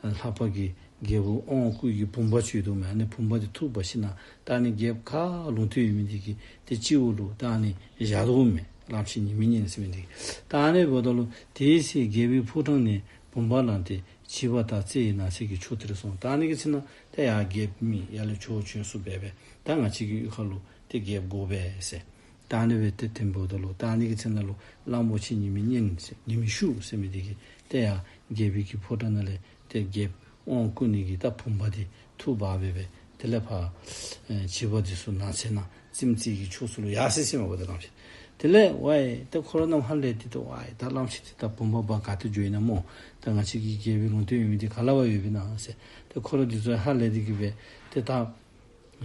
ལྷ་པ་གི་རྒྱལ་པོ་དབང་བསྐུར་གྱི་བུམ་པ་ཅིག་ཡོད་དོ་མས། ཨ་ནི་བུམ་པ་དེ་འཐུ་འབག་ཞིནམ་ད་ཨ་ནི་རྒྱལཔོ་ག་ར་ལུང་བསྟན་ཡོད་མི་དེ་གི་ཏེ་སྤྱི་བོ་ལུ་ད་ཨ་ནི་བཞག་དོ་མས། གླང་ཆེན་ཉི་མའི་གཉེན་ཟེར་མི་དེ་གིས། ད་ཨ་ནི་འབདཝ་ད་ལུ་དེའི་ཚེ་རྒྱལ་པོའི་ཕོ་བྲང་ནས་བུམ་པ་བླངས་ཏེ་བྱིས་པ་དག་རྩེ་ཡི་ནགས་ཚལ་གྱི་ཕྱོགས་དེར་སོང་། ད་ཨ་ནི་གི་ཚེ་ན་ཏེ་ཡར་རྒྱལཔོ་མི་ཡར་ལས་ཕྱོགས་བྱོན་སོང་སྦེ་སྦེ་ད་ང་བཅས་ཀྱི་གཡུས་ཁ་ལུ་ཏེ་རྒྱལཔོ་དགོ་པས་ཟེར། ད་ཨ་ནི་སྦེ་ཏེ་དེ་འབདཝ་ད་ལུ་ད་ཨ་ནི་གི་ཚེ་ན་ལུ་གླང་པོ་ཆེ་ཉི་མའི་གཉེན་ཟེར་ཉི་མའི་ཤུགས་ཟེར་མི་དེ་གིས་ཏེ་ཡར་རྒྱལ་པོའི་གི་ཕོ་བྲང་ནང་ལས་ཏེ་རྒྱལཔོ་དབང་བསྐུར་ནི་གི་ད་བུམ་པ་དེ་འཐུ་འབག་སྦེ་སྦེ་དེ་ལས་ཕར་ཨེ་བྱིས་པ་དེ་ཚུ་ནགས་ཚལ་ནང་རྩེ་མོ་རྩེ་གི་ཕྱོགས་སུ་ལུ་ཡར་སོང་ཡི་ཟེར་མས་པ་ད་གླང་ཆེན། དེ་ལས་ཝའི་ད་ཁོ་ར་རྣམས་ཧ་ལས་ཏེ་ད་ཝའི་ད་གླང་ཆེན་དེ་ད་བུམ་པ་འབག་ག་ཏེ་འགྱོ་ཡི་ན་སྨོ། ད་ང་བཅས་ཀྱི་རྒྱལ་པོའི་ལུང་བསྟན་ཡོད་མི་དེ་ག་ལས་འབག་ཡོདཔ་ཨིན་ན་ཟེར། ད་ཁོ་ར་དེ་ཚུ་ཧ་ལས་ཏེ་གིས་སྦེ་ཏེ་ད་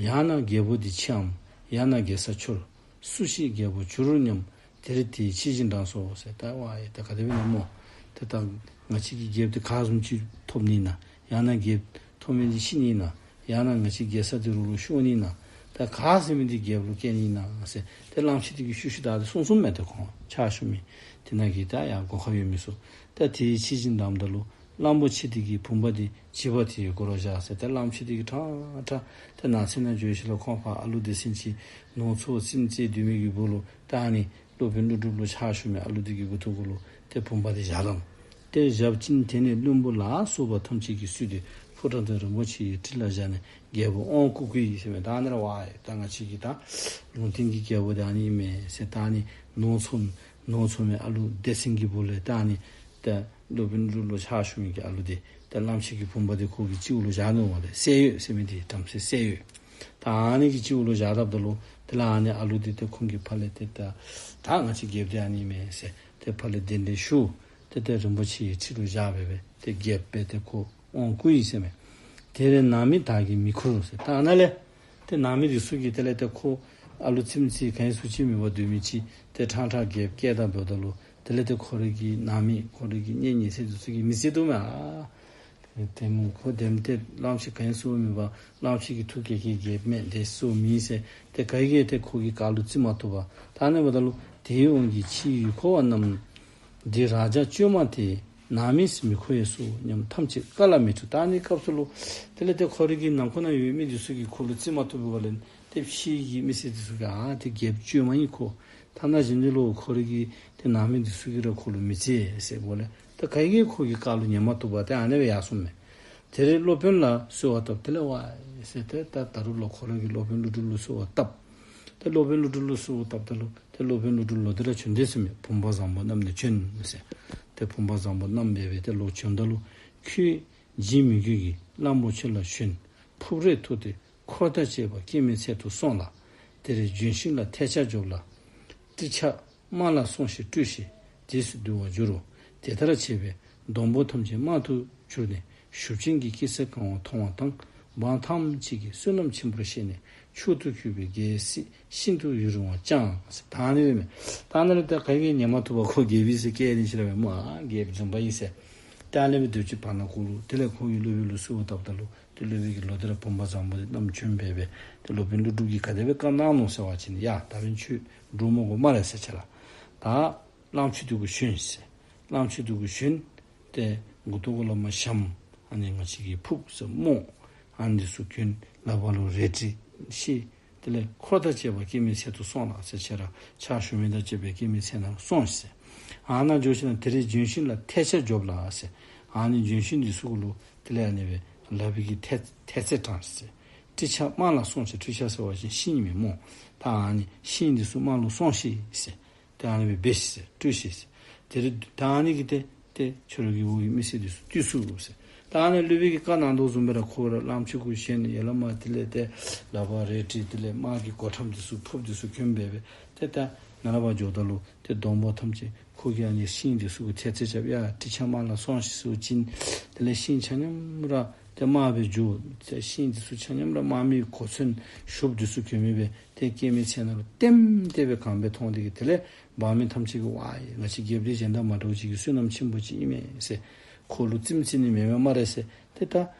ཡང་ན་རྒྱལ་པོ་འདི་འཆི་འམ། ཡང་ན་རྒྱལ་ས་འཆོར། སུ་ཤེས་རྒྱལ་པོ་འགྱུར་རོ་སྙམ། དེར་དེའི་ཕྱི་བཞིན་འབྲངས་སོ་ཟེར། ད་ཝའི་ད་ག་དེ་སྦེ་ཨིན་ན་སྨོ། ད་ད་ང་བཅས་ཀྱི་རྒྱལཔོ་འདི་ག་བཟུམ་ཅིག་ཐོབ་ནི་ཨིན་ན། ཡང་ན་རྒྱལཔོ་ཐོབ་མི་འདི་ཤི་ནི་ཨིན་ན། ཡང་ན་ང་བཅས་རྒྱལ་ས་འདི་རུ་ལུ་ཤོར་ནི་ཨིན་ན། ད་ག་ཟེར་མི་འདི་རྒྱལཔོ་ལུ་སྐྱེ་ནི་ཨིན་ན་ཟེར། ད་གླང་ཆེན་དེ་གིས་ཤུལ་ཤུལ་བདའ་སྟེ་གསུངས་གསུངསམ་མས། ད་ཁོང་ཕྱག་ཞུ་མི་དེ་ནང་གི་ད་ཡང་སྒོ་ཁར་ཡོད་མི་ཚུ། ད་དེའི་ཕྱི་བཞིན་འབྲངསམ་ད་ལུ་གླང་པོ་ཆེ་དེ་གིས་བུམ་པ་དེ་བྱིས་པ་དེ་གི་མགུ་ལུ་བཞག་ཟེར། ད་གླང་ཆེན་དེ་གིས་ཕྲང་ཕྲང་ད་ནགས་ཚལ་ནང་འགྱོ་ཞིནམ་ལས་ཁོང་ཕར་ཨ་ལུ་སྡེ་ཚན་ཅིག་ནོར་འཚོ་རྩེ་མོ་རྩེ་སྡོད་མི་གི་སྦུག་ལུ་ད་ཨ་ནི་སློབ་དཔོན་ཀླུ་སྒྲུབ་ལུ་ཕྱག་ཞུ་མི་ཨ་ལུ་དེ་གི་མགུ་ཏོ་གུ་ལུ་ཏེ་བུམ་པ་དེ་བཞག་དོ། ཏེ་བཞག་ཅིང་དེ་ནས་བློན་པོ་ལ་སོགས་པ་ཐམས་ཅད་ཀྱིས་བསུས་ཏེ་ཕོ་བྲང་དུ་རིན་པོ་ཆེའི་ཁྲི་ལ་བཞག་ནས་རྒྱལ་པོ་དབང་བསྐུར་བསྐུལ་ཡི་ཟེར་མས། ད་ཨ་ནི་ར་ཝའི་ད་ང་བཅས་ཀྱི་ད་ལུང་བསྟན་གྱི་རྒྱལ་པོ་དེ་ཨ་ནི་ཨིན་མས་ཟེར། ད་ཨ་ནི་ནོར་འཚོ་ནོར་འཚོ་མི་ཨ་ལུ་སྡེ་ཚན་གྱི་སྦུག་ལས་ད་ཨ་ནི་ ཏེ་སློབ་དཔོན་ཀླུ་སྒྲུབ་ལུ་ཕྱག་ཞུ་མི་གི་ཨ་ལུ་འདི་ཏེ་གླངམོ་ཆེ་གི་བུམ་པ་འདི་ཁོ་གི་སྤྱི་བོ་ལུ་བཞག་ནུག་པ་ལས། བསེ་འོད་ཟེར་མི་འདི་བྲམ་ཟེ་བསེ་འོད། ད་ཨ་ནི་གི་སྤྱི་བོ་ལུ་བཞག་དཔ་ད་ལུ་དེ་ལས་ཨ་ནི་ཨ་ལུ་འདི་ཏེ་ཁོང་གིས་ཕར་ལས་ཏེ་ད་ད་ང་བཅས་རྒྱལཔོ་འདི་ཨ་ནི་མས་ཟེར་ཏེ་ཕར་ལས་གདན་འདྲེན་ཞུ། ཏེ་ཏེ་རིན་པོ་ཆེའི་ཁྲི་ལུ་བཞག་སྦེ་སྦེ་ཏེ་རྒྱལཔོ་སྦེ་ཏེ་ཁོ་དབང་བསྐུར་ཡི་ཟེར་མས། དེ་ལས་ནང་མི་དག་གིས་མི་ཁུར་ཟེར། ད་ཨ་ནཱ་ལས་ཏེ་ནང་མི་འདི་ཚུ་གིས་དེ་ལས་ཏེ་ཁོ་ཨ་ལུ་རྩེདམོ་རྩེ་ག་ཨིན་ཟེར་ཅིག་མེད་པར་སྡོད་མི་ཅིག་ཏེ་ཕྲང་ཕྲང་རྒྱལཔོ་བཀལ་ད་འབདཝ་ད་ལུ་དེ་ལས་ཏེ་ཁོ་རའི་གི་ནང་མི་ཁོ་རའི་གི་གཉེན་ཉེ་སྲས་འདི་ཚུ་གིས་མི་རྩེ་དོ་མས། ཨ་དེ་མོ་ཁོ་དེམ་ཏེ་གླངམོ་ཆེ་ག་ཨིན་ཟེར་མེད་པར་གླངམོ་ཆེ་གི་ཐུགས་དགྱེས་མཁན་རྒྱལཔོ་མས། དེ་ཟེར་མེད་ཟེར་ཏེ་ག་གིས་ཏེ་ཁོ་གི་བཀའ་ལུ་བརྩི་མ་བཏུབ་པར། ད་ཨ་ནི་འབདཝ་ད་ལུ་དེའི་དབང་གིས་ཕྱིའི་ཡུལ་འཁོར་བ་རྣམས། འདི་ར་ཛ་བཅོས་མ་དེས་ནང་མིས་མི་ཁོ་ཡས་སོ་སྙམ་ཐམས་ཅད་བཀའ་ལ་མི་ཁྲོལ། ད་ཨ་ནི་སྐབས་སུ་ལུ་དེ་ལས་ཏེ་ཁོ་རའི་གི་ནང་འཁོད་ན་ཡོད་མི་འདི་ཚུ་གིས་ཁོ་ལུ་བརྩི་མ་བཏུབ་པ་ལས་ཏེ་ཕྱི་གི་མི་སེར་འདི་ཚུ་གིས་ཨ་ཏེ་རྒྱལཔོ་བཅོས་མ་ཨིན་ཁོ། ཐ་ན་གཞན་འདི་ལུ་ཁོ་རའི་གི་ཏེ་ནང་མི་འདི་ཚུ་གིས་ར་ཁོ་ལུ་མི་བརྩི་ཟེར་བ་ལས་ད་ག་གིས་ཁོ་གི་བཀའ་ལུ་ཉན་མ་བཏུབ་པར་ཏེ་ཨ་ནི་སྦེ་ཡར་སོང་མས། དེར་སློབ་དཔོན་ལ་གསོལ་བ་བཏབ། དེ་ལས་ཝའི་ཟེར་ཏེ་ད་ད་རུང་ལོག་ཁོ་རའི་གི་སློབ་དཔོན་ཀླུ་སྒྲུབ་ལུ་གསོལ་བ་བཏབ། ཏེ་སློབ་དཔོན་ཀླུ་སྒྲུབ་ལུ་གསོལ་བ་བཏབ་ད་ལུ་ཏེ་སློབ་དཔོན་ཀླུ་སྒྲུབ་ལོག་སྟེ་ར་བྱོན་དེས་ཟེར་མས། བུམ་པ་བཟང་པོ་རྣམས་ནི་བྱོན་ཟེར། ཏེ་བུམ་པ་བཟང་པོ་རྣམས་སྦེ་སྦེ་ཏེ་ལོག་བྱོནམ་ད་ལུ་ཁྱོད་བྱིན་མི་དགོས་ཀྱི། གླང་པོ་ཆེ་ལ་ཞོན། ཕུབ་རེ་ཐུག་སྟེ་འཁོར་དང་བཅས་པ་སྐྱེད་མོས་ཚལ་དུ་སོང་ལ། དེར་ལྗོན་ཤིང་ལ་ཐལ་ལྕག་རྒྱོབ་ལ། ཏྲི་ཆགས་རྨ་ལ་སོང་ཞིག་སྤྲུལ་ཞིག་དུས་སུ་འདུ་བར་འགྱུར་རོ། དེ་ལྟར་བྱས་པས་སྡོང་པོ་ཐམས་ཅད་རྨ་ཏུ་གྱུར་ནས་གཞུ་ཅན་གྱི་སྐྱེད་ཚལ་གང་བ་མཐོང་བ་དང་། འབངས་ཐམས་ཅད་ཀྱིས་བསོད་ནམས་ཆེན་པོར་ཤེས་ནས་མཆོག་ཏུ་གྱུར་པའི་རྒྱལ་སྲིད་ཤིན་ཏུ་ཡུན་རིང་བར་བསྐྱངས། ད་ཨ་ནི་སྦེ་མས། ད་ཨ་ནི་ལས་ད་ག་གིས་ཉན་མ་བཏུབ་པར་ཁོ་རྒྱལཔོ་ཨིན་ཟེར་སྐད་ནི་ཅིག་ར་མས་སྨོ། ཨ་རྒྱལཔོ་བཟུམ་པ་ཨིན་ཟེར། ད་ཨ་ནི་སྦེ་སྡོད་ཅི། བར་ན་ཁོ་ལུ་དེ་ལས་ཁོ་གིས་སློབ་དཔོན་ལུ་གསོལ་བ་བཏབ་ད་ལུ་ཏེ་སློབ་དཔོན་གྱིས་ལོག་སྟེ་ར་བུམ་པ་བཟང་པོ་དེ་བསྣམས་བྱོན་སྦེ་སྦེ་ཏེ་སློབ་དཔོན་ཀླུ་སྒྲུབ་ཀྱིས་ག་དེ་སྦེ་བཀའ་གནང་ནུག་ཟེར་བ་ཅིན་ཡ་ད་འབདན་ཁྱོད་འདྲོག་མ་དགོ་སྨ་རེ་ཟེར་ཅི་ལགས། ད་གླངམོ་ཆེ་འདི་གུ་ཞོན་ཟེར། གླངམོ་ཆེ་འདི་གུ་ཞོན། ཏེ་མགུ་ཏོ་གུ་ལས་མར་ཞྭམོ་ཨ་ནི་ང་བཅས་ཀྱི་ཕུབ་ཟེར་རྨོག་ཨ་ནི་འདི་ཚུ་གྱོན། ལག་པ་ལུ་རལ་གྲི་བཤེད། དེ་ལས་འཁོར་དང་བཅས་པ་སྐྱེད་མོས་ཚལ་དུ་སོང་ལ་ཟེར། ཁྱེད་ར་ཕྱག་ཞུ་མི་དང་བཅས་པའི་སྐྱེད་མོས་ཚལ་ནང་སོང་ཟེར། ཨ་ནཱ་འགྱོ་ཞིནམ་དེར་ལྗོན་ཤིང་ལ་ཐལ་ལྕག་རྒྱོབ་ལ་ཟེར། ཨ་ནི་ལྗོན་ཤིང་འདི་ཚུ་གུ་ལུ་དེ་ལས་ཨ་ནི་སྦེ་ལག་པའི་གི་ཐལ་ཐལ་ཚེ་དྲངས་ཟེར། ཏྲི་ཆགས་རྨ་ལ་སོང་ཞིག། ཏྲི་ཆགས་ཟེར་བ་ཅིན་ཤིང་ཨིན་མས་སྨོ། ད་ཨ་ནི་ཤིང་འདི་ཚུ་རྨ་ལུ་སོང་ཞིག་ཟེར། ཏེ་ཨ་ནི་སྦེ་འབད་ཤིག་ཟེར། སྤྲུལ་ཤིག་ཟེར། དེ་རུ་ད་ཨ་ནི་གིས་ཏེ་ཏེ་ཁྱོད་ར་གི་འོག་གི་མི་སེར་འདི་ཚུ་བཏུལ་ཚུགས་ཟེར། ད་ཨ་ནི་སློབ་དཔོན་གྱིས་བཀའ་གནང་དོ་བཟུམ་སྦེ་ར་ཁོ་ར་གླངམོ་ཆེ་གུ་ཞོན་ཡར་ལས་མར་དེ་ལས་ཏེ་ལག་པར་རལ་གྲི་དེ་ལས་དམག་གི་གོ་ཁྲབ་འདི་ཚུ་ཕུབ་འདི་ཚུ་གྱོན་སྦེ་སྦེ་ཏེ་ད་ནཱ་ལས་ཕར་འགྱོཝ་ད་ལུ་ཏེ་སྡོང་པོ་ཐམས་ཅད་ཁོ་གིས་ཨ་ནི་ཤིང་འདི་ཚུ་གུ་ཐལ་ཚེ་རྐྱབ། ཡ་ཏྲི་ཆགས་རྨ་ལ་སོང་ཞིག་ཟེར་བ་ཅིན་དེ་ལས་ཤིང་ཆ་མཉམ་ར་ཏེ་དམར་སྦེ་འགྱུར། ཏེ་ཤིང་འདི་ཚུ་ཆ་མཉམ་ར་དམར་མོའི་གོ་མཚོན་ཞུགས་འདི་ཚུ་གྱོན་མི་སྦེ་ཏེ་སྐྱེད་མོས་ཚལ་ནང་ལུ་ལྟེམ་ལྟེ་སྦེ་གང་སྦེ་མཐོང་དེ་གིས་དེ་ལས་འབངས་མི་ཐམས་ཅད་ཀྱིས་ཝའི་ང་བཅས་རྒྱལཔོ་འདི་གཞན་དང་མ་འདྲཝ་ཅིག་གི་བསོད་ནམས་ཆེན་པོ་ཅིག་ཨིན་མས་ཟེར། ཁོ་ལུ་རྩེདམོ་རྩེ་ནི་མེན་མས་སྨ་རེ་ཟེར། ཏེ་ད་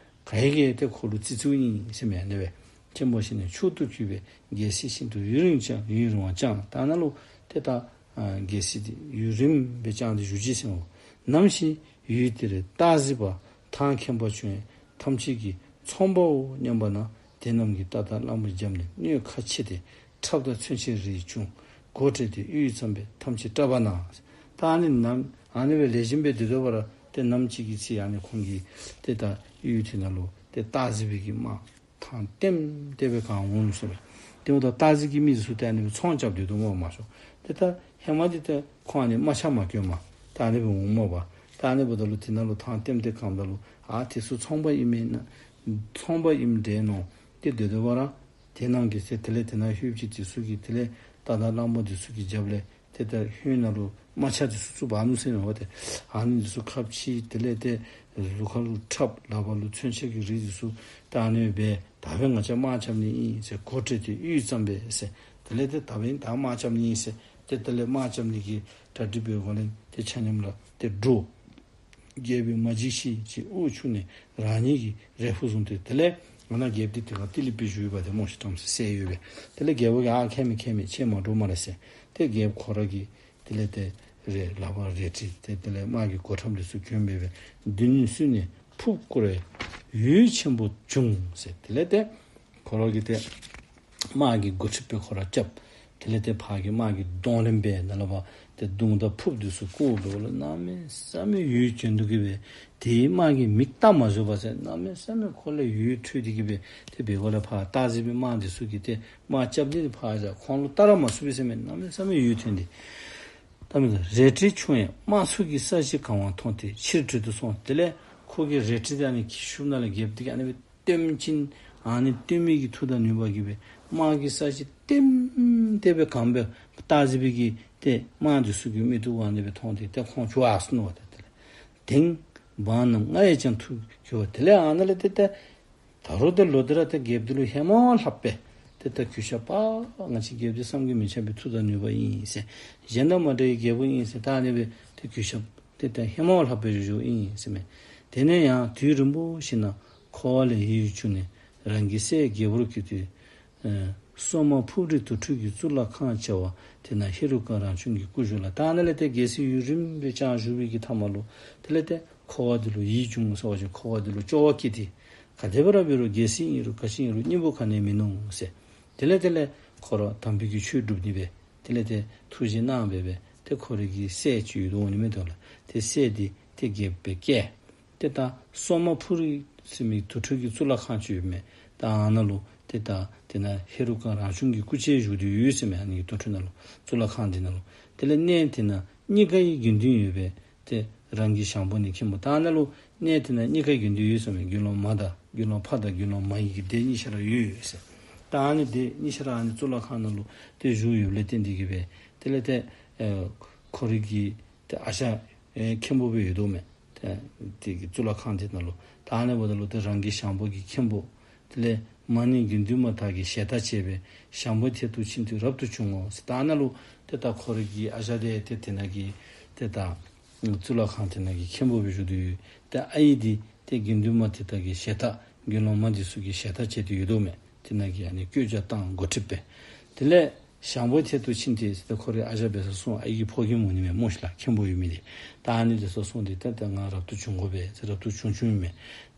ག་གིས་ཏེ་ཁོ་ལུ་རྩེ་ཚུགས་ཨིན་ཟེར་མས། ཨ་ནི་སྦེ་ཆེན་པོ་ཞིག་ནས་མཆོག་ཏུ་གྱུར་པའི་རྒྱལ་སྲིད་ཤིན་ཏུ་ཡུན་རིང་བར་བསྐྱངས། ཡུན་རིང་བར་བསྐྱངས། ད་ནཱ་ལུ་ཏེ་ད་ཨ་རྒྱལ་སྲིད་འདི་ཡུན་རིངམོ་སྦེ་བསྐྱངས་ཏེ་བཞུགས་ཅི་ཟེར་སྨོ། ནམ་ཞིག་ཡུལ་དེར་སྟག་གཟིག་པ་ཐང་ཁེངས་པ་བྱུང་བས་ཐམས་ཅད་ཀྱིས་ཚོང་པའོ་སྙམ་པ་ན། དེ་རྣམས་ཀྱིས་རྟ་དང་གླང་པོ་བརྒྱབ་ནས་གནོད་ཁ་ཆེ་སྟེ་ཁྲབ་དང་མཚོན་ཆས་རེ་བྱུང་། མགོ་བྲེགས་ཏེ་གཡུལ་བརྩམས་པས་ཐམས་ཅད་སྐྲག་པ་ན། ད་ཨ་ནི་ནམ་ཨ་ནི་སྦེ་ལེགས་ཤོམ་སྦེ་སྡོད་དོ་བར་ཏེ་ནམ་ཅིག་གི་ཚེ་ཨ་ནི་ཁོང་གིས་ཏེ་ད་གཡུལ་དེ་ནང་ལུ་ཏེ་སྟག་གཟིག་པའི་གི་དམག་ཐང་ལྟེམ་ལྟེ་སྦེ་གང་འོང་ཟེར་བས། དེ་འོང་ད་སྟག་གཟིག་གི་མི་ཚུ་ཏེ་ཨ་ནི་སྦེ་ཚོང་རྐྱབ་སྡོད་དོ་སྨོ་མ་གཞི། ཏེ་ད་ཧེ་མ་འདི་ཏེ་ཁོང་ཨ་ནི་རྨ་ཆག་མ་གྱོན་མས། ད་ཨ་ནི་སྦེ་འོངམ་མས་པ། ད་ཨ་ནི་འབདཝ་ད་ལུ་དེ་ནང་ལུ་ཐང་ལྟེམ་ལྟེ་གངམ་ད་ལུ་ཨ་དེ་ཚུ་ཚོང་པ་ཨིན་མེན་ན། ཚོང་པ་ཨིནམ་འདྲས་མནོ་སྟེ་སྡོད་དོ་བར་དེ་ནང་གི་ཚེ་དེ་ལས་དེ་ནང་ལྷོདཔ་ཅིག་དེ་ཚུ་གིས་དེ་ལས་རྟ་དང་གླང་པོ་དེ་ཚུ་གི་རྒྱབ་ལས་ཏེ་ད་ཧོད་ནང་ལུ་རྨ་ཆག་དེ་ཚུ་བཙུགས་འབག་ནུག་ཟེར་མས་པ། ཏེ་ཨ་ནི་དེ་ཚུ་ཁ་ཕྱེ་དེ་ལས་ཏེ་གཟུགས་ཁ་ལུ་ཁྲབ་ལག་པ་ལུ་མཚོན་ཆ་གི་རིགས་དེ་ཚུ་ད་ཨ་ནི་སྦེ་ད་འབདན་ང་བཅས་དམག་རྐྱབ་ནི་ཨིན་ཟེར། མགོ་བྲེགས་ཏེ་གཡུལ་བརྩམས་པས་ཟེར། དེ་ལས་ཏེ་ད་འབདན་ད་དམག་རྐྱབ་ནི་ཨིན་ཟེར། ཏེ་དེ་ལས་དམག་རྐྱབ་ནི་གི་གྲ་སྒྲིག་འབད་དགོ་ལས་ཏེ་ཆ་མཉམ་ར་ཏེ་འདྲོག། རྒྱལ་པོས་མ་འཇིགས་ཤིག་ཅེས་དབུགས་ཕྱུང་ནས་རང་ཉིད་ཀྱི་རལ་ཕུག་བཟུང་སྟེ་དེ་ལས་ང་ན་རྒྱལཔོ་འདི་དེ་ཁར་ཏི་ལི་པི་བཞུགས་ཡོདཔ་འདི་སྨོ་ཤིག་བྲམ་ཟེ་བསད་ཡོད་པས། དེ་ལས་རྒྱལ་པོ་གིས་ཨ་ཁྱད་མེད་ཁྱད་མེད་ཁྱོད་མ་འདྲོག་སྨ་རེ་ཟེར། ཏེ་རྒྱལཔོ་ཁོ་ར་གིས་དེ་ལས་ཏེ་རལ་ལག་པར་རལ་གྲི་ཏེ་དེ་ལས་དམག་གི་གོ་ཁྲབ་འདི་ཚུ་གྱོན་སྦེ་སྦེ་མདུན་ནས་བསུས་ནས་ཕུབ་བསྐོར་བས་ཡུལ་ཆེན་པོ་བྱུང་ཟེར། དེ་ལས་ཏེ་ཁོ་ར་གིས་ཏེ་དམག་གི་འགོ་ཁྲིད་སྦེ་ཁོ་ར་རྐྱབ། དེ་ལས་ཏེ་ཕར་གྱི་དམག་གི་གདོང་ལེན་འབད་ནཱ་ལས་ཕར་ཏེ་མདུང་དང་ཕུབ་འདི་ཚུ་བསྐོར་འབདཝ་ལས་གནམ་མེད་ས་མེད་ཡུལ་བྱོན་ཏེ་གི་སྦེ་དེའི་དམག་གིས་མིག་ལྟ་མ་བཟོད་པར་ཟེར་གནམ་མེད་ས་མེད་ཁོ་ལས་ཡུལ་ཁྲོས་ཏེ་གི་སྦེ་ཏེ་འབདཝ་ལས་ཕར་སྟག་གཟིག་པའི་དམག་འདི་ཚུ་གིས་ཏེ་དམག་རྐྱབ་ནི་འདི་ཕར་བཞག་ཁོང་ལུ་ལྟ་ར་མ་ཚུགས་པས་ཟེར་མས། གནམ་མེད་ས་མེད་ཡུལ་བྱོན་ཏེ། ད་མི་ལ་རལ་གྲི་ཆུང་ཡང་དམག་ཚོགས་ཀྱི་ས་གཞི་གང་བ་མཐོང་སྟེ་ཕྱིར་བྲོས་ཏེ་སོང་། དེ་ལས་ཁོ་གི་རལ་གྲི་དེ་ཨ་ནི་གི་ཤུབས་ནང་ལས་རྒྱབ་སྟེ་གི་ཨ་ནི་སྦེ་བཏོན་ཞིནམ་ཨ་ནི་བཏོན་མི་གི་མཐུ་དང་ནུས་པ་གིས་སྦེ་དམག་གི་ས་གཞི་ལྟེམ་ལྟེ་སྦེ་གང་སྦེ་བཏགས་ཟེར་བའི་གི་ཏེ་དམག་འདི་ཚུ་གི་མིག་ཏོ་ཨ་ནི་སྦེ་མཐོང་སྟེ་ཏེ་ཁོང་ཚུར་ཨ་སོང་ནུག་པ། ཏེ་དེ་ལས་དེང་འབངས་རྣམས་ང་ཡིས་ཀྱང་ཐུགས་འགྱུར་བ། དེ་ལས་ཨ་ནཱ་ལས་ཏེ་ཏེ་ད་རུང་ཏེ་ལོག་སྟེ་ར་ཏེ་རྒྱལཔོ་འདི་ལུ་ཧེ་མ་ལྷག་པའི་ཏེ་ད་གུས་ཞབས་པ། ང་བཅས་རྒྱལཔོ་འདི་བསམ་གྱིས་མི་ཁྱབ་པའི་མཐུ་དང་ནུས་པ་ཨིན་ཟེར། གཞན་དང་མ་འདྲ་བའི་རྒྱལཔོ་ཨིན་ཟེར། ད་ཨ་ནི་སྦེ་ཏེ་གུས་ཞབས་ཏེ་ད་ཧེ་མ་ལྷག་པའི་རུ་ཞུ་ཨིན་ཟེར་མས། དེ་ནས་ཡང་དུས་རིང་པོ་ཞིག་ན་འཁོར་བ་ལས་ཡིད་བྱུང་ནས་རང་གི་སྲས་རྒྱལ་པོར་གྱུར་ཏེ། ཨེ་སོ་མ་ཕུག་རི་དུར་ཁྲོད་ཀྱི་གཙུག་ལག་ཁང་བྱ་བ་དེ་ན་ཧེ་རུ་ཀ་རང་བྱུང་གི་སྐུ་བཞུགས་ལ། ད་ཨ་ནཱ་ལས་ཏེ་རྒྱལ་སྲིད་ཡུན་རིངམོ་སྦེ་བསྐྱངས་བཞུགས་པའི་གི་མཐའ་མ་ལུ་དེ་ལས་ཏེ་འཁོར་བ་འདི་ལུ་ཡིད་བྱུང་ཟེར་བ་ཅིན་འཁོར་བ་འདི་ལུ་སྐྱོ་བ་སྐྱེས་ཏེ། ག་དེ་སྦེ་ར་འབད་རུང་རྒྱལ་སྲིད་ཨིན་རུང་ག་ཅི་ཨིན་རུང་སྙིང་པོ་ག་ནི་ཡང་མིན་ནུག་ཟེར། དེ་ལས་དེ་ལས་ཁོ་ར་དམ་པའི་གི་ཆོས་སྒྲུབ་ནི་སྦེ་དེ་ལས་ཏེ་ཐུགས་བཞེད་གནང་སྦེ་སྦེ་ཏེ་ཁོ་རའི་གི་སྲས་ཅིག་ཡོདཔ་འོང་ནི་མས། དོ་ལགས། ཏེ་སྲས་འདི་ཏེ་རྒྱལཔོ་སྦེ་བསྐོས། ཏེ་ད་སོ་མ་ཕུག་རི་ཟེར་མི་དུར་ཁྲོད་ཀྱི་གཙུག་ལག་ཁང་ཅིག་ཡོད་མས། ད་ཨ་ནཱ་ལུ་ཏེ་ད་དེ་ན་ཧེ་རུ་ཀ་རང་བྱུང་གི་སྐུ་ཅིག་བཞུགས་ཏེ་ཡོད་ཟེར་མས། ཨ་ནི་གི་དུར་ཁྲོད་ནང་ལུ་གཙུག་ལག་ཁང་འདི་ནང་ལུ། དེ་ལས་གནས་དེ་ན་གཉིས་ཀ་ཡི་དགེ་འདུན་ཡོད་པས། ཏེ་རང་གི་ཞང་པོ་ནི་མཁན་པོ། ད་ཨ་ནཱ་ལུ་གནས་དེ་ན་གཉིས་ཀ་དགེ་འདུན་ཡོད་ཟེར་མས། དགེ་སློང་མ་དང་དགེ་སློང་ཕ་དང་དགེ་སློང་མ་ཡི་གི་སྡེ་གཉིས་ཆ་ར་ཡོད་ཟེར། ད་ཨ་ནི་སྡེ་གཉིས་ཆ་ར་ཨ་ནི་གཙུག་ལག་ཁང་ནང་ལུ་ཏེ་བཞུགས་ཡོདཔ་ལས་བརྟེན་ཏེ་གི་སྦེ་དེ་ལས་ཏེ་ཨེ་ཁོ་རའི་གི་ཏེ་ཨ་ཞང་ཨེ་མཁན་པོ་སྦེ་ཡོད་དོ་མས། ཏེ་དེ་གི་གཙུག་ལག་ཁང་དེ་ནང་ལུ། ད་ཨ་ནི་འབདཝ་ད་ལུ་ཏེ་རང་གི་ཞང་པོ་གི་མཁན་པོ། དེ་ལས་མ་ནིང་དགེ་འདུན་མ་དག་གིས་ཞལ་ཏ་བྱས་པས། ཞང་པོའི་ཐད་དུ་ཕྱིན་ཏེ་རབ་ཏུ་བྱུང་ངོ་ཟེར། ད་ཨ་ནཱ་ལུ་ཏེ་ད་ཁོ་རའི་གི་ཨ་ཞང་དེ་ཏེ་དེ་ནང་གི་ཏེ་ད་གཙུག་ལག་ཁང་དེ་ནང་གི་མཁན་པོ་སྦེ་བཞུགས་ཏེ་ཡོད། ཏེ་ཨའི་འདི་ཏེ་དགེ་འདུན་མ་དེ་དག་གི་ཞལ་ཏ་དགེ་སློང་མ་འདི་ཚུ་གིས་ཞལ་ཏ་བྱས་ཏེ་ཡོད་དོ་མས། དེ་ནང་གི་ཨ་ནི་བཀོད་རྒྱ་བཏང་འགོ་ཁྲིདཔ་སྦེ། དེ་ལས་ཞང་པོའི་ཐད་དུ་ཕྱིན་ཏེ་ཟེར་ཏེ་ཁོ་རའི་ཨ་ཞང་འབད་སར་སོང་། ཨའི་གི་ཕོ་རྒནམ་འོང་ནི་མས་སྨོ་ཤིག་ལགས། མཁན་པོ་ཡོད་མི་འདི། ད་ཨ་ནི་འབད་སར་སོང་སྟེ་ཏེ་ད་ང་རབ་ཏུ་བྱུང་དགོ་པས་ཟེར་རབ་ཏུ་བྱུང་བྱུངམ་མས།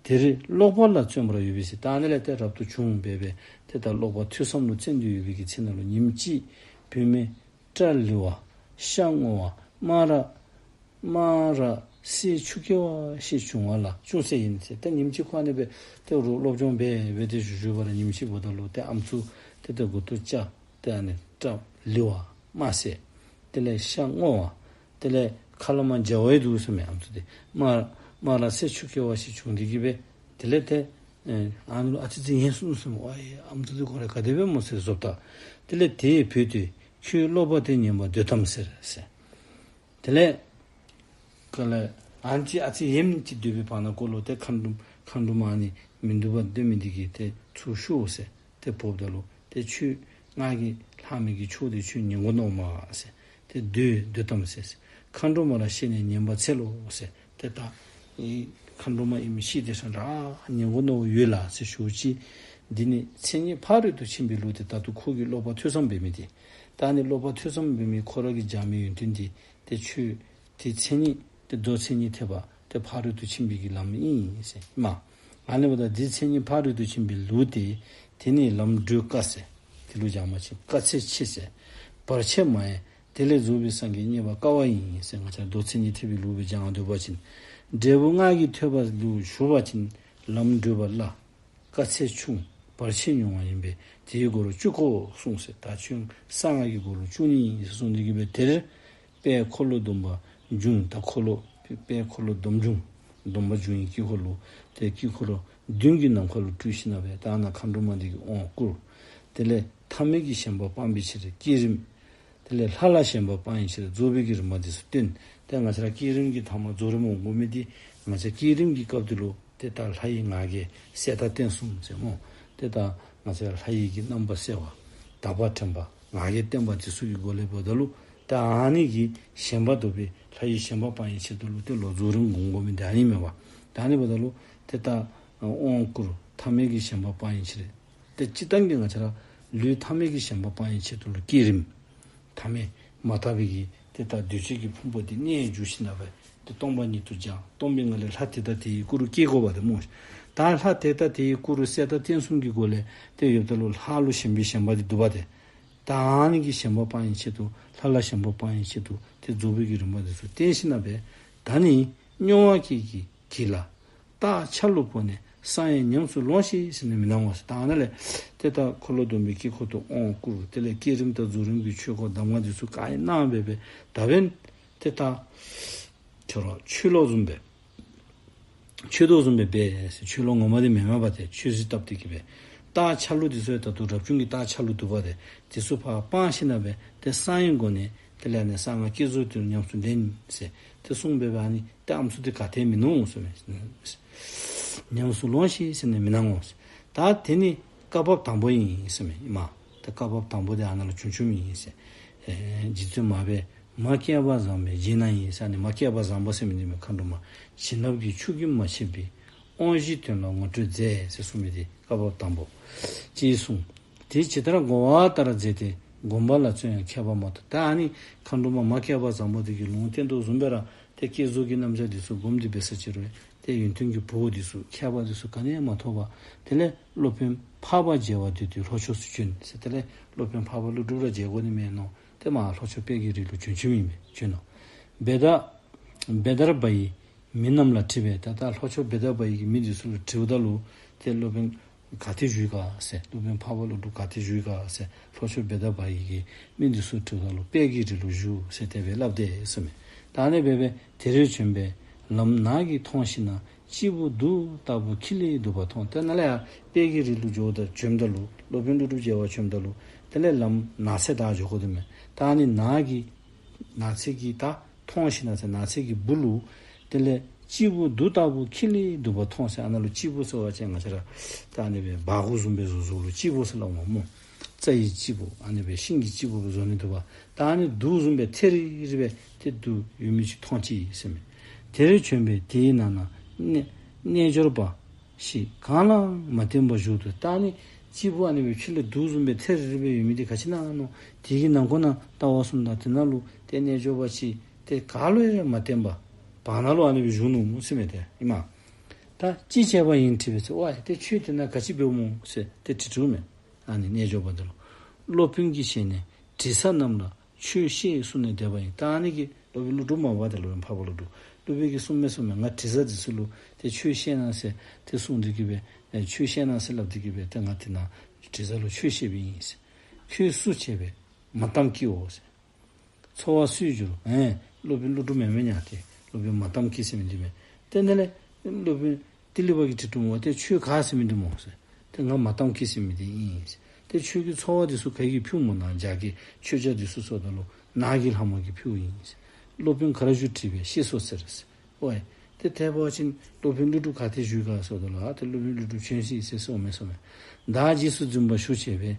དེར་ཀློག་པ་ལ་བརྩོན་པར་ཡོད་པས་ཟེར། ད་ཨ་ནི་ལས་ཏེ་རབ་ཏུ་བྱུང་སྦེ་སྦེ་ཏེ་ད་ཀློག་པ་ཐོས་བསམ་ལུ་བརྩོན་ཏེ་ཡོད་པའི་གི་ཚེ་ན་ལུ་ཉིནམ་གཅིག་བུད་མེད་སྐྲ་ལི་བ་ཤ་སྔོ་བ་སྨ་ར་སྨ་ར་སེར་ཆུ་སྐྱེ་བ་ཞིག་བྱུང་བ་ལ། ཅུང་ཟད་ཡིན་ཟེར། ཏེ་ཉིནམ་གཅིག་ཁོ་ཨ་ནི་སྦེ་ཏེ་རོགས་སློབ་སྦྱོང་འབད་འབད་དེ་བཞུགས་བཞུགས་པ་ར་ཉིནམ་གཅིག་འབདཝ་ད་ལུ་ཏེ་ཨམ་སྲུ་ཏེ་ད་མགུ་ཏོ་སྐྱ་ཏེ་ཨ་ནི་སྐྲ་ལི་བ་དམར་སེར། དེ་ལས་ཤ་སྔོ་བ། དེ་ལས་ཁ་ལས་མར་འཇའ་བ་ཡང་འདུག་ཟེར་མས། ཨམ་སྲུ་དེ་སྨ་སྨ་ར་སེར་ཆུ་སྐྱེ་བ་ཞིག་བྱུང་སྟེ་གི་སྦེ་དེ་ལས་ཏེ་ཨེ་ཨ་ནི་ལུ་ཨ་ཙི་ཅིག་ཡེངས་སོང་ཟེར་མས། ཝའི་ཨམ་སྲུ་དེ་ཁོ་ར་ག་དེ་སྦེ་སྨོ་ཟེར་བཟོ་ལྟ། དེ་ལས་དེས་བུས་ཏེ་ཁྱོད་ཀློག་པ་དེ་ཉན་པར་འདོད་དམ་ཟེར་ཟེར། དེ་ལས་ག་ལས་ཨ་ཙི་ཨ་ཙི་ཡེངས་ཅིག་སྡོད་པའི་བར་ན་ཀོ་ལོ་ཏེ་མཁའ་འགྲོ་མཁའ་འགྲོ་མ་ཨ་ནི་མི་སྡུག་པ་སྟོན་མི་འདི་གིས་ཏེ་ཚུར་ཤོག་ཟེར་ཏེ་འབོཝ་ད་ལུ་ཏེ་ཁྱོད་ང་གིས་ལྷག་མི་གི་ཕྱོགས་དེ་ཁྱོད་ཉན་དགོ་མནོཝ་མས་ཟེར། ཏེ་འདོད་འདོད་དམ་ཟེར། མཁའ་འགྲོ་མ་ལ་བཤད་ནས་ཉན་པར་འཚལ་ལོ་ཟེར། ཏེ་ད་ཨེ་མཁའ་འགྲོ་མ་ཨིན་མི་ཤེས་ཏེ་ས་ར་ཉན་དགོ་མནོ་ཡོད་ལགས་ཟེར་ཞུ་ཅི། འདི་ནི་མཚན་ཉིད་ཕ་རོལ་ཏུ་ཕྱིན་པའི་ལུགས་ཏེ་ད་ལྟོ་ཁོ་གིས་ཀློག་པ་ཐོས་བསམ་འབད་མི་དེ། ད་ཨ་ནི་ཀློག་པ་ཐོས་བསམ་འབད་མི་ཁོ་ར་གིས་སྦྱང་མི་ཡོན་ཏན་འདི་ཏེ་ཆོས་ཏེ་མཚན་ཉིད་ཏེ་མདོ་མཚན་ཉིད་ཐེག་པ་ཏེ་ཕ་རོལ་ཏུ་ཕྱིན་པའི་གི་ལམ་ཨིན་ཟེར་མས། ཨ་ནི་འབདཝ་ད་འདི་མཚན་ཉིད་ཕ་རོལ་ཏུ་ཕྱིན་པའི་ལུགས་ཏེ། དེ་ནི་ལམ་བགྲོད་དཀའ་ཟེར། དེ་ལུ་སྦྱང་པ་ཅིན་དཀའ་ཚེགས་ཆེ་ཟེར། བར་ཆད་མང་ཡང་དེ་ལས་རྫོགས་པའི་སངས་རྒྱས་རྙེད་པར་དཀའ་བ་ཡིན་ཟེར། ང་བཅས་མདོ་མཚན་ཉིད་ཐེག་པའི་ལུགས་སྦེ་སྦྱང་སྡོད་པ་ཅིན་འབྲས་བུ་སྔགས་ཀྱི་ཐོས་པ་ལུ་ཞུགས་པ་ཅིན་ལམ་བགྲོད་པ་སླ། དཀའ་ཚེགས་ཆུང་བར་ཆད་ཉུང་བ་ཡིན་པས་དེའི་སྒོ་རུ་བཅུག་གོ་གསུངས་ཟེར། ད་ཁྱོད་གསང་སྔགས་ཀྱི་སྒོ་རུ་བཅུག་ནི་ཨིན་ཟེར་གསུངས་ཏེ་གི་སྦེ་དེར་དཔལ་འཁོར་ལོ་སྡོམ་པ་འབྱུང་། ད་འཁོར་ལོ་དཔལ་འཁོར་ལོ་སྡོམ་འབྱུང་སྡོམ་པ་འབྱུང་ཡི་དཀྱིལ་འཁོར་ལུ་ཏེ་དཀྱིལ་འཁོར་ལུ་མདུན་གྱི་ནམ་མཁའ་ལུ་སྤྲུལ་ཞིནམ་ལས་ད་ནཱ་མཁའ་འགྲོ་མ་འདི་གིས་དབང་བསྐུར། དེ་ལས་ཐ་མལ་གྱི་ཞེན་པ་སྤང་བའི་ཕྱིར་བསྐྱེད་རིམ། དེ་ལས་ལྷ་ལ་ཞེན་པ་སྤང་བའི་ཕྱིར་རྫོགས་པའི་གི་རིམ་པ་འདི་ཚུ་སྟོན། ཏེ་ང་བཅས་ར་བསྐྱེད་རིམ་གྱི་ཐ་མ་རྫོགས་རིམ་འོང་དགོ་མི་འདི་ང་བཅས་བསྐྱེད་རིམ་གྱི་སྐབས་འདི་ལུ་ཏེ་ད་ལྷ་ཡི་ང་རྒྱལ་གསལ་དག་བརྟན་གསུམ་ཟེར་སྨོ། ཏེ་ད་ང་བཅས་ར་ལྷ་ཡི་གི་རྣམ་པ་གསལ་བ་དག་པ་དྲན་པ་ང་རྒྱལ་བརྟན་པ་འདི་ཚུ་གི་སྒོ་ལས་འབདཝ་ད་ལུ་ད་ཨ་ནི་གི་ཞེན་པ་འདོར་བའི་ལྷ་ཡི་ཞེན་པ་སྤང་བའི་ཕྱིར་དུ་ལུ་ཏེ་ལོག་རྫོགས་རིམ་འོང་དགོ་མི་འདི་ཨ་ནི་མས་པ། ད་ཨ་ནི་འབདཝ་ད་ལུ་ཏེ་ད་དབང་བསྐུར་ཐ་མལ་གྱི་ཞེན་པ་སྤང་བའི་ཕྱིར། ཏེ་སྤྱིར་བཏང་གི་ང་བཅས་ར་ལུས་ཐ་མལ་གྱི་ཞེན་པ་སྤང་བའི་ཆེད་དུ་ལུ་བསྐྱེད་རིམ། ཐ་མལ་མ་དག་པའི་གི་ཏེ་ད་འདུས་བྱས་ཀྱི་ཕུང་པོ་འདི་གནས་འགྱུར་ཞིནམ་ལས་ཏེ་སྟོང་པ་ཉིད་དུ་སྦྱང་། སྟོང་པའི་ངང་ལས་ལྷ་དེ་དང་དེའི་སྐུ་རུ་བསྐྱེད་དགོ་པ་དེ་སྨོ། ད་ལྷ་དེ་དང་དེའི་སྐུ་རུ་གསལ་དག་བརྟན་གསུམ་གྱི་སྒོ་ལས་ཏེ་ཡོདཔ་ད་ལུ་ལྷ་ལུ་ཞེན་པའི་ཞེན་པ་འདི་འདུག་པ་དེ། ད་ཨ་ནི་གི་ཞེན་པ་སྤང་བའི་ཆེད་དུ་ལྷ་ལ་ཞེན་པ་སྤང་བའི་ཆེད་དུ་ཏེ་རྫོགས་པའི་གི་རིམ་པ་འདི་ཚུ་བསྟན་ཞིནམ་ལས་ད་ནི་སྨྱོ་བ་གི་གི་གི་ལ། རྟགས་འཆར་ལུགས་པོ་ནས་ གསང་ཡང་ཉམས་སུ་ལོངས་ཤིག་ཟེར་ནི་མི་གནང་ངོ་ཟེར། ད་ཨ་ནཱ་ལས་ཏེ་ད་འཁོར་ལོ་སྡོམ་པའི་དཀྱིལ་འཁོར་དུ་དབང་བསྐུར། དེ་ལས་བསྐྱེད་རིམ་དང་རྫོགས་རིམ་གྱི་ཆོས་སྐོར་གདམས་ངག་འདི་ཚུ་ག་ཡེ་གནང་སྦེ་སྦེ་ད་འབདན་ཏེ་ད་ཁྱོད་ར་ཆོས་ལོག་བཟུམ་སྦེ་ཆོས་ལོག་བཟུམ་སྦེ་འབད་ཟེར། ཆོས་ལོག་ངོ་མ་འདི་མེན་མས་པ། ཏེ་ཆོས་གཟིགས་བཏབ་སྟེ་གི་སྦེ་རྟགས་ཆ་ལུགས་འདི་ཚུ་ཡང་ད་ལྟོ་རབ་བྱུང་གི་རྟགས་ཆ་ལུགས་འདུག་པ། ཏེ་འདི་ཚུ་ཕར་སྤང་ཞིནམ་ལས་སྦེ་ཏེ་གསང་བའི་སྒོ་ནས་དེ་ལས་ནི་གསང་སྔགས་བསྐྱེད་རྫོགས་དེ་ཉམས་སུ་ལེན་ཟེར་ཏེ་གསུངས་སྦེ་སྦེ་ཨ་ནི་ཏེ་ཨམ་སྲུ་འདི་ག་ཏེ་མིན་ནུག་ཟེར་མས། ཉམས་སུ་ལོངས་ཤིག་ཟེར་ནི་མི་གནང་ངོ་ཟེར། ད་དེ་ནི་བཀའ་བབས་དང་པོ་ཨིན་ཟེར་མས། ཨིན་མས། ད་བཀའ་བབས་དང་པོ་འདི་ཨ་ནཱ་ལུ་བྱུང་བྱུངམ་ཨིན་ཟེར། ཨེ་རྗེ་བཙུན་མར་པས་མ་སྐྱེས་པ་བཟང་པོའི་རྗེས་གནང་ཡིན་ཟེར། ཨ་ནི་མ་སྐྱེས་པ་བཟང་པོ་ཟེར་མི་འདི་མེན་མཁའ་འགྲོ་མ། བྱིན་རླབས་ཀྱི་ཆུ་རྒྱུན་མ་ཆད་པའི་དབང་བཞིའི་དོན་ལ་ངོ་སྤྲོད་མཛད་ཟེར་གསུངས་མི་འདི་བཀའ་བབས་དང་པོ་ཅིག་གསུངས། དེ་ཇི་ལྟར་བསྒོ་བ་ལྟར་མཛད་དེ་བསྒོམ་པ་ལ་བརྩོན་ཡང་ཁྱད་པར་མ་ཐོབ། ད་ཨ་ནི་མཁའ་འགྲོ་མ་མ་སྐྱེས་པ་བཟང་པོ་འདི་གིས་ལུང་བསྟན་དོ་བཟུམ་སྦེ་ར་ཏེ་བསྐྱེད་རྫོགས་ཀྱི་རྣམ་གཞག་འདི་ཚུ་བསྒོམ་སྟེ་འབད་ས་ཅིག་རུང་ཏེ་ཡོན་ཏན་གྱི་བུ་འདི་ཚུ་ཁྱད་པར་འདི་ཚུ་ག་ནི་ཡང་མ་ཐོབ་པར་དེ་ལས་སློབ་དཔོན་འཕགས་པ་མཇལ་བར་འདོད་དེ་ལྷོ་ཕྱོགས་སུ་བྱོན་ཟེར། དེ་ལས་སློབ་དཔོན་འཕགས་པ་ཀླུ་སྒྲུབ་ར་མཇལ་དགོ་ནི་མས་མནོ། ཏེ་མར་ལྷོ་ཕྱོགས་དཔལ་གྱི་རི་ལུ་བྱོན་བྱོནམ་ཨིན་མས། བྱོན་ནུག། བེ་ད་བེ་དརྦྷ་ཡིས་མི་རྣམས་ལ་དྲིས་པས། ད་ད་ལྷོ་ཕྱོགས་བེ་དརྦྷ་ཡི་གིས་མི་འདི་ཚུ་ལུ་དྲིཝ་ད་ལུ་ཏེ་སློབ་དཔོན་ག་ཏེ་བཞུགས་ག་ཟེར། སློབ་དཔོན་འཕགས་པ་ཀླུ་སྒྲུབ་ག་ཏེ་བཞུགས་ག་ཟེར། ལྷོ་ཕྱོགས་བེ་དརྦྷ་ཡི་གིས་མི་འདི་ཚུ་དྲིཝ་ད་ལུ་དཔལ་གྱི་རི་ལུ་བཞུགས་ཟེར་དེ་སྦེ་སླབ་དེས་ཟེར་མས། ད་ཨ་ནི་སྦེ་སྦེ་དེར་བྱོན་པས་ལམ་ནགས་ཀྱིས་མཐོང་ཞིང་ན། སྤྱིལ་བུ་གདུགས་ལྟ་བུ་ཁྱི་ལས་སྡུག་པ་མཐོང་། ཏེ་ནཱ་ལས་ཡར་དཔལ་གྱི་རི་ལུ་འགྱོཝ་ད་བྱོནམ་ད་ལུ་སློབ་དཔོན་ཀླུ་སྒྲུབ་མཇལ་བར་བྱོནམ་ད་ལུ་དེ་ལས་ལམ་ནགས་ཚལ་དང་འགྱོ་དགོ་དེས་མས། ད་ཨ་ནི་ནགས་ཀྱི་ནགས་ཚལ་གྱིས་ད་མཐོང་ཞིང་ན་ཟེར། ནགས་ཚལ་གྱི་སྦུག་ལུ་དེ་ལས་སྤྱིལ་བུ་གདུགས་ལྟ་བུ་ཁྱི་ལས་སྡུག་པ་མཐོང་ཟེར། ཨ་ནཱ་ལུ་སྤྱིལ་བུ་ཟེར་བ་ཅིན་ང་བཅས་ར་ད་ཨ་ནི་སྦེ་སྦ་སྒོར་བཟུམ་སྦེ་བཟོ་བཟོཝ་ལུ་སྤྱིལ་བུ་ཟེར་སླབ་འོང་སྨོ། རྩྭ་ཡི་སྤྱིལ་བུ་ཨ་ནི་སྦེ་ཤིང་གི་སྤྱིལ་བུ་སྦེ་བཟོ་ནི་འདུག་པ། ད་ཨ་ནི་གདུགས་བཟུམ་སྦེ་ཐེ་རི་རི་སྦེ་ཏེ་གདུགས་ཡོད་མི་ཅིག་མཐོང་ཅི་ཟེར་མས། དེར་བྱོན་པས་དེའི་ནང་ན་རྣལ་རྣལ་འབྱོར་པ་ཞིག་གང་ལའང་མ་བརྟེན་པར་བཞུགས་འདུག། ད་ཨ་ནི་སྤྱིལ་བུ་ཨ་ནི་སྦེ་ཕྱི་ལས་གདུགས་བཟུམ་སྦེ་ཐེ་རི་རི་སྦེ་ཡོད་མི་འདི་ག་ཅི་ཨིན་ན་མནོ། དེ་གི་ནང་ཁོག་ན་ལྟ་བར་སོངམ་ད་དེ་ནང་ལུ་ཏེ་རྣལ་འབྱོར་པ་ཅིག་ཏེ་ག་ལུ་ཡང་མ་བརྟེན་པར་བར་ན་ལུ་ཨ་ནི་སྦེ་བཞུགས་ནུག་ཟེར་མས། ཏེ་ཨིན་མས། ད་ཅི་བྱས་པ་ཡིན་དྲིས་པས་ཟེར། ཝའི་ཏེ་ཁྱོད་དེ་ནང་ག་ཅི་འབདཝ་སྨོ་ཟེར་ཏེ་དྲི་དྲིཝ་མས། ཨ་ནི་རྣལ་འབྱོར་པ་འདི་ལུ་སློབ་དཔོན་གྱི་ཞལ་ནས་དྲི་ཟ་རྣམས་ལ་ཆོས་བཤད་གསུངས་ནས་བསྡད་པ་ཡིན། ད་ཨ་ནི་གི་སློབ་དཔོན་ཀླུ་སྒྲུབ་མ་པ་ཏེ་སློབ་དཔོན་འཕགས་པ་ཀླུ་སྒྲུབ་སློབ་དཔོན་གྱིས་གསུངས་མས་གསུངས་མས། ང་དྲི་ཟ་འདི་ཚུ་ལུ་ཏེ་ཆོས་བཤད་གནང་ཟེར་ཏེ་གསུངས་ཏེ་གི་སྦེ་ཨེ་ཆོས་བཤད་གནང་ཟེར་སླབ་སྟེ་གི་སྦེ་ཏེ་ང་དེ་ནང་དྲི་ཟ་ལུ་ཆོས་བཤདཔ་ཨིན་ཟེར། ཁྱོད་སུ་བྱས་པས་མ་གཏམ་སྐྱེའོ་ཟེར། འཚོ་བ་སུས་བསྒྱུར། ཨེ་སློབ་དཔོན་ཀླུ་སྒྲུབ་མེན་མས་ཉ་ཏེ། སློབ་དཔོན་མ་གཏམ་སྐྱེ་ཟེར་མི་འདི་མས། ཏེ་ནཱ་ལས་སློབ་དཔོན་ཏི་ལི་པ་གིས་དྲི་དྲིཝ་སྨོ། ཏེ་ཁྱོད་ག་ཟེར་མི་འདི་སྨོ་ཟེར། ཏེ་ང་མ་གཏམ་སྐྱེ་ཟེར་མི་འདི་ཨིན་ཟེར། ཏེ་ཁྱོད་ཀྱི་འཚོ་བ་འདི་ཚུ་ག་གིས་ཕུལཝ་སྨོ། ནཱ་རྒྱ་གར་གྱི་ཆོས་རྒྱལ་འདི་ཚུ་སོངམ་ད་ལུ་ནགས་ཀྱི་ལྷ་མོ་གིས་ཕུལཝ་ཨིན་ཟེར། སློབ་དཔོན་ག་ར་བཞུགས་དྲིས་པས་ཤེས་སོ་ཟེར་ཟེར། ཝའི་ཏེ་དེ་འབད་བ་ཅིན་སློབ་དཔོན་ཀླུ་སྒྲུབ་ག་ཏེ་བཞུགས་ག་ཟེརཝ་ད་ལུ་ཨ་ཏེ་སློབ་དཔོན་ཀླུ་སྒྲུབ་བྱོན་ཅི་ཟེར་གསུངས་མས་གསུངས་མས། བདག་རྗེས་སུ་འཛིན་པར་ཞུ་བྱས་པས།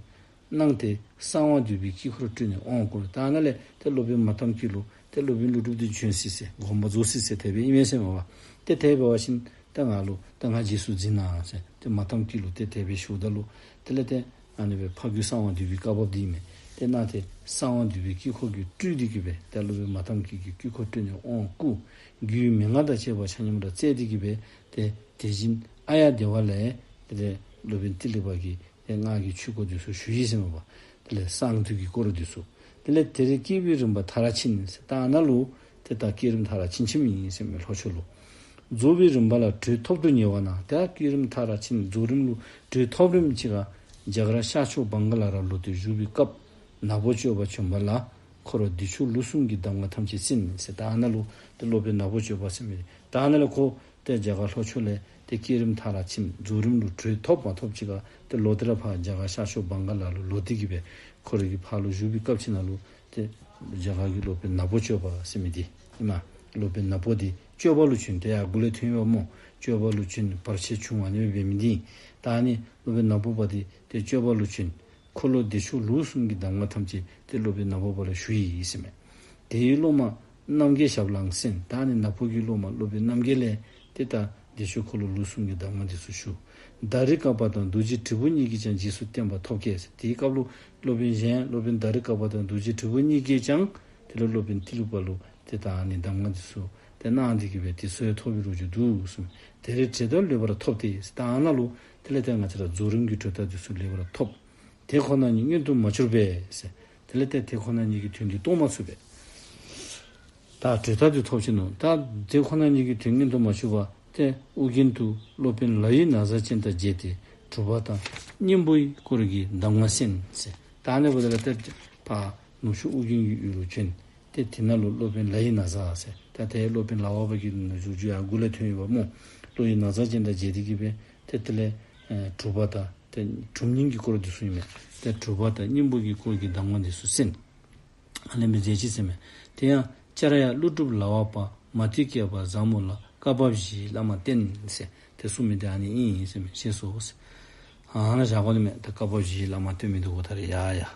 གནང་སྟེ་གསང་བ་འདུས་པའི་དཀྱིལ་འཁོར་སྤྲུལ་ནས་དབང་བསྐུར། ད་ནཱ་ལས་ཏེ་སློབ་དཔོན་མ་གཏམ་སྐྱེ་ལུ་ཏེ་སློབ་དཔོན་ཀླུ་སྒྲུབ་འདི་བྱོན་ཅི་ཟེར་དགོངས་པ་རྫོགས་ཅི་ཟེར་དེ་སྦེ་ཨིན་མས་ཟེར་མས་པ། ཏེ་དེ་འབད་བ་ཅིན་ཏེ་ང་ལུ་ཏེ་ང་རྗེས་སུ་འཛིན་གནང་ཟེར་ཏེ་མ་གཏམ་སྐྱེ་ལུ་ཏེ་དེ་སྦེ་ཞུཝ་ད་ལུ་དེ་ལས་ཏེ་ཨ་ནི་སྦེ་ཕ་རྒྱུད་གསང་བ་འདུས་པའི་བཀའ་བབས་འདི་ཨིན་མས། ཏེ་གནང་སྟེ་གསང་བ་འདུས་པའི་དཀྱིལ་འཁོར་གྱིས་སྤྲུལ་ཏེ་གི་སྦེ་ཏེ་སློབ་དཔོན་མ་གཏམ་སྐྱེ་གིས་དཀྱིལ་འཁོར་སྤྲུལ་ནས་དབང་བསྐུར། རྒྱུད་མན་ངག་དང་བཅས་པ་ཆ་མཉམ་ར་སྩལ་ཏེ་གི་སྦེ་ཏེ་དེ་བཞིན་ཨཱརྱ་དེ་བ་ལས་ཏེ་སློབ་དཔོན་ཏི་ལི་པ་གིས་ཏེ་སྔགས་ཀྱི་ཆོས་སྐོར་འདི་ཚུ་ཞུ་ཡི་ཟེར་མས་པ། དེ་ལས་གསང་འདུས་ཀྱི་སྐོར་འདི་ཚུ། དེ་ལས་དེར་བསྐྱེད་པའི་རིམ་པ་མཐར་ཕྱིན་ཟེར། ད་ནཱ་ལུ་ཏེ་ད་བསྐྱེད་རིམ་མཐར་ཕྱིན་ཕྱིནམ་ཨིན་ཟེར་མས་ལྷོ་ཕྱོགས་ལུ། རྫོགས་པའི་རིམ་པ་ལ་གྲོལ་ཐོབ་ཏུ་ཉེ་བ་ན། ད་བསྐྱེད་རིམ་མཐར་ཕྱིན་རྫོགས་རིམ་ལུ་གྲོལ་ཐོབ་རིམ་ཅིག་ཁར་རྒྱ་གར་ཤར་ཕྱོགས་བང་ག་ལ་ར་ལོག་སྟེ་བཞུགས་པའི་སྐབས་ནག་པོ་སྤྱོད་པ་བྱོན་པ་ལ་འཁོར་བདེ་མཆོག་ལུགས་གསུམ་གྱི་གདམས་ངག་ཐམས་ཅད་གསན་ཟེར། ད་ནཱ་ལུ་ཏེ་སློབ་དཔོན་ནག་པོ་སྤྱོད་པ་ཟེར་མི་ད་ནཱ་ལས་ཁོ་ཏེ་རྒྱ་གར་ལྷོ་ཕྱོགས་ལས་ཏེ་བསྐྱེད་རིམ་མཐར་ཕྱིན་རྫོགས་རིམ་ལུ་གྲོལ་ཐོབ་མ་ཐོབ་ཅིག་ཁར་ཏེ་ལོག་སྟེ་ར་ཕར་རྒྱ་གར་ཤར་ཕྱོགས་བང་ག་ལ་ལུ་ལོག་སྟེ་གི་སྦེ་ཁོ་རའི་གི་ཕར་ལུ་བཞུགས་པའི་སྐབས་ཅིག་ནང་ལུ་ཏེ་རྒྱ་གར་གྱི་སློབ་དཔོན་ནག་པོ་སྤྱོད་པ་ཟེར་མི་འདི་ཨིན་མས། སློབ་དཔོན་ནག་པོ་འདི་སྤྱོད་པ་ལུ་བྱོན། ཏེ་ཡར་མགུ་ལས་ཐོན་ཡོདཔ་སྨོ། སྤྱོད་པ་ལུ་བྱོན་བར་ཆད་བྱུང་ཨ་ནི་སྦེ་འབད་མི་འདི་ཨིན། ད་ཨ་ནི་སློབ་དཔོན་ནག་པོ་པ་འདི་ཏེ་སྤྱོད་པ་ལུ་བྱོན། འཁོར་ལོ་བདེ་མཆོག་ལུགས་གསུམ་གྱི་གདམས་ངག་ཐམས་ཅད་ཏེ་སློབ་དཔོན་ནག་པོ་པ་ལུ་ཞུ་ཡི་ཟེར་མས། དེའི་སློབ་མ་རྣམ་རྒྱལ་ཞབས་ལའང་གསན། ད་ནི་ནག་པོ་གི་སློབ་མ་སློབ་དཔོན་རྣམ་རྒྱལ་ལས་ཏེ་ད་བདེ་མཆོག་འཁོར་ལོ་ལུགས་གསུམ་གྱི་གདམས་ངག་འདི་ཚུ་ཞུ། དཱ་རི་ཀ་པ་དང་རྡོ་རྗེ་དྲིལ་བུ་གཉིས་ཀྱིས་ཀྱང་རྗེས་སུ་བསྟན་པ་ཐོབ་སྐད་ཟེར། དེའི་སྐབས་ལུ་སློབ་དཔོན་གཞན་སློབ་དཔོན་དཱ་རི་ཀ་པ་དང་རྡོ་རྗེ་དྲིལ་བུ་གཉིས་ཀྱིས་ཀྱང་དེ་ལུ་སློབ་དཔོན་ཏི་ལི་པ་ལུ་ཏེ་ད་ཨ་ནི་གདམས་ངག་འདི་ཚུ་ཏེ་གནང་སྟེ་གི་སྦེ་ཏེ་གསོལ་ཐོབ་པའི་རོ་ཅོ་འདུག་གསུངས། དེར་གྲོལ་ཐོབ་ལེགས་པར་ཐོབ་སྟེ་ཟེར། ད་ཨ་ནཱ་ལུ་དེ་ལས་ཏེ་ང་བཅས་ར་རྫོགས་རིམ་གྱི་གྲོལ་ཐོབ་འདི་ཚུ་ལེགས་པར་ཐོབ། དེ་ཁོ་ན་ཉིད་མངོན་དུ་མ་གྱུར་པས་ཟེར། དེ་ལས་ཏེ་དེ་ཁོ་ན་ཉིད་ཀྱི་དོན་འདི་རྟོགས་མ་ཚུགས་པས། ད་གྲོལ་ཐོབ་འདི་ཐོབ་ཅི་ནུག། ད་དེ་ཁོ་ན་ཉིད་ཀྱི་དོན་མངོན་དུ་མ་གྱུར་པར་ ཏེ་ཨོ་རྒྱན་དུ་སློབ་དཔོན་ལའི་ན་བཟའ་ཅན་དང་མཇལ་ཏེ་གྲུབ་པ་དང་སྙིང་པོའི་སྐོར་གྱི་གདམས་ངག་གསན་ཟེར། ད་ཨ་ནི་འབདཝ་ད་ལུ་ཏེ་ཕར་ནུབ་ཕྱོགས་ཨོ་རྒྱན་གྱི་ཡུལ་ལུ་བྱོན། ཏེ་དེ་ནང་ལུ་སློབ་དཔོན་ལའི་ན་བཟའ་ཟེར། ད་ཏེ་སློབ་དཔོན་ལྭ་བ་པ་གི་ནུ་གཟུགས་བརྗོད་ཡར་མགུ་ལས་ཐོན་ཡོདཔ་སྨོ། ལའི་ན་བཟའ་ཅན་དང་མཇལ་ཏེ་གིས་སྦེ་ཏེ་དེ་ལས་ཨེ་གྲུབ་པ་དང་ཏེ་གྲུབ་སྙིང་གི་སྐོར་འདི་ཚུ་ཨིན་མས། ཏེ་གྲུབ་པ་དང་སྙིང་པོ་གི་སྐོར་གྱི་གདམས་ངག་འདི་ཚུ་གསན། ཨ་ནི་སྦེ་མཛད་ཅི་ཟེར་མས། དེ་ཡང་ལྕགས་ཡང་ཀླུ་སྒྲུབ་ལྭ་བ་པ་མ་ཏི་ཀ་པ་བཟང་མོ་ལ་བཀའ་བབས་བཞིའི་བླ་མ་བསྟེན་ཟེར་ཏེ་གསུངས་མི་འདི་ཨ་ནི་ཨིན་ཟེར་མས། ཤེས་སོ་ཟེར། ཨ་ནཱ་བཞག་དགོ་ནི་མས། ད་བཀའ་བབས་བཞིའི་བླ་མ་བསྟེན་མི་འདི་གོ་ད་རེས་ཡ་ཡ།